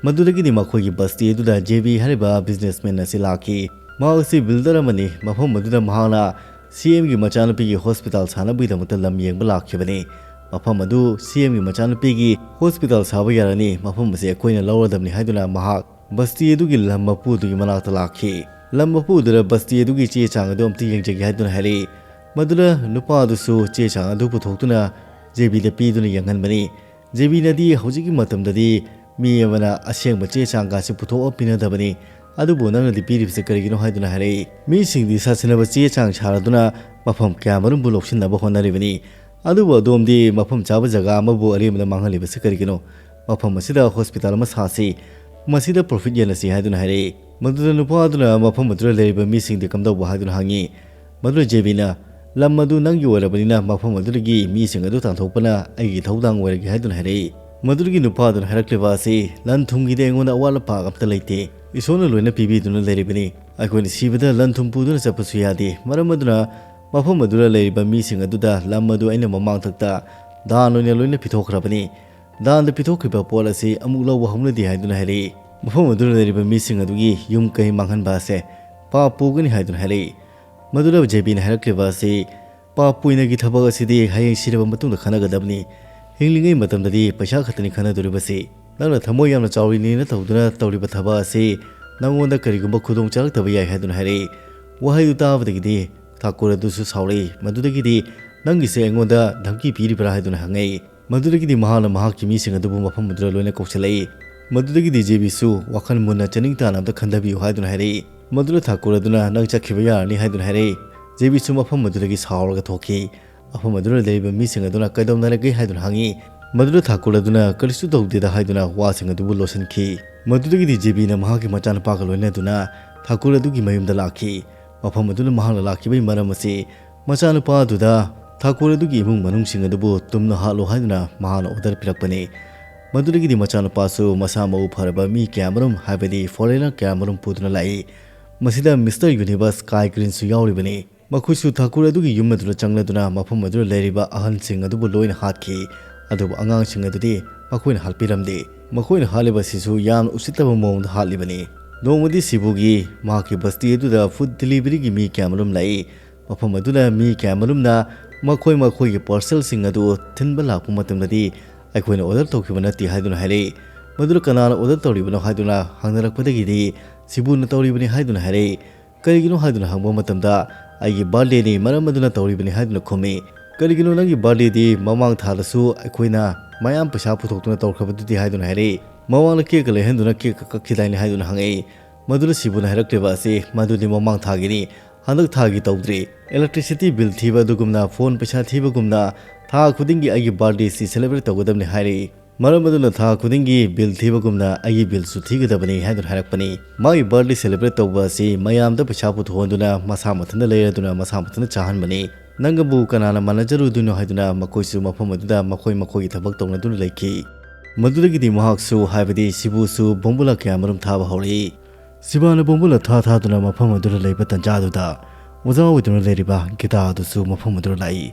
ꯃꯗꯨꯗꯒꯤꯗꯤ ꯃꯈꯣꯏꯒꯤ ꯕꯁꯇꯤ ꯑꯗꯨꯗ ꯖꯦꯕꯤ ꯍꯥꯏꯔꯤꯕ ꯕꯤꯖꯤꯅꯦꯁꯃꯦꯟ ꯑꯁꯤ ꯂꯥꯛꯈꯤ꯫ ꯃꯍꯥꯛ ꯑꯁꯤ ꯕꯤꯜꯗꯔ ꯑꯃꯅꯤ꯫ ꯃꯐꯝ ꯑꯗꯨꯗ ꯃꯍꯥꯛꯅ ꯁꯤ ꯑꯦꯝꯒꯤ ꯃꯆꯥꯅꯨꯄꯤꯒꯤ ꯍꯣꯁꯄꯤꯇꯥꯜ ꯁꯥꯅꯕꯒꯤꯗꯃꯛꯇ ꯂꯝ ꯌꯦꯡꯕ ꯂꯥꯛꯈꯤꯕꯅꯤ꯫ ꯃꯐꯝ ꯑꯗꯨ ꯁꯤ ꯑꯦꯝꯒꯤ ꯃꯆꯥꯅꯨꯄꯤꯒꯤ ꯍꯣꯁꯄꯤꯇꯥꯜ ꯁꯥꯕ ꯌꯥꯔꯅꯤ꯫ ꯃꯐꯝ ꯑꯁꯤ ꯑꯩꯈꯣꯏꯅ ꯂꯧꯔꯗꯕꯅꯤ ꯍꯥꯏꯗꯨꯅ ꯃꯍꯥꯛ ꯕꯁꯇꯤ ꯑꯗꯨꯒꯤ ꯂꯝ ꯃꯄꯨ ꯑꯗꯨꯒꯤ ꯃꯅꯥꯛꯇ ꯂꯥꯛꯈꯤ꯫ ꯂꯝ ꯃꯄꯨ ꯑꯗꯨꯗ ꯕꯁꯇꯤ ꯑꯗꯨꯒꯤ ꯆꯦ ꯆꯥꯡ ꯑꯗꯨ ꯑꯃꯇ ꯌꯦꯡꯖꯒꯦ ꯍꯥꯏꯗꯨꯅ ꯍꯥꯏꯔꯛꯏ꯫ ꯃꯗꯨꯗ ꯅꯨꯄꯥ ꯑꯗꯨꯁꯨ ꯆꯦ ꯆꯥꯡ ꯑꯗꯨ ꯄꯨꯊꯣꯛꯇꯨꯅ ꯖꯦꯕꯤꯗ ꯄꯤꯗꯨꯅ ꯌꯦꯡꯍꯟꯕꯅꯤ꯫ ꯖꯦꯕꯤꯅꯗꯤ ꯍꯧꯖꯤꯛꯀꯤ ꯃꯇꯝꯗꯗꯤ ꯃꯤ ꯑꯃꯅ ꯑꯁꯦꯡꯕ ꯆꯦ ꯆꯥꯡꯒꯁꯤ ꯄꯨꯊꯣꯛꯑ ꯄꯤꯅꯗꯕꯅꯤ꯫ ꯑꯗꯨꯕꯨ ꯅꯪꯅꯗꯤ ꯄꯤꯔꯤꯕꯁꯤ ꯀꯔꯤꯒꯤꯅꯣ ꯍꯥꯏꯗꯨꯅ ꯍꯥꯏꯔꯛꯏ꯫ ꯃꯤꯁꯤꯡꯗꯤ ꯁꯥꯁꯤꯟꯅꯕ ꯆꯦ ꯆꯥꯡ ꯁꯥꯔꯗꯨꯅ ꯃꯐꯝ ꯀꯌꯥꯃꯔꯨꯝꯕꯨ ꯂꯧꯁꯤꯟꯅꯕ ꯍꯣꯠꯅꯔꯤꯕꯅꯤ꯫ ꯑꯗꯨꯕꯨ ꯑꯗꯣꯝꯗꯤ ꯃꯐꯝ ꯆꯥꯕ ꯖꯒꯥ ꯑꯃꯕꯨ ꯑꯔꯦꯝꯕꯗ ꯃꯥꯡꯍꯜꯂꯤꯕꯁꯤ ꯀꯔꯤꯒꯤꯅꯣ? ꯃꯐꯝ ꯑꯁꯤꯗ ꯍꯣꯁꯄꯤꯇꯥꯜ ꯑꯃ ꯁꯥꯁꯤ, ꯃꯁꯤꯗ ꯄ꯭ꯔꯣꯐꯤꯠ ꯌꯦꯟꯅꯁꯤ ꯍꯥꯏꯗꯨꯅ ꯍꯥꯏꯔꯛꯏ꯫ ꯃꯗꯨꯗ ꯅꯨꯄꯥ ꯑꯗꯨꯅ ꯃꯐꯝ ꯑꯗꯨꯗ ꯂꯩꯔꯤꯕ ꯃꯤꯁꯤꯡꯗꯤ ꯀꯝꯗꯧꯕ ꯍꯥꯏꯗꯨꯅ ꯍꯪꯉꯤ꯫ ꯃꯗꯨꯗ ꯖꯦꯕꯤꯅ, "ꯂꯝ ꯑꯗꯨ ꯅꯪꯒꯤ ꯑꯣꯏꯔꯕꯅꯤꯅ ꯃꯐꯝ ꯑꯗꯨꯗꯒꯤ ꯃꯤꯁꯤꯡ ꯑꯗꯨ ꯇꯥꯟꯊꯣꯛꯄꯅ ꯑꯩꯒꯤ ꯊꯧꯗꯥꯡ ꯑꯣꯏꯔꯒꯦ" ꯍꯥꯏꯗꯨꯅ ꯍꯥꯏꯔꯛꯏ꯫ ꯃꯗꯨꯗꯒꯤ ꯅꯨꯄꯥ ꯑꯗꯨꯅ ꯍꯥꯏꯔꯛꯂꯤꯕ ꯑꯁꯤ, "ꯂꯟ ꯊꯨꯝꯒꯤꯗꯤ ꯑꯩꯉꯣꯟꯗ ꯑꯋꯥꯠ ꯑꯄꯥ ꯑꯝꯇ ꯂꯩꯇꯦ꯫ ꯏꯁꯣꯔꯅ ꯂꯣꯏꯅ ꯄꯤꯕꯤꯗꯨꯅ ꯂꯩꯔꯤꯕꯅꯤ꯫ ꯑꯩꯈꯣꯏꯅ ꯁꯤꯕꯗ ꯂꯟ ꯊꯨꯝ ꯄꯨꯗꯨꯅ ꯆꯠꯄꯁꯨ ꯌꯥꯗꯦ꯫ ꯃꯔꯝ ꯑꯗꯨꯅ ꯃꯐꯝ ꯑꯗꯨꯗ ꯂꯩꯔꯤꯕ ꯃꯤꯁꯤꯡ ꯑꯗꯨꯗ ꯂꯝ ꯑꯗꯨ ꯑꯩꯅ ꯃꯃꯥꯡꯊꯛꯇ ꯗꯥꯟ ꯑꯣꯏꯅ ꯂꯣꯏꯅ ꯄꯤꯊꯣꯛꯈ꯭ꯔꯕꯅꯤ꯫ ꯗꯥꯟꯗ ꯄꯤꯊꯣꯛꯈꯤꯕ ꯄꯣꯠ ꯑꯁꯤ ꯑꯃꯨꯛ ꯂꯧꯕ ꯍꯧꯅꯗꯦ" ꯍꯥꯏꯗꯨꯅ ꯍꯥꯏꯔꯛꯏ꯫ ꯃꯐꯝ ꯑꯗꯨꯗ ꯂꯩꯔꯤꯕ ꯃꯤꯁꯤꯡ ꯑꯗꯨꯒꯤ ꯌꯨꯝ ꯀꯩ ꯃꯥꯡꯍꯟꯕ ꯑꯁꯦ ꯄꯥꯞ ꯄꯨꯒꯅꯤ ꯍꯥꯏꯗꯨꯅ ꯍꯥꯏꯔꯛꯏ꯫ ꯃꯗꯨꯗ ꯖꯦꯕꯤꯅ ꯍꯥꯏꯔꯛꯂꯤꯕ ꯑꯁꯤ, "ꯄꯥꯞ ꯄꯨꯏꯅꯒꯤ ꯊꯕꯛ ꯑꯁꯤꯗꯤ ꯍꯌꯦꯡ ꯁꯤꯔꯕ ꯃꯇꯨꯡꯗ ꯈꯟꯅꯒꯗꯕꯅꯤ꯫ ꯍꯤꯡꯂꯤꯉꯩ ꯃꯇꯝꯗꯗꯤ ꯄꯩꯁꯥ ꯈꯛꯇꯅꯤ ꯈꯟꯅꯗꯣꯔꯤꯕꯁꯤ꯫ ꯅꯪꯅ ꯊꯃꯣꯏ ꯌꯥꯝꯅ ꯆꯥꯎꯔꯤꯅꯦꯅ ꯇꯧꯗꯨꯅ ꯇꯧꯔꯤꯕ ꯊꯕꯛ ꯑꯁꯤ ꯅꯪꯉꯣꯟꯗ ꯀꯔꯤꯒꯨꯝꯕ ꯈꯨꯗꯣꯡ ꯆꯥꯔꯛꯇꯕ ꯌꯥꯏ" ꯍꯥꯏꯗꯨꯅ ꯍꯥꯏꯔꯛꯏ꯫ ꯋꯥꯍꯩꯗꯨ ꯇꯥꯕꯗꯒꯤꯗꯤ ꯊꯥꯀꯨꯔ ꯑꯗꯨꯁꯨ ꯁꯥꯎꯔꯛꯏ꯫ ꯃꯗꯨꯗꯒꯤꯗꯤ, "ꯅꯪꯒꯤꯁꯦ ꯑꯩꯉꯣꯟꯗ ꯙꯝꯀꯤ ꯄꯤꯔꯤꯕ꯭ꯔꯥ?" ꯍꯥꯏꯗꯨꯅ ꯍꯪꯉꯛꯏ꯫ ꯃꯗꯨꯗꯒꯤꯗꯤ ꯃꯍꯥꯛꯅ ꯃꯍꯥꯛꯀꯤ ꯃꯤꯁꯤꯡ ꯑꯗꯨꯕꯨ ꯃꯐꯝ ꯑꯗꯨꯗ ꯂꯣꯏꯅ ꯀꯧꯁꯤꯜꯂꯛꯏ꯫ ꯃꯗꯨꯗꯒꯤꯗꯤ ꯖꯦꯕꯤꯁꯨ ꯋꯥꯈꯜ ꯃꯨꯟꯅ ꯆꯅꯤꯡ ꯇꯥꯅ ꯑꯝꯇ ꯈꯟꯊꯕꯤꯌꯨ ꯍꯥꯏꯗꯨꯅ ꯍꯥꯏꯔꯛꯏ꯫ ꯃꯗꯨꯗ ꯊꯥꯀꯨꯔ ꯑꯗꯨꯅ, "ꯅꯪ ꯆꯠꯈꯤꯕ ꯌꯥꯔꯅꯤ" ꯍꯥꯏꯗꯨꯅ ꯍꯥꯏꯔꯛꯏ꯫ ꯖꯦꯕꯤꯁꯨ ꯃꯐꯝ ꯑꯗꯨꯗꯒꯤ ꯁꯥꯎꯔꯒ ꯊꯣꯛꯈꯤ꯫ ꯃꯐꯝ ꯑꯗꯨꯗ ꯂꯩꯔꯤꯕ ꯃꯤꯁꯤꯡ ꯑꯗꯨꯅ, "ꯀꯩꯗꯧꯅꯔꯒꯦ?" ꯍꯥꯏꯗꯨꯅ ꯍꯪꯉꯤ꯫ ꯃꯗꯨꯗ ꯊꯥꯀꯨꯔ ꯑꯗꯨꯅ, "ꯀꯔꯤꯁꯨ ꯇꯧꯗꯦꯗ" ꯍꯥꯏꯗꯨꯅ ꯋꯥꯁꯤꯡ ꯑꯗꯨꯕꯨ ꯂꯣꯠꯁꯤꯟꯈꯤ꯫ ꯃꯗꯨꯗꯒꯤꯗꯤ ꯖꯦꯕꯤꯅ ꯃꯍꯥꯛꯀꯤ ꯃꯆꯥꯅꯨꯄꯥꯒ ꯂꯣꯏꯅꯗꯨꯅ ꯊꯥꯀꯨꯔ ꯑꯗꯨꯒꯤ ꯃꯌꯨꯝꯗ ꯂꯥꯛꯈꯤ꯫ ꯃꯐꯝ ꯑꯗꯨꯗ ꯃꯍꯥꯛꯅ ꯂꯥꯛꯈꯤꯕꯒꯤ ꯃꯔꯝ ꯑꯁꯤ ꯃꯆꯥꯅꯨꯄꯥ ꯑꯗꯨꯗ ꯊꯥꯀꯨꯔ ꯑꯗꯨꯒꯤ ꯏꯃꯨꯡ ꯃꯅꯨꯡꯁꯤꯡ ꯑꯗꯨꯕꯨ ꯇꯨꯝꯅ ꯍꯥꯠꯂꯨ ꯍꯥꯏꯗꯨꯅ ꯃꯍꯥꯛꯅ ꯑꯣꯔꯗꯔ ꯄꯤꯔꯛꯄꯅꯤ꯫ ꯃꯗꯨꯗꯒꯤꯗꯤ ꯃꯆꯥꯅꯨꯄꯥꯁꯨ ꯃꯁꯥ ꯃꯎ ꯐꯔꯕ ꯃꯤ ꯀꯌꯥꯃꯔꯨꯝ, ꯍꯥꯏꯕꯗꯤ ꯐꯣꯔꯦꯅꯔ ꯀꯌꯥꯃꯔꯨꯝ ꯄꯨꯗꯨꯅ ꯂꯥꯛꯏ꯫ ꯃꯁꯤꯗ ꯃꯤꯁꯇꯔ ꯌꯨꯅꯤꯚꯔꯁ ꯀꯥꯏ ꯒ꯭ꯔꯤꯟꯁꯨ ꯌꯥꯎꯔꯤꯕꯅꯤ꯫ ꯃꯈꯣꯏꯁꯨ ꯊꯥꯀꯨꯔ ꯑꯗꯨꯒꯤ ꯌꯨꯝ ꯑꯗꯨꯗ ꯆꯪꯂꯗꯨꯅ ꯃꯐꯝ ꯑꯗꯨꯗ ꯂꯩꯔꯤꯕ ꯑꯍꯜꯁꯤꯡ ꯑꯗꯨꯕꯨ ꯂꯣꯏꯅ ꯍꯥꯠꯈꯤ꯫ ꯑꯗꯨꯕꯨ ꯑꯉꯥꯡꯁꯤꯡ ꯑꯗꯨꯗꯤ ꯃꯈꯣꯏꯅ ꯍꯥꯠꯄꯤꯔꯝꯗꯦ꯫ ꯃꯈꯣꯏꯅ ꯍꯥꯠꯂꯤꯕ ꯑꯁꯤꯁꯨ ꯌꯥꯝꯅ ꯎꯁꯤꯠꯇꯕ ꯃꯑꯣꯡꯗ ꯍꯥꯠꯂꯤꯕꯅꯤ꯫ ꯅꯣꯡꯃꯗꯤ ꯁꯤꯕꯨꯒꯤ ꯃꯍꯥꯛꯀꯤ ꯕꯁꯇꯤ ꯑꯗꯨꯗ ꯐꯨꯗ ꯗꯤꯂꯤꯚꯔꯤꯒꯤ ꯃꯤ ꯀꯌꯥꯃꯔꯨꯝ ꯂꯥꯛꯏ꯫ ꯃꯐꯝ ꯑꯗꯨꯗ ꯃꯤ ꯀꯌꯥꯃꯔꯨꯝꯅ ꯃꯈꯣꯏ ꯃꯈꯣꯏꯒꯤ ꯄꯥꯔꯁꯦꯜꯁꯤꯡ ꯑꯗꯨ ꯊꯤꯟꯕ ꯂꯥꯛꯄ ꯃꯇꯝꯗꯗꯤ, "ꯑꯩꯈꯣꯏꯅ ꯑꯣꯔꯗꯔ ꯇꯧꯈꯤꯕ ꯅꯠꯇꯦ" ꯍꯥꯏꯗꯨꯅ ꯍꯥꯏꯔꯛꯏ꯫ ꯃꯗꯨꯗ ꯀꯅꯥꯅ ꯑꯣꯔꯗꯔ ꯇꯧꯔꯤꯕꯅꯣ ꯍꯥꯏꯗꯨꯅ ꯍꯪꯅꯔꯛꯄꯗꯒꯤꯗꯤ, "ꯁꯤꯕꯨꯅ ꯇꯧꯔꯤꯕꯅꯤ" ꯍꯥꯏꯗꯨꯅ ꯍꯥꯏꯔꯛꯏ꯫ ꯀꯔꯤꯒꯤꯅꯣ ꯍꯥꯏꯗꯨꯅ ꯍꯪꯕ ꯃꯇꯝꯗ, "ꯑꯩꯒꯤ birthdayꯅꯤ, ꯃꯔꯝ ꯑꯗꯨꯅ ꯇꯧꯔꯤꯕꯅꯤ" ꯍꯥꯏꯗꯨꯅ ꯈꯨꯝꯃꯤ꯫ "ꯀꯔꯤꯒꯤꯅꯣ ꯅꯪꯒꯤ birthdayꯗꯤ ꯃꯃꯥꯡ ꯊꯥꯗꯁꯨ ꯑꯩꯈꯣꯏꯅ ꯃꯌꯥꯝ ꯄꯩꯁꯥ ꯄꯨꯊꯣꯛꯇꯨꯅ ꯇꯧꯈ꯭ꯔꯕꯗꯨꯗꯤ?" ꯍꯥꯏꯗꯨꯅ ꯍꯥꯏꯔꯛꯏ꯫ "ꯃꯃꯥꯡꯗ cakeꯀ ꯂꯩꯍꯟꯗꯨꯅ cakeꯀ ꯀꯛꯈꯤꯗꯥꯏꯅꯦ?" ꯍꯥꯏꯗꯨꯅ ꯍꯪꯉꯛꯏ꯫ ꯃꯗꯨꯗ ꯁꯤꯕꯨꯅ ꯍꯥꯏꯔꯛꯂꯤꯕ ꯑꯁꯤ, "ꯃꯗꯨꯗꯤ ꯃꯃꯥꯡ ꯊꯥꯒꯤꯅꯤ, ꯍꯟꯗꯛ ꯊꯥꯒꯤ ꯇꯧꯗ꯭ꯔꯤ꯫ Electricity bill ꯊꯤꯕ ꯑꯗꯨꯒꯨꯝꯅ, phone ꯄꯩꯁꯥ ꯊꯤꯕꯒꯨꯝꯅ ꯊꯥ ꯈꯨꯗꯤꯡꯒꯤ ꯑꯩꯒꯤ birthdayꯁꯤ celebrate ꯇꯧꯒꯗꯕꯅꯤ" ꯍꯥꯏꯔꯛꯏ꯫ "ꯃꯔꯝ ꯑꯗꯨꯅ ꯊꯥ ꯈꯨꯗꯤꯡꯒꯤ bill ꯊꯤꯕꯒꯨꯝꯅ ꯑꯩꯒꯤ billꯁꯨ ꯊꯤꯒꯗꯕꯅꯤ" ꯍꯥꯏꯗꯨꯅ ꯍꯥꯏꯔꯛꯄꯅꯤ꯫ ꯃꯥꯒꯤ birthday celebrate ꯇꯧꯕ ꯑꯁꯤ ꯃꯌꯥꯝꯗ ꯄꯩꯁꯥ ꯄꯨꯊꯣꯛꯍꯟꯗꯨꯅ ꯃꯁꯥ ꯃꯊꯟꯇ ꯂꯩꯔꯗꯨꯅ ꯃꯁꯥ ꯃꯊꯟꯇ ꯆꯥꯍꯟꯕꯅꯤ꯫ "ꯅꯪꯒꯕꯨ ꯀꯅꯥꯅ ꯃꯥꯟꯅꯖꯔꯨꯗꯣꯏꯅꯣ?" ꯍꯥꯏꯗꯨꯅ ꯃꯈꯣꯏꯁꯨ ꯃꯐꯝ ꯑꯗꯨꯗ ꯃꯈꯣꯏ ꯃꯈꯣꯏꯒꯤ ꯊꯕꯛ ꯇꯧꯅꯗꯨꯅ ꯂꯩꯈꯤ꯫ ꯃꯗꯨꯗꯒꯤꯗꯤ ꯃꯍꯥꯛꯁꯨ, ꯍꯥꯏꯕꯗꯤ ꯁꯤꯕꯨꯁꯨ, ꯕꯣꯝꯕꯨꯂꯥ ꯀꯌꯥ ꯃꯔꯨꯝ ꯊꯥꯕ ꯍꯧꯔꯛꯏ꯫ ꯁꯤꯕꯥꯅ ꯕꯣꯝꯕꯨꯂꯥ ꯊꯥ ꯊꯥꯗꯨꯅ ꯃꯐꯝ ꯑꯗꯨꯗ ꯂꯩꯕ ꯇꯟꯖꯥꯗꯨꯗ, ꯑꯣꯖꯥ ꯑꯣꯏꯗꯨꯅ ꯂꯩꯔꯤꯕ ꯒꯤꯇꯥ ꯑꯗꯨꯁꯨ ꯃꯐꯝ ꯑꯗꯨꯗ ꯂꯥꯛꯏ꯫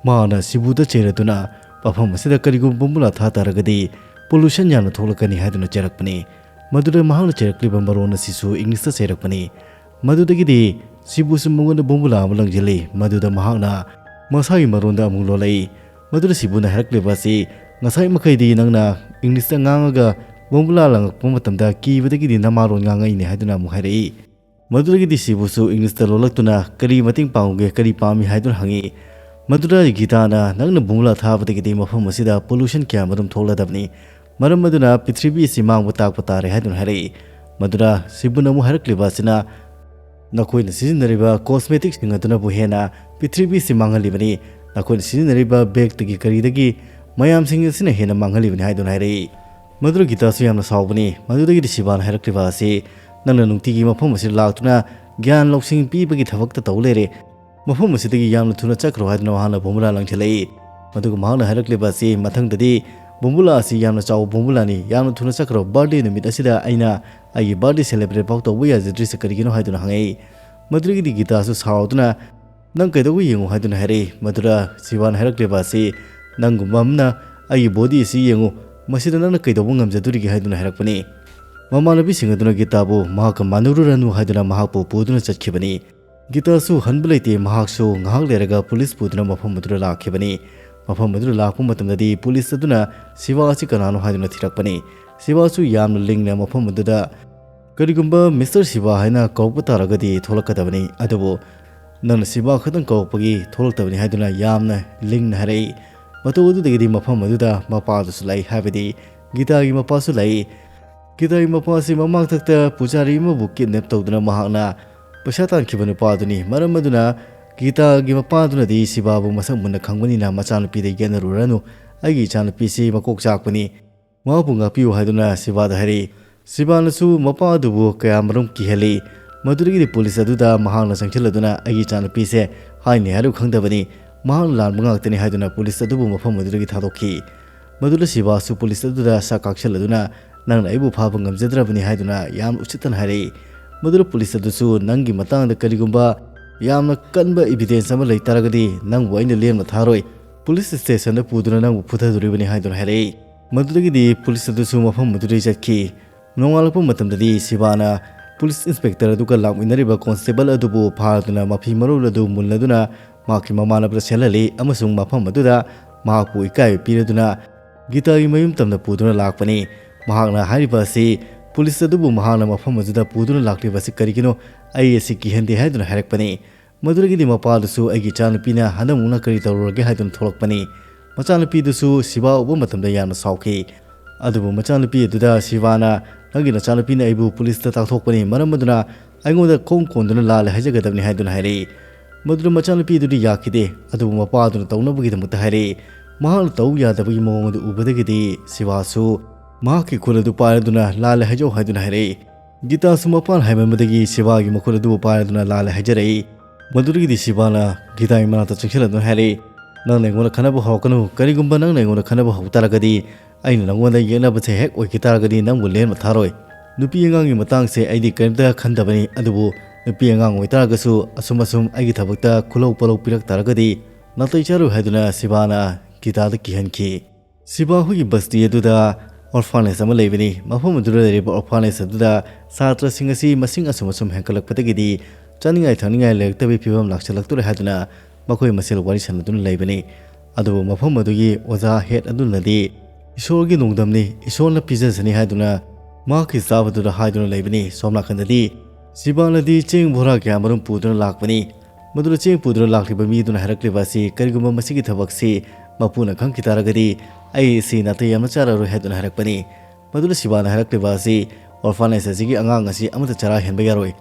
ꯃꯍꯥꯛꯅ ꯁꯤꯕꯨꯗ ꯆꯩꯔꯗꯨꯅ, "ꯃꯐꯝ ꯑꯁꯤꯗ ꯀꯔꯤꯒꯨꯝꯕ ꯕꯣꯝꯕꯨꯂꯥ ꯊꯥ ꯇꯥꯔꯒꯗꯤ pollution ꯌꯥꯝꯅ ꯊꯣꯛꯂꯛꯀꯅꯤ" ꯍꯥꯏꯗꯨꯅ ꯆꯩꯔꯛꯄꯅꯤ꯫ ꯃꯗꯨꯗ ꯃꯍꯥꯛꯅ ꯆꯩꯔꯛꯂꯤꯕ ꯃꯔꯣꯟ ꯑꯁꯤꯁꯨ Englishꯇ ꯆꯩꯔꯛꯄꯅꯤ꯫ ꯃꯗꯨꯗꯒꯤꯗꯤ ꯁꯤꯕꯨꯁꯨ ꯃꯉꯣꯟꯗ ꯕꯣꯝꯕꯨꯂꯥ ꯑꯃ ꯂꯪꯁꯤꯜꯂꯤ, ꯃꯗꯨꯗ ꯃꯍꯥꯛꯅ ꯃꯁꯥꯒꯤ ꯃꯔꯣꯟꯗ ꯑꯃꯨꯛ ꯂꯣꯜꯂꯛꯏ꯫ ꯃꯗꯨꯗ ꯁꯤꯕꯨꯅ ꯍꯥꯏꯔꯛꯂꯤꯕ ꯑꯁꯤ, "ꯉꯁꯥꯏ ꯃꯈꯩꯗꯤ ꯅꯪꯅ Englishꯇ ꯉꯥꯡꯉꯒ ꯕꯣꯝꯕꯨꯂꯥ ꯂꯪꯉꯛꯄ ꯃꯇꯝꯗ ꯀꯤꯕꯗꯒꯤꯗꯤ ꯅꯃꯥꯔꯣꯟ ꯉꯥꯡꯉꯛꯏꯅꯦ" ꯍꯥꯏꯗꯨꯅ ꯑꯃꯨꯛ ꯍꯥꯏꯔꯛꯏ꯫ ꯃꯗꯨꯗꯒꯤꯗꯤ ꯁꯤꯕꯨꯁꯨ Englishꯇ ꯂꯣꯜꯂꯛꯇꯨꯅ, "ꯀꯔꯤ ꯃꯇꯦꯡ ꯄꯥꯡꯉꯨꯒꯦ, ꯀꯔꯤ ꯄꯥꯝꯃꯤ?" ꯍꯥꯏꯗꯨꯅ ꯍꯪꯉꯤ꯫ ꯃꯗꯨꯗ ꯒꯤꯇꯥꯅ, "ꯅꯪꯅ ꯕꯣꯝꯕꯨꯂꯥ ꯊꯥꯕꯗꯒꯤꯗꯤ ꯃꯐꯝ ꯑꯁꯤꯗ pollution ꯀꯌꯥ ꯃꯔꯨꯝ ꯊꯣꯛꯂꯗꯕꯅꯤ, ꯃꯔꯝ ꯑꯗꯨꯅ ꯄ꯭ꯔꯤꯊꯤꯕꯤ ꯑꯁꯤ ꯃꯥꯡꯕ ꯇꯥꯛꯄ ꯇꯥꯔꯦ" ꯍꯥꯏꯗꯨꯅ ꯍꯥꯏꯔꯛꯏ꯫ ꯃꯗꯨꯗ ꯁꯤꯕꯨꯅ ꯑꯃꯨꯛ ꯍꯥꯏꯔꯛꯂꯤꯕ ꯑꯁꯤꯅ, "ꯅꯈꯣꯏꯅ ꯁꯤꯖꯤꯟꯅꯔꯤꯕ cosmeticꯁꯤꯡ ꯑꯗꯨꯅꯕꯨ ꯍꯦꯟꯅ ꯄ꯭ꯔꯤꯊꯤꯕꯤ ꯑꯁꯤ ꯃꯥꯡꯍꯜꯂꯤꯕꯅꯤ, ꯅꯈꯣꯏꯅ ꯁꯤꯖꯤꯟꯅꯔꯤꯕ bagꯇꯒꯤ ꯀꯔꯤꯗꯒꯤ ꯃꯌꯥꯝꯁꯤꯡ ꯑꯁꯤꯅ ꯍꯦꯟꯅ ꯃꯥꯡꯍꯜꯂꯤꯕꯅꯤ" ꯍꯥꯏꯗꯨꯅ ꯍꯥꯏꯔꯛꯏ꯫ ꯃꯗꯨꯗ ꯒꯤꯇꯥꯁꯨ ꯌꯥꯝꯅ ꯁꯥꯎꯕꯅꯤ꯫ ꯃꯗꯨꯗꯒꯤꯗꯤ ꯁꯤꯕꯥꯅ ꯍꯥꯏꯔꯛꯂꯤꯕ ꯑꯁꯤ, "ꯅꯪꯅ ꯅꯨꯡꯇꯤꯒꯤ ꯃꯐꯝ ꯑꯁꯤꯗ ꯂꯥꯛꯇꯨꯅ ꯒ꯭ꯌꯥꯟ ꯂꯧꯁꯤꯡ ꯄꯤꯕꯒꯤ ꯊꯕꯛꯇ ꯇꯧ ꯂꯩꯔꯦ꯫ ꯃꯐꯝ ꯑꯁꯤꯗꯒꯤ ꯌꯥꯝꯅ ꯊꯨꯅ ꯆꯠꯈ꯭ꯔꯣ" ꯍꯥꯏꯗꯨꯅ ꯃꯍꯥꯛꯅ ꯕꯣꯝꯕꯨꯂꯥ ꯂꯪꯁꯤꯜꯂꯛꯏ꯫ ꯃꯗꯨꯒ ꯃꯍꯥꯛꯅ ꯍꯥꯏꯔꯛꯂꯤꯕ ꯑꯁꯤ, "ꯃꯊꯪꯗꯗꯤ ꯕꯣꯝꯕꯨꯂꯥ ꯑꯁꯤ ꯌꯥꯝꯅ ꯆꯥꯎꯕ ꯕꯣꯝꯕꯨꯂꯥꯅꯤ, ꯌꯥꯝꯅ ꯊꯨꯅ ꯆꯠꯈ꯭ꯔꯣ, birthday ꯅꯨꯃꯤꯠ ꯑꯁꯤꯗ ꯑꯩꯅ ꯑꯩꯒꯤ birthday celebrate ꯐꯥꯎ ꯇꯧꯕ ꯌꯥꯖꯗ꯭ꯔꯤꯁꯦ ꯀꯔꯤꯒꯤꯅꯣ?" ꯍꯥꯏꯗꯨꯅ ꯍꯪꯉꯛꯏ꯫ ꯃꯗꯨꯗꯒꯤꯗꯤ ꯒꯤꯇꯥꯁꯨ ꯁꯥꯎꯗꯨꯅ, "ꯅꯪ ꯀꯩꯗꯧꯕ ꯌꯦꯡꯉꯨ" ꯍꯥꯏꯗꯨꯅ ꯍꯥꯏꯔꯛꯏ꯫ ꯃꯗꯨꯗ ꯁꯤꯕꯥꯅ ꯍꯥꯏꯔꯛꯂꯤꯕ ꯑꯁꯤ, "ꯅꯪꯒꯨꯝꯕ ꯑꯃꯅ ꯑꯩꯒꯤ body ꯑꯁꯤ ꯌꯦꯡꯉꯨ, ꯃꯁꯤꯗ ꯅꯪꯅ ꯀꯩꯗꯧꯕ ꯉꯝꯖꯗꯣꯔꯤꯒꯦ?" ꯍꯥꯏꯗꯨꯅ ꯍꯥꯏꯔꯛꯄꯅꯤ꯫ ꯃꯃꯥꯟꯅꯕꯤꯁꯤꯡ ꯑꯗꯨꯅ ꯒꯤꯇꯥꯕꯨ ꯃꯍꯥꯛꯀ ꯃꯥꯟꯅꯔꯨꯔꯅꯨ ꯍꯥꯏꯗꯨꯅ ꯃꯍꯥꯛꯄꯨ ꯄꯨꯗꯨꯅ ꯆꯠꯈꯤꯕꯅꯤ꯫ ꯒꯤꯇꯥꯁꯨ ꯍꯟꯕ ꯂꯩꯇꯦ, ꯃꯍꯥꯛꯁꯨ ꯉꯥꯏꯍꯥꯛ ꯂꯩꯔꯒ ꯄꯨꯂꯤꯁ ꯄꯨꯗꯨꯅ ꯃꯐꯝ ꯑꯗꯨꯗ ꯂꯥꯛꯈꯤꯕꯅꯤ꯫ ꯃꯐꯝ ꯑꯗꯨꯗ ꯂꯥꯛꯄ ꯃꯇꯝꯗꯗꯤ ꯄꯨꯂꯤꯁ ꯑꯗꯨꯅ ꯁꯤꯕꯥ ꯑꯁꯤ ꯀꯅꯥꯅꯣ ꯍꯥꯏꯗꯨꯅ ꯊꯤꯔꯛꯄꯅꯤ꯫ ꯁꯤꯕꯥꯁꯨ ꯌꯥꯝꯅ ꯂꯤꯡꯅ ꯃꯐꯝ ꯑꯗꯨꯗ, "ꯀꯔꯤꯒꯨꯝꯕ Mister ꯁꯤꯕꯥ ꯍꯥꯏꯅ ꯀꯧꯔꯛꯄ ꯇꯥꯔꯒꯗꯤ ꯊꯣꯛꯂꯛꯀꯗꯕꯅꯤ, ꯑꯗꯨꯕꯨ "ꯅꯪꯅ ꯁꯤꯕꯥ ꯈꯛꯇꯪ ꯀꯧꯔꯛꯄꯒꯤ ꯊꯣꯛꯂꯛꯇꯕꯅꯤ" ꯍꯥꯏꯗꯨꯅ ꯌꯥꯝꯅ ꯂꯤꯡꯅ ꯍꯥꯏꯔꯛꯏ꯫ ꯃꯇꯧ ꯑꯗꯨꯗꯒꯤꯗꯤ ꯃꯐꯝ ꯑꯗꯨꯗ ꯃꯄꯥꯗꯨꯁꯨ ꯂꯩ, ꯍꯥꯏꯕꯗꯤ ꯒꯤꯇꯥꯒꯤ ꯃꯄꯥꯁꯨ ꯂꯩ꯫ ꯒꯤꯇꯥꯒꯤ ꯃꯄꯥ ꯑꯁꯤ ꯃꯃꯥꯡꯊꯛꯇ ꯄꯨꯖꯥꯔꯤ ꯑꯃꯕꯨ ꯀꯤꯗꯅꯦꯞ ꯇꯧꯗꯨꯅ ꯃꯍꯥꯛꯅ ꯄꯩꯁꯥ ꯇꯥꯟꯈꯤꯕ ꯅꯨꯄꯥꯗꯨꯅꯤ꯫ ꯃꯔꯝ ꯑꯗꯨꯅ ꯒꯤꯇꯥꯒꯤ ꯃꯄꯥꯗꯨꯅꯗꯤ ꯁꯤꯕꯥꯕꯨ ꯃꯁꯛ ꯃꯨꯟꯅ ꯈꯪꯕꯅꯤꯅ ꯃꯆꯥꯅꯨꯄꯤꯗ ꯌꯦꯠꯅꯔꯨꯔꯅꯨ, "ꯑꯩꯒꯤ ꯏꯆꯥꯅꯨꯄꯤꯁꯤ ꯃꯀꯣꯛ ꯆꯥꯛꯄꯅꯤ, ꯃꯍꯥꯛꯄꯨ ꯉꯥꯛꯄꯤꯌꯨ" ꯍꯥꯏꯗꯨꯅ ꯁꯤꯕꯥꯗ ꯍꯥꯏꯔꯛꯏ꯫ ꯁꯤꯕꯥꯅꯁꯨ ꯃꯄꯥ ꯑꯗꯨꯕꯨ ꯀꯌꯥꯃꯔꯨꯝ ꯀꯤꯍꯜꯂꯤ꯫ ꯃꯗꯨꯗꯒꯤꯗꯤ ꯄꯨꯂꯤꯁ ꯑꯗꯨꯗ ꯃꯍꯥꯛꯅ ꯆꯪꯁꯤꯜꯂꯗꯨꯅ "ꯑꯩꯒꯤ ꯏꯆꯥꯅꯨꯄꯤꯁꯦ ꯍꯥꯏꯅꯤ ꯍꯥꯏꯔꯨ ꯈꯪꯗꯕꯅꯤ, ꯃꯍꯥꯛꯅ ꯂꯥꯟꯕ ꯉꯥꯛꯇꯅꯤ" ꯍꯥꯏꯗꯨꯅ ꯄꯨꯂꯤꯁ ꯑꯗꯨꯕꯨ ꯃꯐꯝ ꯑꯗꯨꯗꯒꯤ ꯊꯥꯗꯣꯛꯈꯤ꯫ ꯃꯗꯨꯗ ꯁꯤꯕꯥꯁꯨ ꯄꯨꯂꯤꯁ ꯑꯗꯨꯗ ꯁꯛ ꯀꯥꯛꯁꯤꯜꯂꯗꯨꯅ "ꯅꯪꯅ ꯑꯩꯕꯨ ꯐꯥꯕ ꯉꯝꯖꯗ꯭ꯔꯕꯅꯤ" ꯍꯥꯏꯗꯨꯅ ꯌꯥꯝ ꯎꯁꯤꯠꯇꯅ ꯍꯥꯏꯔꯛꯏ꯫ ꯃꯗꯨꯗ ꯄꯨꯂꯤꯁ ꯑꯗꯨꯁꯨ "ꯅꯪꯒꯤ ꯃꯇꯥꯡꯗ ꯀꯔꯤꯒꯨꯝꯕ ꯌꯥꯝꯅ ꯀꯟꯕ ꯏꯕꯤꯗꯦꯟꯁ ꯑꯃ ꯂꯩ ꯇꯥꯔꯒꯗꯤ ꯅꯪꯕꯨ ꯑꯩꯅ ꯂꯦꯝꯅ ꯊꯥꯔꯣꯏ, ꯄꯨꯂꯤꯁ ꯁ꯭ꯇꯦꯁꯟꯗ ꯄꯨꯗꯨꯅ ꯅꯪꯕꯨ ꯐꯨꯊꯗꯣꯔꯤꯕꯅꯤ" ꯍꯥꯏꯗꯨꯅ ꯍꯥꯏꯔꯛꯏ꯫ ꯃꯗꯨꯗꯒꯤꯗꯤ ꯄꯨꯂꯤꯁ ꯑꯗꯨꯁꯨ ꯃꯐꯝ ꯑꯗꯨꯗꯒꯤ ꯆꯠꯈꯤ꯫ ꯅꯣꯡꯉꯥꯜꯂꯛꯄ ꯃꯇꯝꯗꯗꯤ ꯁꯤꯕꯥꯅ ꯄꯨꯂꯤꯁ ꯏꯟꯁꯄꯦꯛꯇꯔ ꯑꯗꯨꯒ ꯂꯥꯛꯃꯤꯟꯅꯔꯤꯕ ꯀꯣꯟꯁꯇꯦꯕꯜ ꯑꯗꯨꯕꯨ ꯐꯥꯗꯨꯅ ꯃꯐꯤ ꯃꯔꯣꯜ ꯑꯗꯨ ꯃꯨꯜꯂꯗꯨꯅ ꯃꯍꯥꯛꯀꯤ ꯃꯃꯥꯟꯅꯕꯗ ꯁꯦꯠꯍꯜꯂꯤ ꯑꯃꯁꯨꯡ ꯃꯐꯝ ꯑꯗꯨꯗ ꯃꯍꯥꯛꯄꯨ ꯏꯀꯥꯏꯕ ꯄꯤꯔꯗꯨꯅ ꯒꯤꯇꯥꯒꯤ ꯃꯌꯨꯝ ꯇꯝꯅ ꯄꯨꯗꯨꯅ ꯂꯥꯛꯄꯅꯤ꯫ ꯃꯍꯥꯛꯅ ꯍꯥꯏꯔꯤꯕ ꯑꯁꯤ ꯄꯨꯂꯤꯁ ꯑꯗꯨꯕꯨ ꯃꯍꯥꯛꯅ ꯃꯐꯝ ꯑꯗꯨꯗ ꯄꯨꯗꯨꯅ ꯂꯥꯛꯂꯤꯕ ꯑꯁꯤ ꯀꯔꯤꯒꯤꯅꯣ, ꯑꯩ ꯑꯁꯤ ꯀꯤꯍꯟꯗꯦ ꯍꯥꯏꯗꯨꯅ ꯍꯥꯏꯔꯛꯄꯅꯤ꯫ ꯃꯗꯨꯗꯒꯤꯗꯤ ꯃꯄꯥꯗꯨꯁꯨ "ꯑꯩꯒꯤ ꯏꯆꯥꯅꯨꯄꯤꯅ ꯍꯟꯗꯛꯃꯨꯛꯅ ꯀꯔꯤ ꯇꯧꯔꯨꯔꯒꯦ?" ꯍꯥꯏꯗꯨꯅ ꯊꯣꯛꯂꯛꯄꯅꯤ꯫ ꯃꯆꯥꯅꯨꯄꯤꯗꯨꯁꯨ ꯁꯤꯕꯥ ꯎꯕ ꯃꯇꯝꯗ ꯌꯥꯝꯅ ꯁꯥꯎꯈꯤ꯫ ꯑꯗꯨꯕꯨ ꯃꯆꯥꯅꯨꯄꯤ ꯑꯗꯨꯗ ꯁꯤꯕꯥꯅ "ꯅꯪꯒꯤ ꯅꯆꯥꯅꯨꯄꯤꯅ ꯑꯩꯕꯨ ꯄꯨꯂꯤꯁꯇ ꯇꯥꯛꯊꯣꯛꯄꯅꯤ, ꯃꯔꯝ ꯑꯗꯨꯅ ꯑꯩꯉꯣꯟꯗ ꯈꯣꯡ ꯀꯣꯟꯗꯨꯅ ꯂꯥꯜꯂꯦ ꯍꯥꯏꯖꯒꯗꯕꯅꯤ" ꯍꯥꯏꯗꯨꯅ ꯍꯥꯏꯔꯛꯏ꯫ ꯃꯗꯨꯗ ꯃꯆꯥꯅꯨꯄꯤ ꯑꯗꯨꯗꯤ ꯌꯥꯈꯤꯗꯦ, ꯑꯗꯨꯕꯨ ꯃꯄꯥ ꯑꯗꯨꯅ ꯇꯧꯅꯕꯒꯤꯗꯃꯛꯇ ꯍꯥꯏꯔꯛꯏ꯫ ꯃꯍꯥꯛꯅ ꯇꯧ ꯌꯥꯗꯕꯒꯤ ꯃꯑꯣꯡ ꯑꯗꯨ ꯎꯕꯗꯒꯤꯗꯤ ꯁꯤꯕꯥꯁꯨ ꯃꯍꯥꯛꯀꯤ ꯈꯨꯠ ꯑꯗꯨ ꯄꯥꯏꯔꯗꯨꯅ "ꯂꯥꯜꯂꯦ ꯍꯥꯏꯖꯧ" ꯍꯥꯏꯗꯨꯅ ꯍꯥꯏꯔꯛꯏ꯫ ꯒꯤꯇꯥꯁꯨ ꯃꯄꯥꯅ ꯍꯥꯏꯃꯟꯕꯗꯒꯤ ꯁꯤꯕꯥꯒꯤ ꯃꯈꯨꯠ ꯑꯗꯨꯕꯨ ꯄꯥꯏꯔꯗꯨꯅ "ꯂꯥꯜꯂꯦ" ꯍꯥꯏꯖꯔꯛꯏ꯫ ꯃꯗꯨꯗꯒꯤꯗꯤ ꯁꯤꯕꯥꯅ ꯒꯤꯇꯥꯒꯤ ꯃꯅꯥꯛꯇ ꯆꯪꯁꯤꯜꯂꯗꯨꯅ ꯍꯥꯏꯔꯛꯏ, "ꯅꯪꯅ ꯑꯩꯉꯣꯟꯗ ꯈꯟꯅꯕ ꯍꯧꯔꯛꯀꯅꯨ, ꯀꯔꯤꯒꯨꯝꯕ ꯅꯪꯅ ꯑꯩꯉꯣꯟꯗ ꯈꯟꯅꯕ ꯍꯧ ꯇꯥꯔꯒꯗꯤ ꯑꯩꯅ ꯅꯪꯉꯣꯟꯗ ꯌꯦꯛꯅꯕꯁꯦ ꯍꯦꯛ ꯑꯣꯏꯈꯤ ꯇꯥꯔꯒꯗꯤ ꯅꯪꯕꯨ ꯂꯦꯝꯅ ꯊꯥꯔꯣꯏ꯫ ꯅꯨꯄꯤ ꯑꯉꯥꯡꯒꯤ ꯃꯇꯥꯡꯁꯦ ꯑꯩꯗꯤ ꯀꯔꯤꯝꯇ ꯈꯟꯗꯕꯅꯤ, ꯑꯗꯨꯕꯨ ꯅꯨꯄꯤ ꯑꯉꯥꯡ ꯑꯣꯏꯇꯥꯔꯒꯁꯨ ꯑꯁꯨꯝ ꯑꯁꯨꯝ ꯑꯩꯒꯤ ꯊꯕꯛꯇ ꯈꯨꯂꯧ ꯄꯣꯠꯂꯧ ꯄꯤꯔꯛ ꯇꯥꯔꯒꯗꯤ ꯅꯥꯇꯩ ꯆꯥꯔꯣꯏ" ꯍꯥꯏꯗꯨꯅ ꯁꯤꯕꯥꯅ ꯒꯤꯇꯥꯗ ꯀꯤꯍꯟꯈꯤ꯫ ꯁꯤꯕꯥ ꯍꯣꯏꯒꯤ ꯕꯁꯇꯤ ꯑꯗꯨꯗ ꯑꯣꯔꯐꯥꯅꯦꯖ ꯑꯃ ꯂꯩꯕꯅꯤ꯫ ꯃꯐꯝ ꯑꯗꯨꯗ ꯂꯩꯔꯤꯕ ꯑꯣꯔꯐꯥꯅꯦꯖ ꯑꯗꯨꯗ ꯁꯥꯇ꯭ꯔꯁꯤꯡ ꯑꯁꯤ ꯃꯁꯤꯡ ꯑꯁꯨꯝ ꯑꯁꯨꯝ ꯍꯦꯟꯒꯠꯂꯛꯄꯗꯒꯤꯗꯤ ꯆꯥꯅꯤꯡꯉꯥꯏ ꯊꯛꯅꯤꯡꯉꯥꯏ ꯂꯩꯔꯛꯇꯕꯒꯤ ꯐꯤꯕꯝ ꯂꯥꯛꯁꯤꯜꯂꯛꯇꯣꯔꯦ ꯍꯥꯏꯗꯨꯅ ꯃꯈꯣꯏ ꯃꯁꯦꯜ ꯋꯥꯔꯤ ꯁꯥꯟꯅꯗꯨꯅ ꯂꯩꯕꯅꯤ꯫ ꯑꯗꯨꯕꯨ ꯃꯐꯝ ꯑꯗꯨꯒꯤ ꯑꯣꯖꯥ ꯍꯦꯗ ꯑꯗꯨꯅꯗꯤ "ꯏꯁꯣꯔꯒꯤ ꯅꯣꯡꯗꯝꯅꯤ, ꯏꯁꯣꯔꯅ ꯄꯤꯖꯁꯅꯤ" ꯍꯥꯏꯗꯨꯅ ꯃꯍꯥꯛꯀꯤ ꯆꯥꯕꯗꯨꯗ ꯍꯥꯏꯗꯨꯅ ꯂꯩꯕꯅꯤ꯫ ꯁꯣꯝ ꯅꯥꯀꯟꯗꯗꯤ ꯁꯤꯕꯥꯅꯗꯤ ꯆꯦꯡ ꯕꯣꯔꯥ ꯀꯌꯥ ꯃꯔꯨꯝ ꯄꯨꯗꯨꯅ ꯂꯥꯛꯄꯅꯤ꯫ ꯃꯗꯨꯗ ꯆꯦꯡ ꯄꯨꯗꯨꯅ ꯂꯥꯛꯂꯤꯕ ꯃꯤꯗꯨꯅ ꯍꯥꯏꯔꯛꯂꯤꯕ ꯑꯁꯤ, "ꯀꯔꯤꯒꯨꯝꯕ ꯃꯁꯤꯒꯤ ꯊꯕꯛꯁꯤ ꯃꯄꯨꯅ ꯈꯪꯈꯤ ꯇꯥꯔꯒꯗꯤ ꯑꯩ ꯑꯁꯤ ꯅꯥꯇꯩ ꯌꯥꯝꯅ ꯆꯥꯔꯔꯣꯏ" ꯍꯥꯏꯗꯨꯅ ꯍꯥꯏꯔꯛꯄꯅꯤ꯫ ꯃꯗꯨꯗ ꯁꯤꯕꯥꯅ ꯍꯥꯏꯔꯛꯂꯤꯕ ꯑꯁꯤ, "ꯑꯣꯔꯐꯥꯅꯦꯖ ꯑꯁꯤꯒꯤ ꯑꯉꯥꯡ ꯑꯁꯤ ꯑꯃꯠꯇ ꯆꯔꯥ ꯍꯦꯟꯕ ꯌꯥꯔꯣꯏ꯫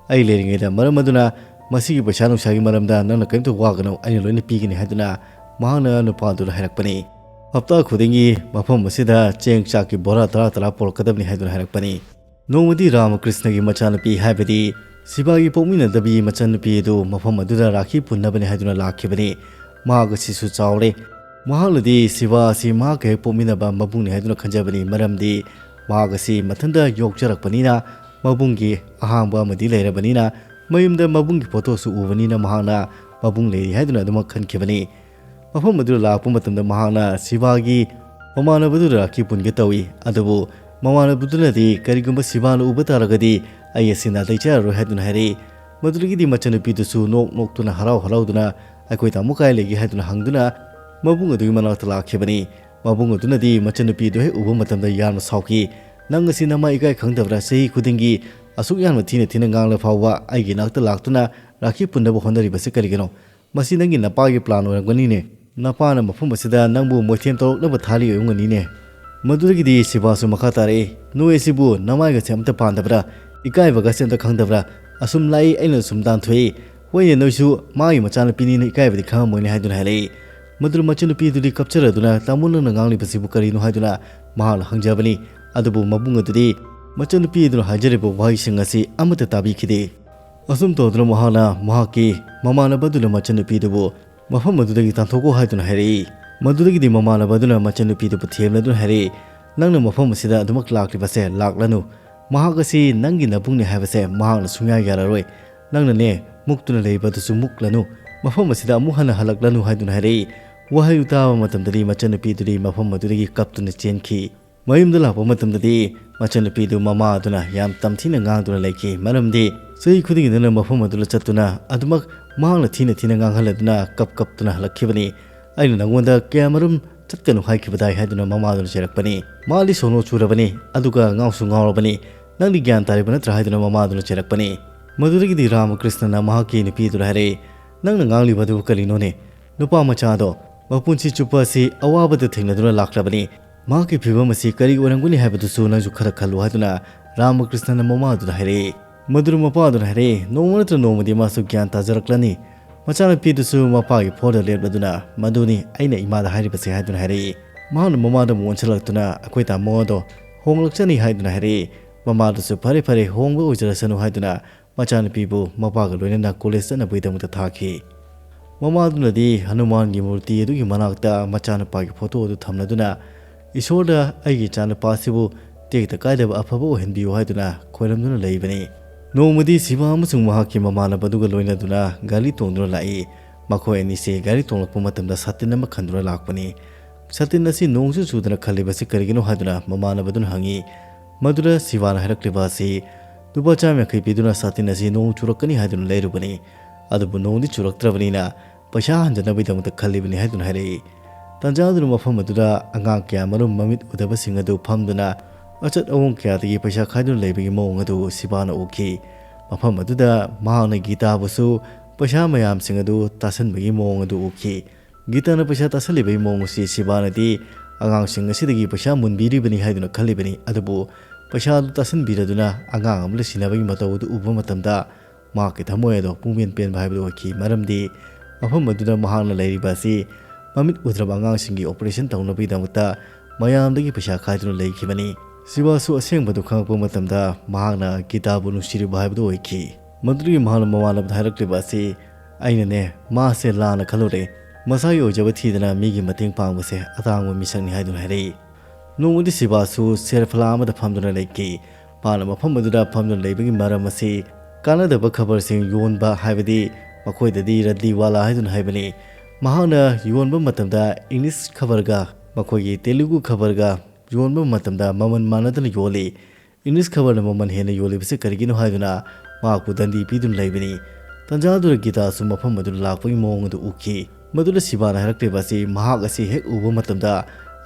ꯑꯩ ꯂꯩꯔꯤꯉꯩꯗ ꯃꯔꯝ ꯑꯗꯨꯅ ꯃꯁꯤꯒꯤ ꯄꯩꯁꯥ ꯅꯨꯡꯁꯥꯒꯤ ꯃꯔꯝꯗ ꯅꯪꯅ ꯀꯔꯤꯝꯇ ꯋꯥꯒꯅꯨ, ꯑꯩꯅ ꯂꯣꯏꯅ ꯄꯤꯒꯅꯤ" ꯍꯥꯏꯗꯨꯅ ꯃꯍꯥꯛꯅ ꯅꯨꯄꯥꯗꯨꯗ ꯍꯥꯏꯔꯛꯄꯅꯤ꯫ ꯍꯞꯇꯥ ꯈꯨꯗꯤꯡꯒꯤ ꯃꯐꯝ ꯑꯁꯤꯗ ꯆꯦꯡ ꯆꯥꯛꯀꯤ ꯕꯣꯔꯥ ꯇꯔꯥ ꯇꯔꯥ ꯄꯨꯔꯛꯀꯗꯕꯅꯤ ꯍꯥꯏꯗꯨꯅ ꯍꯥꯏꯔꯛꯄꯅꯤ꯫ ꯅꯣꯡꯃꯗꯤ ꯔꯥꯃꯀ꯭ꯔꯤꯁꯅꯒꯤ ꯃꯆꯥꯅꯨꯄꯤ, ꯍꯥꯏꯕꯗꯤ ꯁꯤꯕꯥꯒꯤ ꯄꯣꯛꯃꯤꯟꯅꯗꯕꯤ ꯃꯆꯟꯅꯨꯄꯤ ꯑꯗꯨ ꯃꯐꯝ ꯑꯗꯨꯗ ꯔꯥꯈꯤ ꯄꯨꯟꯅꯕꯅꯤ ꯍꯥꯏꯗꯨꯅ ꯂꯥꯛꯈꯤꯕꯅꯤ꯫ ꯃꯍꯥꯛ ꯑꯁꯤꯁꯨ ꯆꯥꯎꯔꯦ꯫ ꯃꯍꯥꯛꯅꯗꯤ ꯁꯤꯕꯥ ꯑꯁꯤ ꯃꯍꯥꯛꯀ ꯍꯦꯛ ꯄꯣꯛꯃꯤꯟꯅꯕ ꯃꯕꯨꯡꯅꯤ ꯍꯥꯏꯗꯨꯅ ꯈꯟꯖꯕꯅꯤ, ꯃꯔꯝꯗꯤ ꯃꯍꯥꯛ ꯑꯁꯤ ꯃꯊꯟꯇ ꯌꯣꯛꯆꯔꯛꯄꯅꯤꯅ ꯃꯕꯨꯡꯒꯤ ꯑꯍꯥꯡꯕ ꯑꯃꯗꯤ ꯂꯩꯔꯕꯅꯤꯅ ꯃꯌꯨꯝꯗ ꯃꯕꯨꯡꯒꯤ ꯐꯣꯇꯣꯁꯨ ꯎꯕꯅꯤꯅ ꯃꯍꯥꯛꯅ ꯃꯕꯨꯡ ꯂꯩꯔꯤ ꯍꯥꯏꯗꯨꯅ ꯑꯗꯨꯃꯛ ꯈꯟꯈꯤꯕꯅꯤ꯫ ꯃꯐꯝ ꯑꯗꯨꯗ ꯂꯥꯛꯄ ꯃꯇꯝꯗ ꯃꯍꯥꯛꯅ ꯁꯤꯕꯥꯒꯤ ꯃꯃꯥꯟꯅꯕꯗꯨꯗ ꯔꯥꯈꯤ ꯄꯨꯟꯒꯦ ꯇꯧꯏ꯫ ꯑꯗꯨꯕꯨ ꯃꯃꯥꯟꯅꯕꯗꯨꯅꯗꯤ ꯀꯔꯤꯒꯨꯝꯕ ꯁꯤꯕꯥꯅ ꯎꯕ ꯇꯥꯔꯒꯗꯤ ꯑꯩ ꯑꯁꯤ ꯅꯥꯇꯩ ꯆꯥꯔꯔꯣꯏ ꯍꯥꯏꯗꯨꯅ ꯍꯥꯏꯔꯛꯏ꯫ ꯃꯗꯨꯗꯒꯤꯗꯤ ꯃꯆꯟꯅꯨꯄꯤꯗꯨꯁꯨ ꯅꯣꯛ ꯅꯣꯛꯇꯨꯅ ꯍꯔꯥꯎ ꯍꯔꯥꯎꯗꯨꯅ ꯑꯩꯈꯣꯏ ꯇꯥꯃꯣ ꯀꯥꯏ ꯂꯩꯒꯦ ꯍꯥꯏꯗꯨꯅ ꯍꯪꯗꯨꯅ ꯃꯕꯨꯡ ꯑꯗꯨꯒꯤ ꯃꯅꯥꯛꯇ ꯂꯥꯛꯈꯤꯕꯅꯤ꯫ ꯃꯕꯨꯡ ꯑꯗꯨꯅꯗꯤ ꯃꯆꯟꯅꯨꯄꯤꯗꯨ ꯍꯦꯛ ꯎꯕ ꯃꯇꯝꯗ ꯌꯥꯝꯅ ꯁꯥꯎꯈꯤ꯫ "ꯅꯪ ꯑꯁꯤ ꯅꯃꯥ ꯏꯀꯥꯏ ꯈꯪꯗꯕ꯭ꯔꯥ? ꯆꯍꯤ ꯈꯨꯗꯤꯡꯒꯤ ꯑꯁꯨꯛ ꯌꯥꯝꯅ ꯊꯤꯅ ꯊꯤꯅ ꯉꯥꯡꯂ ꯐꯥꯎꯕ ꯑꯩꯒꯤ ꯅꯥꯛꯇ ꯂꯥꯛꯇꯨꯅ ꯔꯥꯈꯤ ꯄꯨꯟꯅꯕ ꯍꯣꯠꯅꯔꯤꯕꯁꯤ ꯀꯔꯤꯒꯤꯅꯣ? ꯃꯁꯤ ꯅꯪꯒꯤ ꯅꯄꯥꯒꯤ ꯄ꯭ꯂꯥꯟ ꯑꯣꯏꯔꯝꯒꯅꯤꯅꯦ꯫ ꯅꯄꯥꯅ ꯃꯐꯝ ꯑꯁꯤꯗ ꯅꯪꯕꯨ ꯃꯣꯏꯊꯦꯝ ꯇꯧꯔꯛꯅꯕ ꯊꯥꯔꯤ ꯑꯣꯏꯔꯝꯒꯅꯤꯅꯦ꯫" ꯃꯗꯨꯗꯒꯤꯗꯤ ꯁꯤꯕꯥꯁꯨ ꯃꯈꯥ ꯇꯥꯔꯛꯏ, "ꯅꯣꯏ ꯑꯁꯤꯕꯨ ꯅꯃꯥꯏꯒꯁꯦ ꯑꯝꯇ ꯄꯥꯟꯗꯕ꯭ꯔꯥ? ꯏꯀꯥꯏꯕꯒꯁꯦ ꯑꯝꯇ ꯈꯪꯗꯕ꯭ꯔꯥ? ꯑꯁꯨꯝ ꯂꯥꯛꯏ, ꯑꯩꯅ ꯁꯨꯝ ꯇꯥꯟꯊꯣꯛꯏ꯫ ꯍꯣꯏꯅꯦ, ꯅꯣꯏꯁꯨ ꯃꯥꯒꯤ ꯃꯆꯥꯅꯨꯄꯤꯅꯤꯅ ꯏꯀꯥꯏꯕꯗꯤ ꯈꯪꯉꯝꯃꯣꯏꯅꯦ" ꯍꯥꯏꯗꯨꯅ ꯍꯥꯏꯔꯛꯏ꯫ ꯃꯗꯨꯗ ꯃꯆꯟꯅꯨꯄꯤꯗꯨꯗꯤ ꯀꯞꯆꯔꯗꯨꯅ, "ꯇꯥꯃꯣ, ꯅꯪꯅ ꯉꯥꯡꯂꯤꯕꯁꯤꯕꯨ ꯀꯔꯤꯅꯣ?" ꯍꯥꯏꯗꯨꯅ ꯃꯍꯥꯛꯅ ꯍꯪꯖꯕꯅꯤ꯫ ꯑꯗꯨꯕꯨ ꯃꯕꯨꯡ ꯑꯗꯨꯗꯤ ꯃꯆꯟꯅꯨꯄꯤ ꯑꯗꯨꯅ ꯍꯥꯏꯖꯔꯤꯕ ꯋꯥꯍꯩꯁꯤꯡ ꯑꯁꯤ ꯑꯃꯠꯇ ꯇꯥꯕꯤꯈꯤꯗꯦ꯫ ꯑꯁꯨꯝ ꯇꯧꯗꯨꯅ ꯃꯍꯥꯛꯅ ꯃꯍꯥꯛꯀꯤ ꯃꯃꯥꯟꯅꯕ ꯑꯗꯨꯅ ꯃꯆꯟꯅꯨꯄꯤ ꯑꯗꯨꯕꯨ ꯃꯐꯝ ꯑꯗꯨꯗꯒꯤ ꯇꯥꯟꯊꯣꯛꯈꯣ ꯍꯥꯏꯗꯨꯅ ꯍꯥꯏꯔꯛꯏ꯫ ꯃꯗꯨꯗꯒꯤꯗꯤ ꯃꯃꯥꯟꯅꯕ ꯑꯗꯨꯅ ꯃꯆꯟꯅꯨꯄꯤ ꯑꯗꯨꯕꯨ ꯊꯦꯝꯂꯗꯨꯅ ꯍꯥꯏꯔꯛꯏ, "ꯅꯪꯅ ꯃꯐꯝ ꯑꯁꯤꯗ ꯑꯗꯨꯃꯛ ꯂꯥꯛꯂꯤꯕꯁꯦ ꯂꯥꯛꯂꯅꯨ꯫ ꯃꯍꯥꯛ ꯑꯁꯤ ꯅꯪꯒꯤ ꯅꯕꯨꯡꯅꯤ ꯍꯥꯏꯕꯁꯦ ꯃꯍꯥꯛꯅ ꯁꯨꯡꯌꯥ ꯌꯥꯔꯔꯣꯏ꯫ ꯅꯪꯅꯅꯦ, ꯃꯨꯛꯇꯨꯅ ꯂꯩꯕ ꯑꯗꯨꯁꯨ ꯃꯨꯛꯂꯅꯨ꯫ ꯃꯐꯝ ꯑꯁꯤꯗ ꯑꯃꯨꯛ ꯍꯟꯅ ꯍꯜꯂꯛꯂꯅꯨ" ꯍꯥꯏꯗꯨꯅ ꯍꯥꯏꯔꯛꯏ꯫ ꯋꯥꯍꯩ ꯇꯥꯕ ꯃꯇꯝꯗꯗꯤ ꯃꯆꯟꯅꯨꯄꯤꯗꯨꯗꯤ ꯃꯐꯝ ꯑꯗꯨꯗꯒꯤ ꯀꯞꯇꯨꯅ ꯆꯦꯟꯈꯤ꯫ ꯃꯌꯨꯝꯗ ꯂꯥꯛꯄ ꯃꯇꯝꯗꯗꯤ ꯃꯆꯟꯅꯨꯄꯤꯗꯨ ꯃꯃꯥ ꯑꯗꯨꯅ ꯌꯥꯝ ꯇꯝꯊꯤꯅ ꯉꯥꯡꯗꯨꯅ ꯂꯩꯈꯤ, ꯃꯔꯝꯗꯤ ꯆꯍꯤ ꯈꯨꯗꯤꯡꯒꯤ ꯅꯪꯅ ꯃꯐꯝ ꯑꯗꯨꯗ ꯆꯠꯇꯨꯅ ꯑꯗꯨꯃꯛ ꯃꯍꯥꯛꯅ ꯊꯤꯅ ꯊꯤꯅ ꯉꯥꯡꯍꯜꯂꯗꯨꯅ ꯀꯞ ꯀꯞꯇꯨꯅ ꯍꯜꯂꯛꯈꯤꯕꯅꯤ꯫ "ꯑꯩꯅ ꯅꯪꯉꯣꯟꯗ ꯀꯌꯥꯃꯔꯨꯝ ꯆꯠꯀꯅꯨ ꯍꯥꯏꯈꯤꯕꯗꯥꯏ?" ꯍꯥꯏꯗꯨꯅ ꯃꯃꯥꯗꯨꯅ ꯆꯩꯔꯛꯄꯅꯤ꯫ "ꯃꯥꯗꯤ ꯁꯣꯅꯣ ꯆꯨꯔꯕꯅꯤ, ꯑꯗꯨꯒ ꯉꯥꯎꯁꯨ ꯉꯥꯎꯔꯕꯅꯤ꯫ ꯅꯪꯗꯤ ꯒ꯭ꯌꯥꯟ ꯇꯥꯔꯤꯕ ꯅꯠꯇ꯭ꯔꯥ?" ꯍꯥꯏꯗꯨꯅ ꯃꯃꯥꯗꯨꯅ ꯆꯩꯔꯛꯄꯅꯤ꯫ ꯃꯗꯨꯗꯒꯤꯗꯤ ꯔꯥꯃꯀ꯭ꯔꯤꯁꯅꯅ ꯃꯍꯥꯛꯀꯤ ꯅꯨꯄꯤꯗꯨꯗ ꯍꯥꯏꯔꯛꯏ, "ꯅꯪꯅ ꯉꯥꯡꯂꯤꯕ ꯑꯗꯨꯕꯨ ꯀꯔꯤꯅꯣꯅꯦ? ꯅꯨꯄꯥ ꯃꯆꯥꯗꯣ ꯃꯄꯨꯟꯁꯤ ꯆꯨꯞꯄ ꯑꯁꯤ ꯑꯋꯥꯕꯗ ꯊꯦꯡꯅꯗꯨꯅ ꯂꯥꯛꯂꯕꯅꯤ꯫ ꯃꯍꯥꯛꯀꯤ ꯐꯤꯕꯝ ꯑꯁꯤ ꯀꯔꯤ ꯑꯣꯏꯔꯝꯒꯅꯤ ꯍꯥꯏꯕꯗꯨꯁꯨ ꯅꯪꯁꯨ ꯈꯔ ꯈꯜꯂꯨ" ꯍꯥꯏꯗꯨꯅ ꯔꯥꯃꯀ꯭ꯔꯤꯁꯅꯅ ꯃꯃꯥꯗꯨꯗ ꯍꯥꯏꯔꯛꯏ꯫ ꯃꯗꯨꯗ ꯃꯄꯥꯗꯨꯅ ꯍꯥꯏꯔꯛꯏ, "ꯅꯣꯡꯃ ꯅꯠꯇ꯭ꯔ ꯅꯣꯡꯃꯗꯤ ꯃꯥꯁꯨ ꯒ꯭ꯌꯥꯟ ꯇꯥꯖꯔꯛꯂꯅꯤ"꯫ ꯃꯆꯥꯅꯨꯄꯤꯗꯨꯁꯨ ꯃꯄꯥꯒꯤ ꯐꯣꯔꯗ ꯂꯦꯞꯂꯗꯨꯅ, "ꯃꯗꯨꯅꯤ ꯑꯩꯅ ꯏꯃꯥꯗ ꯍꯥꯏꯔꯤꯕꯁꯦ" ꯍꯥꯏꯗꯨꯅ ꯍꯥꯏꯔꯛꯏ꯫ ꯃꯍꯥꯛꯅ ꯃꯃꯥꯗ ꯑꯃꯨꯛ ꯑꯣꯟꯁꯤꯜꯂꯛꯇꯨꯅ, "ꯑꯩꯈꯣꯏ ꯇꯥꯃꯣ ꯑꯗꯣ ꯍꯣꯡꯂꯛꯆꯅꯤ" ꯍꯥꯏꯗꯨꯅ ꯍꯥꯏꯔꯛꯏ꯫ ꯃꯃꯥꯗꯨꯁꯨ "ꯐꯔꯦ ꯐꯔꯦ, ꯍꯣꯡꯕ ꯑꯣꯏꯖꯔꯁꯅꯨ" ꯍꯥꯏꯗꯨꯅ ꯃꯆꯥꯅꯨꯄꯤꯕꯨ ꯃꯄꯥꯒ ꯂꯣꯏꯅꯅ ꯀꯣꯂꯦꯖ ꯆꯠꯅꯕꯒꯤꯗꯃꯛꯇ ꯊꯥꯈꯤ꯫ ꯃꯃꯥꯗꯨꯅꯗꯤ ꯍꯅꯨꯃꯥꯟꯒꯤ ꯃꯨꯔꯇꯤ ꯑꯗꯨꯒꯤ ꯃꯅꯥꯛꯇ ꯃꯆꯥꯅꯨꯄꯥꯒꯤ ꯐꯣꯇꯣ ꯑꯗꯨ ꯊꯝꯂꯗꯨꯅ, "ꯏꯁꯣꯔꯗ ꯑꯩꯒꯤ ꯏꯆꯥꯅꯨꯄꯥꯁꯤꯕꯨ ꯇꯦꯛꯇ ꯀꯥꯏꯗꯕ ꯑꯐꯕ ꯑꯣꯏꯍꯟꯕꯤꯌꯨ" ꯍꯥꯏꯗꯨꯅ ꯈꯣꯏꯔꯝꯗꯨꯅ ꯂꯩꯕꯅꯤ꯫ ꯅꯣꯡꯃꯗꯤ ꯁꯤꯕꯥ ꯑꯃꯁꯨꯡ ꯃꯍꯥꯛꯀꯤ ꯃꯃꯥꯟꯅꯕꯗꯨꯒ ꯂꯣꯏꯅꯗꯨꯅ ꯒꯥꯔꯤ ꯇꯣꯡꯗꯨꯅ ꯂꯥꯛꯏ꯫ ꯃꯈꯣꯏ ꯑꯅꯤꯁꯦ ꯒꯥꯔꯤ ꯇꯣꯡꯂꯛꯄ ꯃꯇꯝꯗ ꯁꯥꯇꯤꯟ ꯑꯃ ꯈꯟꯗꯨꯅ ꯂꯥꯛꯄꯅꯤ꯫ "ꯁꯥꯇꯤꯟ ꯑꯁꯤ ꯅꯣꯡꯁꯨ ꯆꯨꯗꯅ ꯈꯜꯂꯤꯕꯁꯤ ꯀꯔꯤꯒꯤꯅꯣ?" ꯍꯥꯏꯗꯨꯅ ꯃꯃꯥꯟꯅꯕꯗꯨꯅ ꯍꯪꯉꯤ꯫ ꯃꯗꯨꯗ ꯁꯤꯕꯥꯅ ꯍꯥꯏꯔꯛꯂꯤꯕ ꯑꯁꯤ, "ꯂꯨꯄꯥ ꯆꯥꯝ ꯌꯥꯡꯈꯩ ꯄꯤꯗꯨꯅ ꯁꯥꯇꯤꯟ ꯑꯁꯤ ꯅꯣꯡ ꯆꯨꯔꯛꯀꯅꯤ ꯍꯥꯏꯗꯨꯅ ꯂꯩꯔꯨꯕꯅꯤ, ꯑꯗꯨꯕꯨ ꯅꯣꯡꯗꯤ ꯆꯨꯔꯛꯇ꯭ꯔꯕꯅꯤꯅ ꯄꯩꯁꯥ ꯍꯟꯖꯅꯕꯒꯤꯗꯃꯛꯇ ꯈꯜꯂꯤꯕꯅꯤ" ꯍꯥꯏꯗꯨꯅ ꯍꯥꯏꯔꯛꯏ꯫ ꯇꯟꯖꯥ ꯑꯗꯨꯅ ꯃꯐꯝ ꯑꯗꯨꯗ ꯑꯉꯥꯡ ꯀꯌꯥ ꯃꯔꯨꯝ ꯃꯃꯤꯠ ꯎꯗꯕꯁꯤꯡ ꯑꯗꯨ ꯐꯝꯗꯨꯅ ꯑꯆꯠ ꯑꯋꯣꯡ ꯀꯌꯥꯗꯒꯤ ꯄꯩꯁꯥ ꯈꯥꯏꯗꯨꯅ ꯂꯩꯕꯒꯤ ꯃꯑꯣꯡ ꯑꯗꯨ ꯁꯤꯕꯥꯅ ꯎꯈꯤ꯫ ꯃꯐꯝ ꯑꯗꯨꯗ ꯃꯍꯥꯛꯅ ꯒꯤꯇꯥꯕꯨꯁꯨ ꯄꯩꯁꯥ ꯃꯌꯥꯝꯁꯤꯡ ꯑꯗꯨ ꯇꯥꯁꯟꯕꯒꯤ ꯃꯑꯣꯡ ꯑꯗꯨ ꯎꯈꯤ꯫ ꯒꯤꯇꯥꯅ ꯄꯩꯁꯥ ꯇꯥꯁꯜꯂꯤꯕꯒꯤ ꯃꯑꯣꯡ ꯑꯁꯤ ꯁꯤꯕꯥꯅꯗꯤ ꯑꯉꯥꯡꯁꯤꯡ ꯑꯁꯤꯗꯒꯤ ꯄꯩꯁꯥ ꯃꯨꯟꯕꯤꯔꯤꯕꯅꯤ ꯍꯥꯏꯗꯨꯅ ꯈꯜꯂꯤꯕꯅꯤ, ꯑꯗꯨꯕꯨ ꯄꯩꯁꯥ ꯑꯗꯨ ꯇꯥꯁꯤꯟꯕꯤꯔꯗꯨꯅ ꯑꯉꯥꯡ ꯑꯃꯗ ꯁꯤꯟꯅꯕꯒꯤ ꯃꯇꯧ ꯑꯗꯨ ꯎꯕ ꯃꯇꯝꯗ ꯃꯍꯥꯛꯀꯤ ꯊꯃꯣꯏ ꯑꯗꯣ ꯄꯨꯡꯄꯦꯟ ꯄꯦꯟꯕ ꯍꯥꯏꯕꯗꯨ ꯑꯣꯏꯈꯤ꯫ ꯃꯔꯝꯗꯤ ꯃꯐꯝ ꯑꯗꯨꯗ ꯃꯍꯥꯛꯅ ꯂꯩꯔꯤꯕ ꯑꯁꯤ ꯃꯃꯤꯠ ꯎꯗ꯭ꯔꯕ ꯑꯉꯥꯡꯁꯤꯡꯒꯤ ꯑꯣꯄꯔꯦꯁꯟ ꯇꯧꯅꯕꯒꯤꯗꯃꯛꯇ ꯃꯌꯥꯝꯗꯒꯤ ꯄꯩꯁꯥ ꯈꯥꯏꯗꯨꯅ ꯂꯩꯈꯤꯕꯅꯤ꯫ ꯁꯤꯕꯥꯁꯨ ꯑꯁꯦꯡꯕꯗꯨ ꯈꯪꯂꯛꯄ ꯃꯇꯝꯗ ꯃꯍꯥꯛꯅ ꯒꯤꯇꯥꯕꯨ ꯅꯨꯡꯁꯤꯔꯤꯕ ꯍꯥꯏꯕꯗꯨ ꯑꯣꯏꯈꯤ꯫ ꯃꯗꯨꯗꯒꯤ ꯃꯍꯥꯛꯅ ꯃꯃꯥꯟꯅꯕꯗ ꯍꯥꯏꯔꯛꯂꯤꯕ ꯑꯁꯤ, "ꯑꯩꯅꯅꯦ, ꯃꯥꯁꯦ ꯂꯥꯟꯅ ꯈꯜꯂꯨꯔꯦ꯫ ꯃꯁꯥꯒꯤ ꯑꯣꯏꯖꯕ ꯊꯤꯗꯅ ꯃꯤꯒꯤ ꯃꯇꯦꯡ ꯄꯥꯡꯕꯁꯦ ꯑꯇꯥꯡꯕ ꯃꯤꯁꯛꯅꯤ" ꯍꯥꯏꯗꯨꯅ ꯍꯥꯏꯔꯛꯏ꯫ ꯅꯣꯡꯃꯗꯤ ꯁꯤꯕꯥꯁꯨ ꯁꯦꯔꯐꯂꯥ ꯑꯃꯗ ꯐꯝꯗꯨꯅ ꯂꯩꯈꯤ꯫ ꯃꯥꯅ ꯃꯐꯝ ꯑꯗꯨꯗ ꯐꯝꯗꯨꯅ ꯂꯩꯕꯒꯤ ꯃꯔꯝ ꯑꯁꯤ ꯀꯥꯟꯅꯗꯕ ꯈꯕꯔꯁꯤꯡ ꯌꯣꯟꯕ, ꯍꯥꯏꯕꯗꯤ ꯃꯈꯣꯏꯗꯗꯤ ꯔꯗꯤꯋꯥꯂꯥ ꯍꯥꯏꯗꯨꯅ ꯍꯥꯏꯕꯅꯤ꯫ ꯃꯍꯥꯛꯅ ꯌꯣꯟꯕ ꯃꯇꯝꯗ ꯏꯪꯂꯤꯁ ꯈꯕꯔꯒ ꯃꯈꯣꯏꯒꯤ ꯇꯦꯂꯨꯒꯨ ꯈꯕꯔꯒ ꯌꯣꯟꯕ ꯃꯇꯝꯗ ꯃꯃꯜ ꯃꯥꯟꯅꯗꯅ ꯌꯣꯜꯂꯤ꯫ ꯏꯪꯂꯤꯁ ꯈꯕꯔꯅ ꯃꯃꯜ ꯍꯦꯟꯅ ꯌꯣꯜꯂꯤꯕꯁꯤ ꯀꯔꯤꯒꯤꯅꯣ ꯍꯥꯏꯗꯨꯅ ꯃꯍꯥꯛꯄꯨ ꯗꯟꯗꯤ ꯄꯤꯗꯨꯅ ꯂꯩꯕꯅꯤ꯫ ꯇꯟꯖꯥꯗꯨꯗ ꯒꯤꯇꯥꯁꯨ ꯃꯐꯝ ꯑꯗꯨꯗ ꯂꯥꯛꯄꯒꯤ ꯃꯑꯣꯡ ꯑꯗꯨ ꯎꯈꯤ꯫ ꯃꯗꯨꯗ ꯁꯤꯕꯥꯅ ꯍꯥꯏꯔꯛꯂꯤꯕ ꯑꯁꯤ ꯃꯍꯥꯛ ꯑꯁꯤ ꯍꯦꯛ ꯎꯕ ꯃꯇꯝꯗ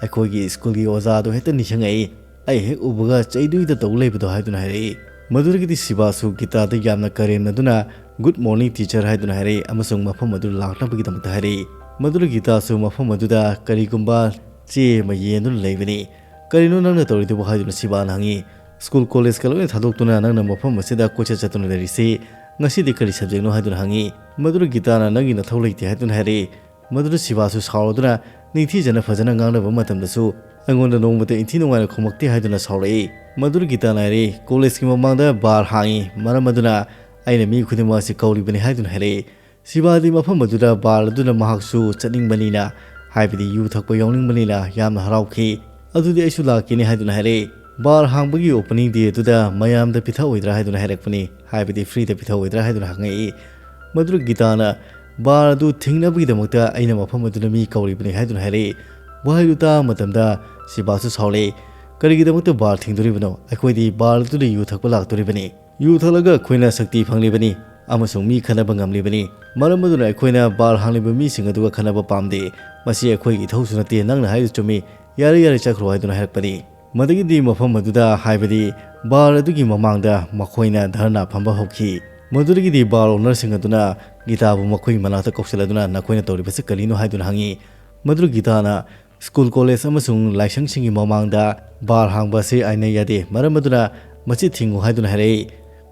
ꯑꯩꯈꯣꯏꯒꯤ ꯁ꯭ꯀꯨꯜꯒꯤ ꯑꯣꯖꯥꯗꯨ ꯍꯦꯛꯇ ꯅꯤꯡꯁꯤꯡꯉꯛꯏ꯫ "ꯑꯩ ꯍꯦꯛ ꯎꯕꯒ ꯆꯩꯗꯨꯏꯗ ꯇꯧ ꯂꯩꯕꯗꯣ" ꯍꯥꯏꯗꯨꯅ ꯍꯥꯏꯔꯛꯏ꯫ ꯃꯗꯨꯗꯒꯤꯗꯤ ꯁꯤꯕꯥꯁꯨ ꯒꯤꯇꯥꯗ ꯌꯥꯝꯅ ꯀꯔꯦꯝꯅꯗꯨꯅ "Good morning teacher" ꯍꯥꯏꯗꯨꯅ ꯍꯥꯏꯔꯛꯏ ꯑꯃꯁꯨꯡ ꯃꯐꯝ ꯑꯗꯨ ꯂꯥꯛꯅꯕꯒꯤꯗꯃꯛꯇ ꯍꯥꯏꯔꯛꯏ꯫ ꯃꯗꯨꯗ ꯒꯤꯇꯥꯁꯨ ꯃꯐꯝ ꯑꯗꯨꯗ ꯀꯔꯤꯒꯨꯝꯕ ꯆꯦ ꯑꯃ ꯌꯦꯟꯗꯨꯅ ꯂꯩꯕꯅꯤ꯫ "ꯀꯔꯤꯅꯣ ꯅꯪꯅ ꯇꯧꯔꯤꯗꯨꯕꯨ?" ꯍꯥꯏꯗꯨꯅ ꯁꯤꯕꯥꯅ ꯍꯪꯉꯤ꯫ "ꯁ꯭ꯀꯨꯜ ꯀꯣꯂꯦꯖꯀ ꯂꯣꯏꯅ ꯊꯥꯗꯣꯛꯇꯨꯅ ꯅꯪꯅ ꯃꯐꯝ ꯑꯁꯤꯗ ꯀꯣꯏꯆꯠ ꯆꯠꯇꯨꯅ ꯂꯩꯔꯤꯁꯤ ꯉꯁꯤꯗꯤ ꯀꯔꯤ ꯁꯕꯖꯦꯛꯅꯣ?" ꯍꯥꯏꯗꯨꯅ ꯍꯪꯉꯤ꯫ ꯃꯗꯨꯗ ꯒꯤꯇꯥꯅ "ꯅꯪꯒꯤ ꯅꯊꯧ ꯂꯩꯇꯦ" ꯍꯥꯏꯗꯨꯅ ꯍꯥꯏꯔꯛꯏ꯫ ꯃꯗꯨꯗ ꯁꯤꯕꯥꯁꯨ ꯁꯥꯎꯔꯗꯨꯅ ꯅꯤꯡꯊꯤꯖꯅ ꯐꯖꯅ ꯉꯥꯡꯅꯕ ꯃꯇꯝꯗꯁꯨ ꯑꯩꯉꯣꯟꯗ ꯅꯣꯡꯃꯇ ꯏꯟꯊꯤ ꯅꯨꯡꯉꯥꯏꯅ ꯈꯨꯝꯃꯛꯇꯦ ꯍꯥꯏꯗꯨꯅ ꯁꯥꯎꯔꯛꯏ꯫ ꯃꯗꯨꯗ ꯒꯤꯇꯥꯅ ꯍꯥꯏꯔꯛꯏ, "ꯀꯣꯂꯦꯖꯀꯤ ꯃꯃꯥꯡꯗ ꯕꯥꯔ ꯍꯥꯡꯉꯤ, ꯃꯔꯝ ꯑꯗꯨꯅ ꯑꯩꯅ ꯃꯤ ꯈꯨꯗꯤꯡꯃꯛ ꯑꯁꯤ ꯀꯧꯔꯤꯕꯅꯤ" ꯍꯥꯏꯗꯨꯅ ꯍꯥꯏꯔꯛꯏ꯫ ꯁꯤꯕꯥꯗꯤ ꯃꯐꯝ ꯑꯗꯨꯗ ꯕꯥꯔ ꯑꯗꯨꯗ ꯃꯍꯥꯛꯁꯨ ꯆꯠꯅꯤꯡꯕꯅꯤꯅ, ꯍꯥꯏꯕꯗꯤ ꯌꯨ ꯊꯛꯄ ꯌꯥꯎꯅꯤꯡꯕꯅꯤꯅ ꯌꯥꯝꯅ ꯍꯔꯥꯎꯈꯤ꯫ "ꯑꯗꯨꯗꯤ ꯑꯩꯁꯨ ꯂꯥꯛꯀꯦꯅꯦ" ꯍꯥꯏꯗꯨꯅ ꯍꯥꯏꯔꯛꯏ꯫ "ꯕꯥꯔ ꯍꯥꯡꯕꯒꯤ opening day ꯑꯗꯨꯗ ꯃꯌꯥꯝꯗ ꯄꯤꯊꯛꯑꯣꯏꯗ꯭ꯔꯥ?" ꯍꯥꯏꯗꯨꯅ ꯍꯥꯏꯔꯛꯄꯅꯤ, ꯍꯥꯏꯕꯗꯤ freeꯗ ꯄꯤꯊꯛꯑꯣꯏꯗ꯭ꯔꯥ ꯍꯥꯏꯗꯨꯅ ꯍꯪꯉꯛꯏ꯫ ꯃꯗꯨꯗ ꯒꯤꯇꯥꯅ "ꯕꯥꯔ ꯑꯗꯨ ꯊꯤꯡꯅꯕꯒꯤꯗꯃꯛꯇ ꯑꯩꯅ ꯃꯐꯝ ꯑꯗꯨꯗ ꯃꯤ ꯀꯧꯔꯤꯕꯅꯤ" ꯍꯥꯏꯗꯨꯅ ꯍꯥꯏꯔꯛꯏ꯫ ꯋꯥꯍꯩꯗꯨ ꯇꯥꯕ ꯃꯇꯝꯗ ꯁꯤꯕꯥꯁꯨ ꯁꯥꯎꯔꯛꯏ꯫ "ꯀꯔꯤꯒꯤꯗꯃꯛꯇ ꯕꯥꯔ ꯊꯤꯡꯗꯣꯔꯤꯕꯅꯣ? ꯑꯩꯈꯣꯏꯗꯤ ꯕꯥꯔ ꯑꯗꯨꯗ ꯌꯨ ꯊꯛꯄ ꯂꯥꯛꯇꯣꯔꯤꯕꯅꯤ꯫ ꯌꯨ ꯊꯛꯂꯒ ꯑꯩꯈꯣꯏꯅ ꯁꯛꯇꯤ ꯐꯪꯂꯤꯕꯅꯤ ꯑꯃꯁꯨꯡ ꯃꯤ ꯈꯠꯅꯕ ꯉꯝꯂꯤꯕꯅꯤ꯫ ꯃꯔꯝ ꯑꯗꯨꯅ ꯑꯩꯈꯣꯏꯅ ꯕꯥꯔ ꯍꯥꯡꯂꯤꯕ ꯃꯤꯁꯤꯡ ꯑꯗꯨꯒ ꯈꯠꯅꯕ ꯄꯥꯝꯗꯦ꯫ ꯃꯁꯤ ꯑꯩꯈꯣꯏꯒꯤ ꯏꯊꯧꯁꯨ ꯅꯠꯇꯦ꯫ ꯅꯪꯅ ꯍꯥꯏꯔꯤꯗꯨ ꯆꯨꯝꯃꯤ꯫ ꯌꯥꯔꯦ, ꯌꯥꯔꯦ, ꯆꯠꯈ꯭ꯔꯣ" ꯍꯥꯏꯗꯨꯅ ꯍꯥꯏꯔꯛꯄꯅꯤ꯫ ꯃꯗꯨꯗꯒꯤꯗꯤ ꯃꯐꯝ ꯑꯗꯨꯗ, ꯍꯥꯏꯕꯗꯤ ꯕꯥꯔ ꯑꯗꯨꯒꯤ ꯃꯃꯥꯡꯗ ꯃꯈꯣꯏꯅ ꯙꯔꯅꯥ ꯐꯝꯕ ꯍꯧꯈꯤ꯫ ꯃꯗꯨꯗꯒꯤꯗꯤ ꯕꯥꯔ ꯑꯣꯅꯔꯁꯤꯡ ꯑꯗꯨꯅ ꯒꯤꯇꯥꯕꯨ ꯃꯈꯣꯏꯒꯤ ꯃꯅꯥꯛꯇ ꯀꯧꯁꯤꯜꯂꯗꯨꯅ "ꯅꯈꯣꯏꯅ ꯇꯧꯔꯤꯕꯁꯤ ꯀꯔꯤꯅꯣ?" ꯍꯥꯏꯗꯨꯅ ꯍꯪꯉꯤ꯫ ꯃꯗꯨꯗ ꯒꯤꯇꯥꯅ "ꯁ꯭ꯀꯨꯜ, ꯀꯣꯂꯦꯖ ꯑꯃꯁꯨꯡ ꯂꯥꯏꯁꯪꯁꯤꯡꯒꯤ ꯃꯃꯥꯡꯗ ꯕꯥꯔ ꯍꯥꯡꯕ ꯑꯁꯤ ꯑꯥꯏꯟꯅ ꯌꯥꯗꯦ, ꯃꯔꯝ ꯑꯗꯨꯅ ꯃꯁꯤ ꯊꯤꯡꯉꯨ" ꯍꯥꯏꯗꯨꯅ ꯍꯥꯏꯔꯛꯏ꯫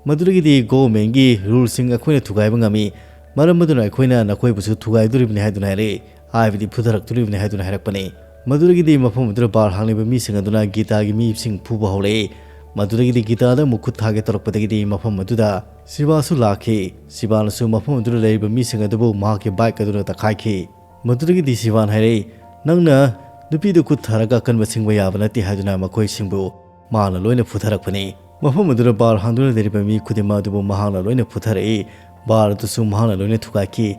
ꯃꯗꯨꯗꯒꯤꯗꯤ "ꯒꯣꯚꯔꯟꯃꯦꯟꯒꯤ ꯔꯨꯜꯁꯤꯡ ꯑꯩꯈꯣꯏꯅ ꯊꯨꯒꯥꯏꯕ ꯉꯝꯃꯤ, ꯃꯔꯝ ꯑꯗꯨꯅ ꯑꯩꯈꯣꯏꯅ ꯅꯈꯣꯏꯕꯨꯁꯨ ꯊꯨꯒꯥꯏꯗꯣꯔꯤꯕꯅꯤ" ꯍꯥꯏꯗꯨꯅ ꯍꯥꯏꯔꯛꯏ, ꯍꯥꯏꯕꯗꯤ ꯐꯨꯊꯔꯛꯇꯣꯔꯤꯕꯅꯤ ꯍꯥꯏꯗꯨꯅ ꯍꯥꯏꯔꯛꯄꯅꯤ꯫ ꯃꯗꯨꯗꯒꯤꯗꯤ ꯃꯐꯝ ꯑꯗꯨꯗ ꯕꯥꯔ ꯍꯥꯡꯂꯤꯕ ꯃꯤꯁꯤꯡ ꯑꯗꯨꯅ ꯒꯤꯇꯥꯒꯤ ꯃꯤꯁꯤꯡ ꯐꯨꯕ ꯍꯧꯔꯛꯏ꯫ ꯃꯗꯨꯗꯒꯤꯗꯤ ꯒꯤꯇꯥꯗ ꯑꯃꯨꯛ ꯈꯨꯠ ꯊꯥꯒꯦ ꯇꯧꯔꯛꯄꯗꯒꯤꯗꯤ ꯃꯐꯝ ꯑꯗꯨꯗ ꯁꯤꯕꯥꯁꯨ ꯂꯥꯛꯈꯤ꯫ ꯁꯤꯕꯥꯅꯁꯨ ꯃꯐꯝ ꯑꯗꯨꯗ ꯂꯩꯔꯤꯕ ꯃꯤꯁꯤꯡ ꯑꯗꯨꯕꯨ ꯃꯍꯥꯛꯀꯤ ꯕꯥꯏꯛ ꯑꯗꯨꯅ ꯇꯛꯈꯥꯏꯈꯤ꯫ ꯃꯗꯨꯗꯒꯤꯗꯤ ꯁꯤꯕꯥꯅ ꯍꯥꯏꯔꯛꯏ, "ꯅꯪꯅ ꯅꯨꯄꯤꯗꯨ ꯈꯨꯠ ꯊꯥꯔꯒ ꯑꯀꯟꯕ ꯁꯤꯡꯕ ꯌꯥꯕ ꯅꯠꯇꯦ" ꯍꯥꯏꯗꯨꯅ ꯃꯈꯣꯏꯁꯤꯡꯕꯨ ꯃꯍꯥꯛꯅ ꯂꯣꯏꯅ ꯐꯨꯊꯔꯛꯄꯅꯤ꯫ ꯃꯐꯝ ꯑꯗꯨꯗ ꯕꯥꯔ ꯍꯥꯡꯗꯨꯅ ꯂꯩꯔꯤꯕ ꯃꯤ ꯈꯨꯗꯤꯡꯃꯛ ꯑꯗꯨꯕꯨ ꯃꯍꯥꯛꯅ ꯂꯣꯏꯅ ꯐꯨꯊꯔꯛꯏ꯫ ꯕꯥꯔ ꯑꯗꯨꯁꯨ ꯃꯍꯥꯛꯅ ꯂꯣꯏꯅ ꯊꯨꯒꯥꯏꯈꯤ꯫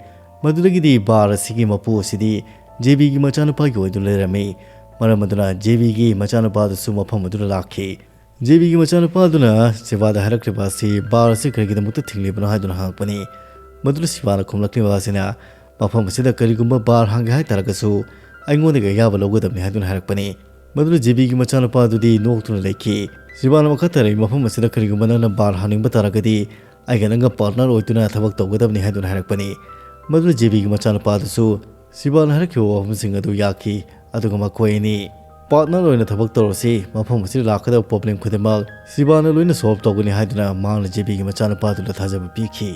ꯃꯗꯨꯗꯒꯤꯗꯤ ꯕꯥꯔ ꯑꯁꯤꯒꯤ ꯃꯄꯨ ꯑꯁꯤꯗꯤ ꯖꯦꯕꯤꯒꯤ ꯃꯆꯥꯅꯨꯄꯥꯒꯤ ꯑꯣꯏꯗꯨꯅ ꯂꯩꯔꯝꯃꯤ꯫ ꯃꯔꯝ ꯑꯗꯨꯅ ꯖꯦꯕꯤꯒꯤ ꯃꯆꯥꯅꯨꯄꯥ ꯑꯗꯨꯁꯨ ꯃꯐꯝ ꯑꯗꯨꯗ ꯂꯥꯛꯈꯤ꯫ ꯖꯦꯕꯤꯒꯤ ꯃꯆꯥꯅꯨꯄꯥ ꯑꯗꯨꯅ ꯁꯤꯕꯥꯗ ꯍꯥꯏꯔꯛꯂꯤꯕ ꯑꯁꯤ ꯕꯥꯔ ꯑꯁꯤ ꯀꯔꯤꯒꯤꯗꯃꯛꯇ ꯊꯤꯡꯂꯤꯕꯅꯣ ꯍꯥꯏꯗꯨꯅ ꯍꯪꯂꯛꯄꯅꯤ꯫ ꯃꯗꯨꯗ ꯁꯤꯕꯥꯅ ꯈꯨꯝꯂꯛꯂꯤꯕ ꯑꯁꯤꯅ, "ꯃꯐꯝ ꯑꯁꯤꯗ ꯀꯔꯤꯒꯨꯝꯕ ꯕꯥꯔ ꯍꯥꯡꯒꯦ ꯍꯥꯏ ꯇꯥꯔꯒꯁꯨ ꯑꯩꯉꯣꯟꯗꯒꯤ ꯑꯌꯥꯕ ꯂꯧꯒꯗꯕꯅꯤ" ꯍꯥꯏꯗꯨꯅ ꯍꯥꯏꯔꯛꯄꯅꯤ꯫ ꯃꯗꯨꯗ ꯖꯦꯕꯤꯒꯤ ꯃꯆꯥꯅꯨꯄꯥ ꯑꯗꯨꯗꯤ ꯅꯣꯛꯇꯨꯅ ꯂꯩꯈꯤ꯫ ꯁꯤꯕꯥꯅ ꯃꯈꯥ ꯇꯥꯔꯛꯏ, "ꯃꯐꯝ ꯑꯁꯤꯗ ꯀꯔꯤꯒꯨꯝꯕ ꯅꯪꯅ ꯕꯥꯔ ꯍꯥꯡꯅꯤꯡꯕ ꯇꯥꯔꯒꯗꯤ ꯑꯩꯒ ꯅꯪꯒ ꯄꯥꯔꯠꯅꯔ ꯑꯣꯏꯗꯨꯅ ꯊꯕꯛ ꯇꯧꯒꯗꯕꯅꯤ" ꯍꯥꯏꯗꯨꯅ ꯍꯥꯏꯔꯛꯄꯅꯤ꯫ ꯃꯗꯨꯗ ꯖꯦꯕꯤꯒꯤ ꯃꯆꯥꯅꯨꯄꯥꯗꯨꯁꯨ ꯁꯤꯕꯥꯅ ꯍꯥꯏꯔꯛꯈꯤꯕ ꯋꯥꯐꯝꯁꯤꯡ ꯑꯗꯨ ꯌꯥꯈꯤ, ꯑꯗꯨꯒ ꯃꯈꯣꯏ ꯑꯅꯤ ꯄꯥꯔꯠꯅꯔ ꯑꯣꯏꯅ ꯊꯕꯛ ꯇꯧꯔꯁꯤ, ꯃꯐꯝ ꯑꯁꯤꯗ ꯂꯥꯛꯀꯗꯕ ꯄ꯭ꯔꯣꯕ꯭ꯂꯦꯝ ꯈꯨꯗꯤꯡꯃꯛ ꯁꯤꯕꯥꯅ ꯂꯣꯏꯅ ꯁꯣꯜꯕ ꯇꯧꯒꯅꯤ ꯍꯥꯏꯗꯨꯅ ꯃꯍꯥꯛꯅ ꯖꯦꯕꯤꯒꯤ ꯃꯆꯥꯅꯨꯄꯥꯗꯨꯗ ꯊꯥꯖꯕ ꯄꯤꯈꯤ꯫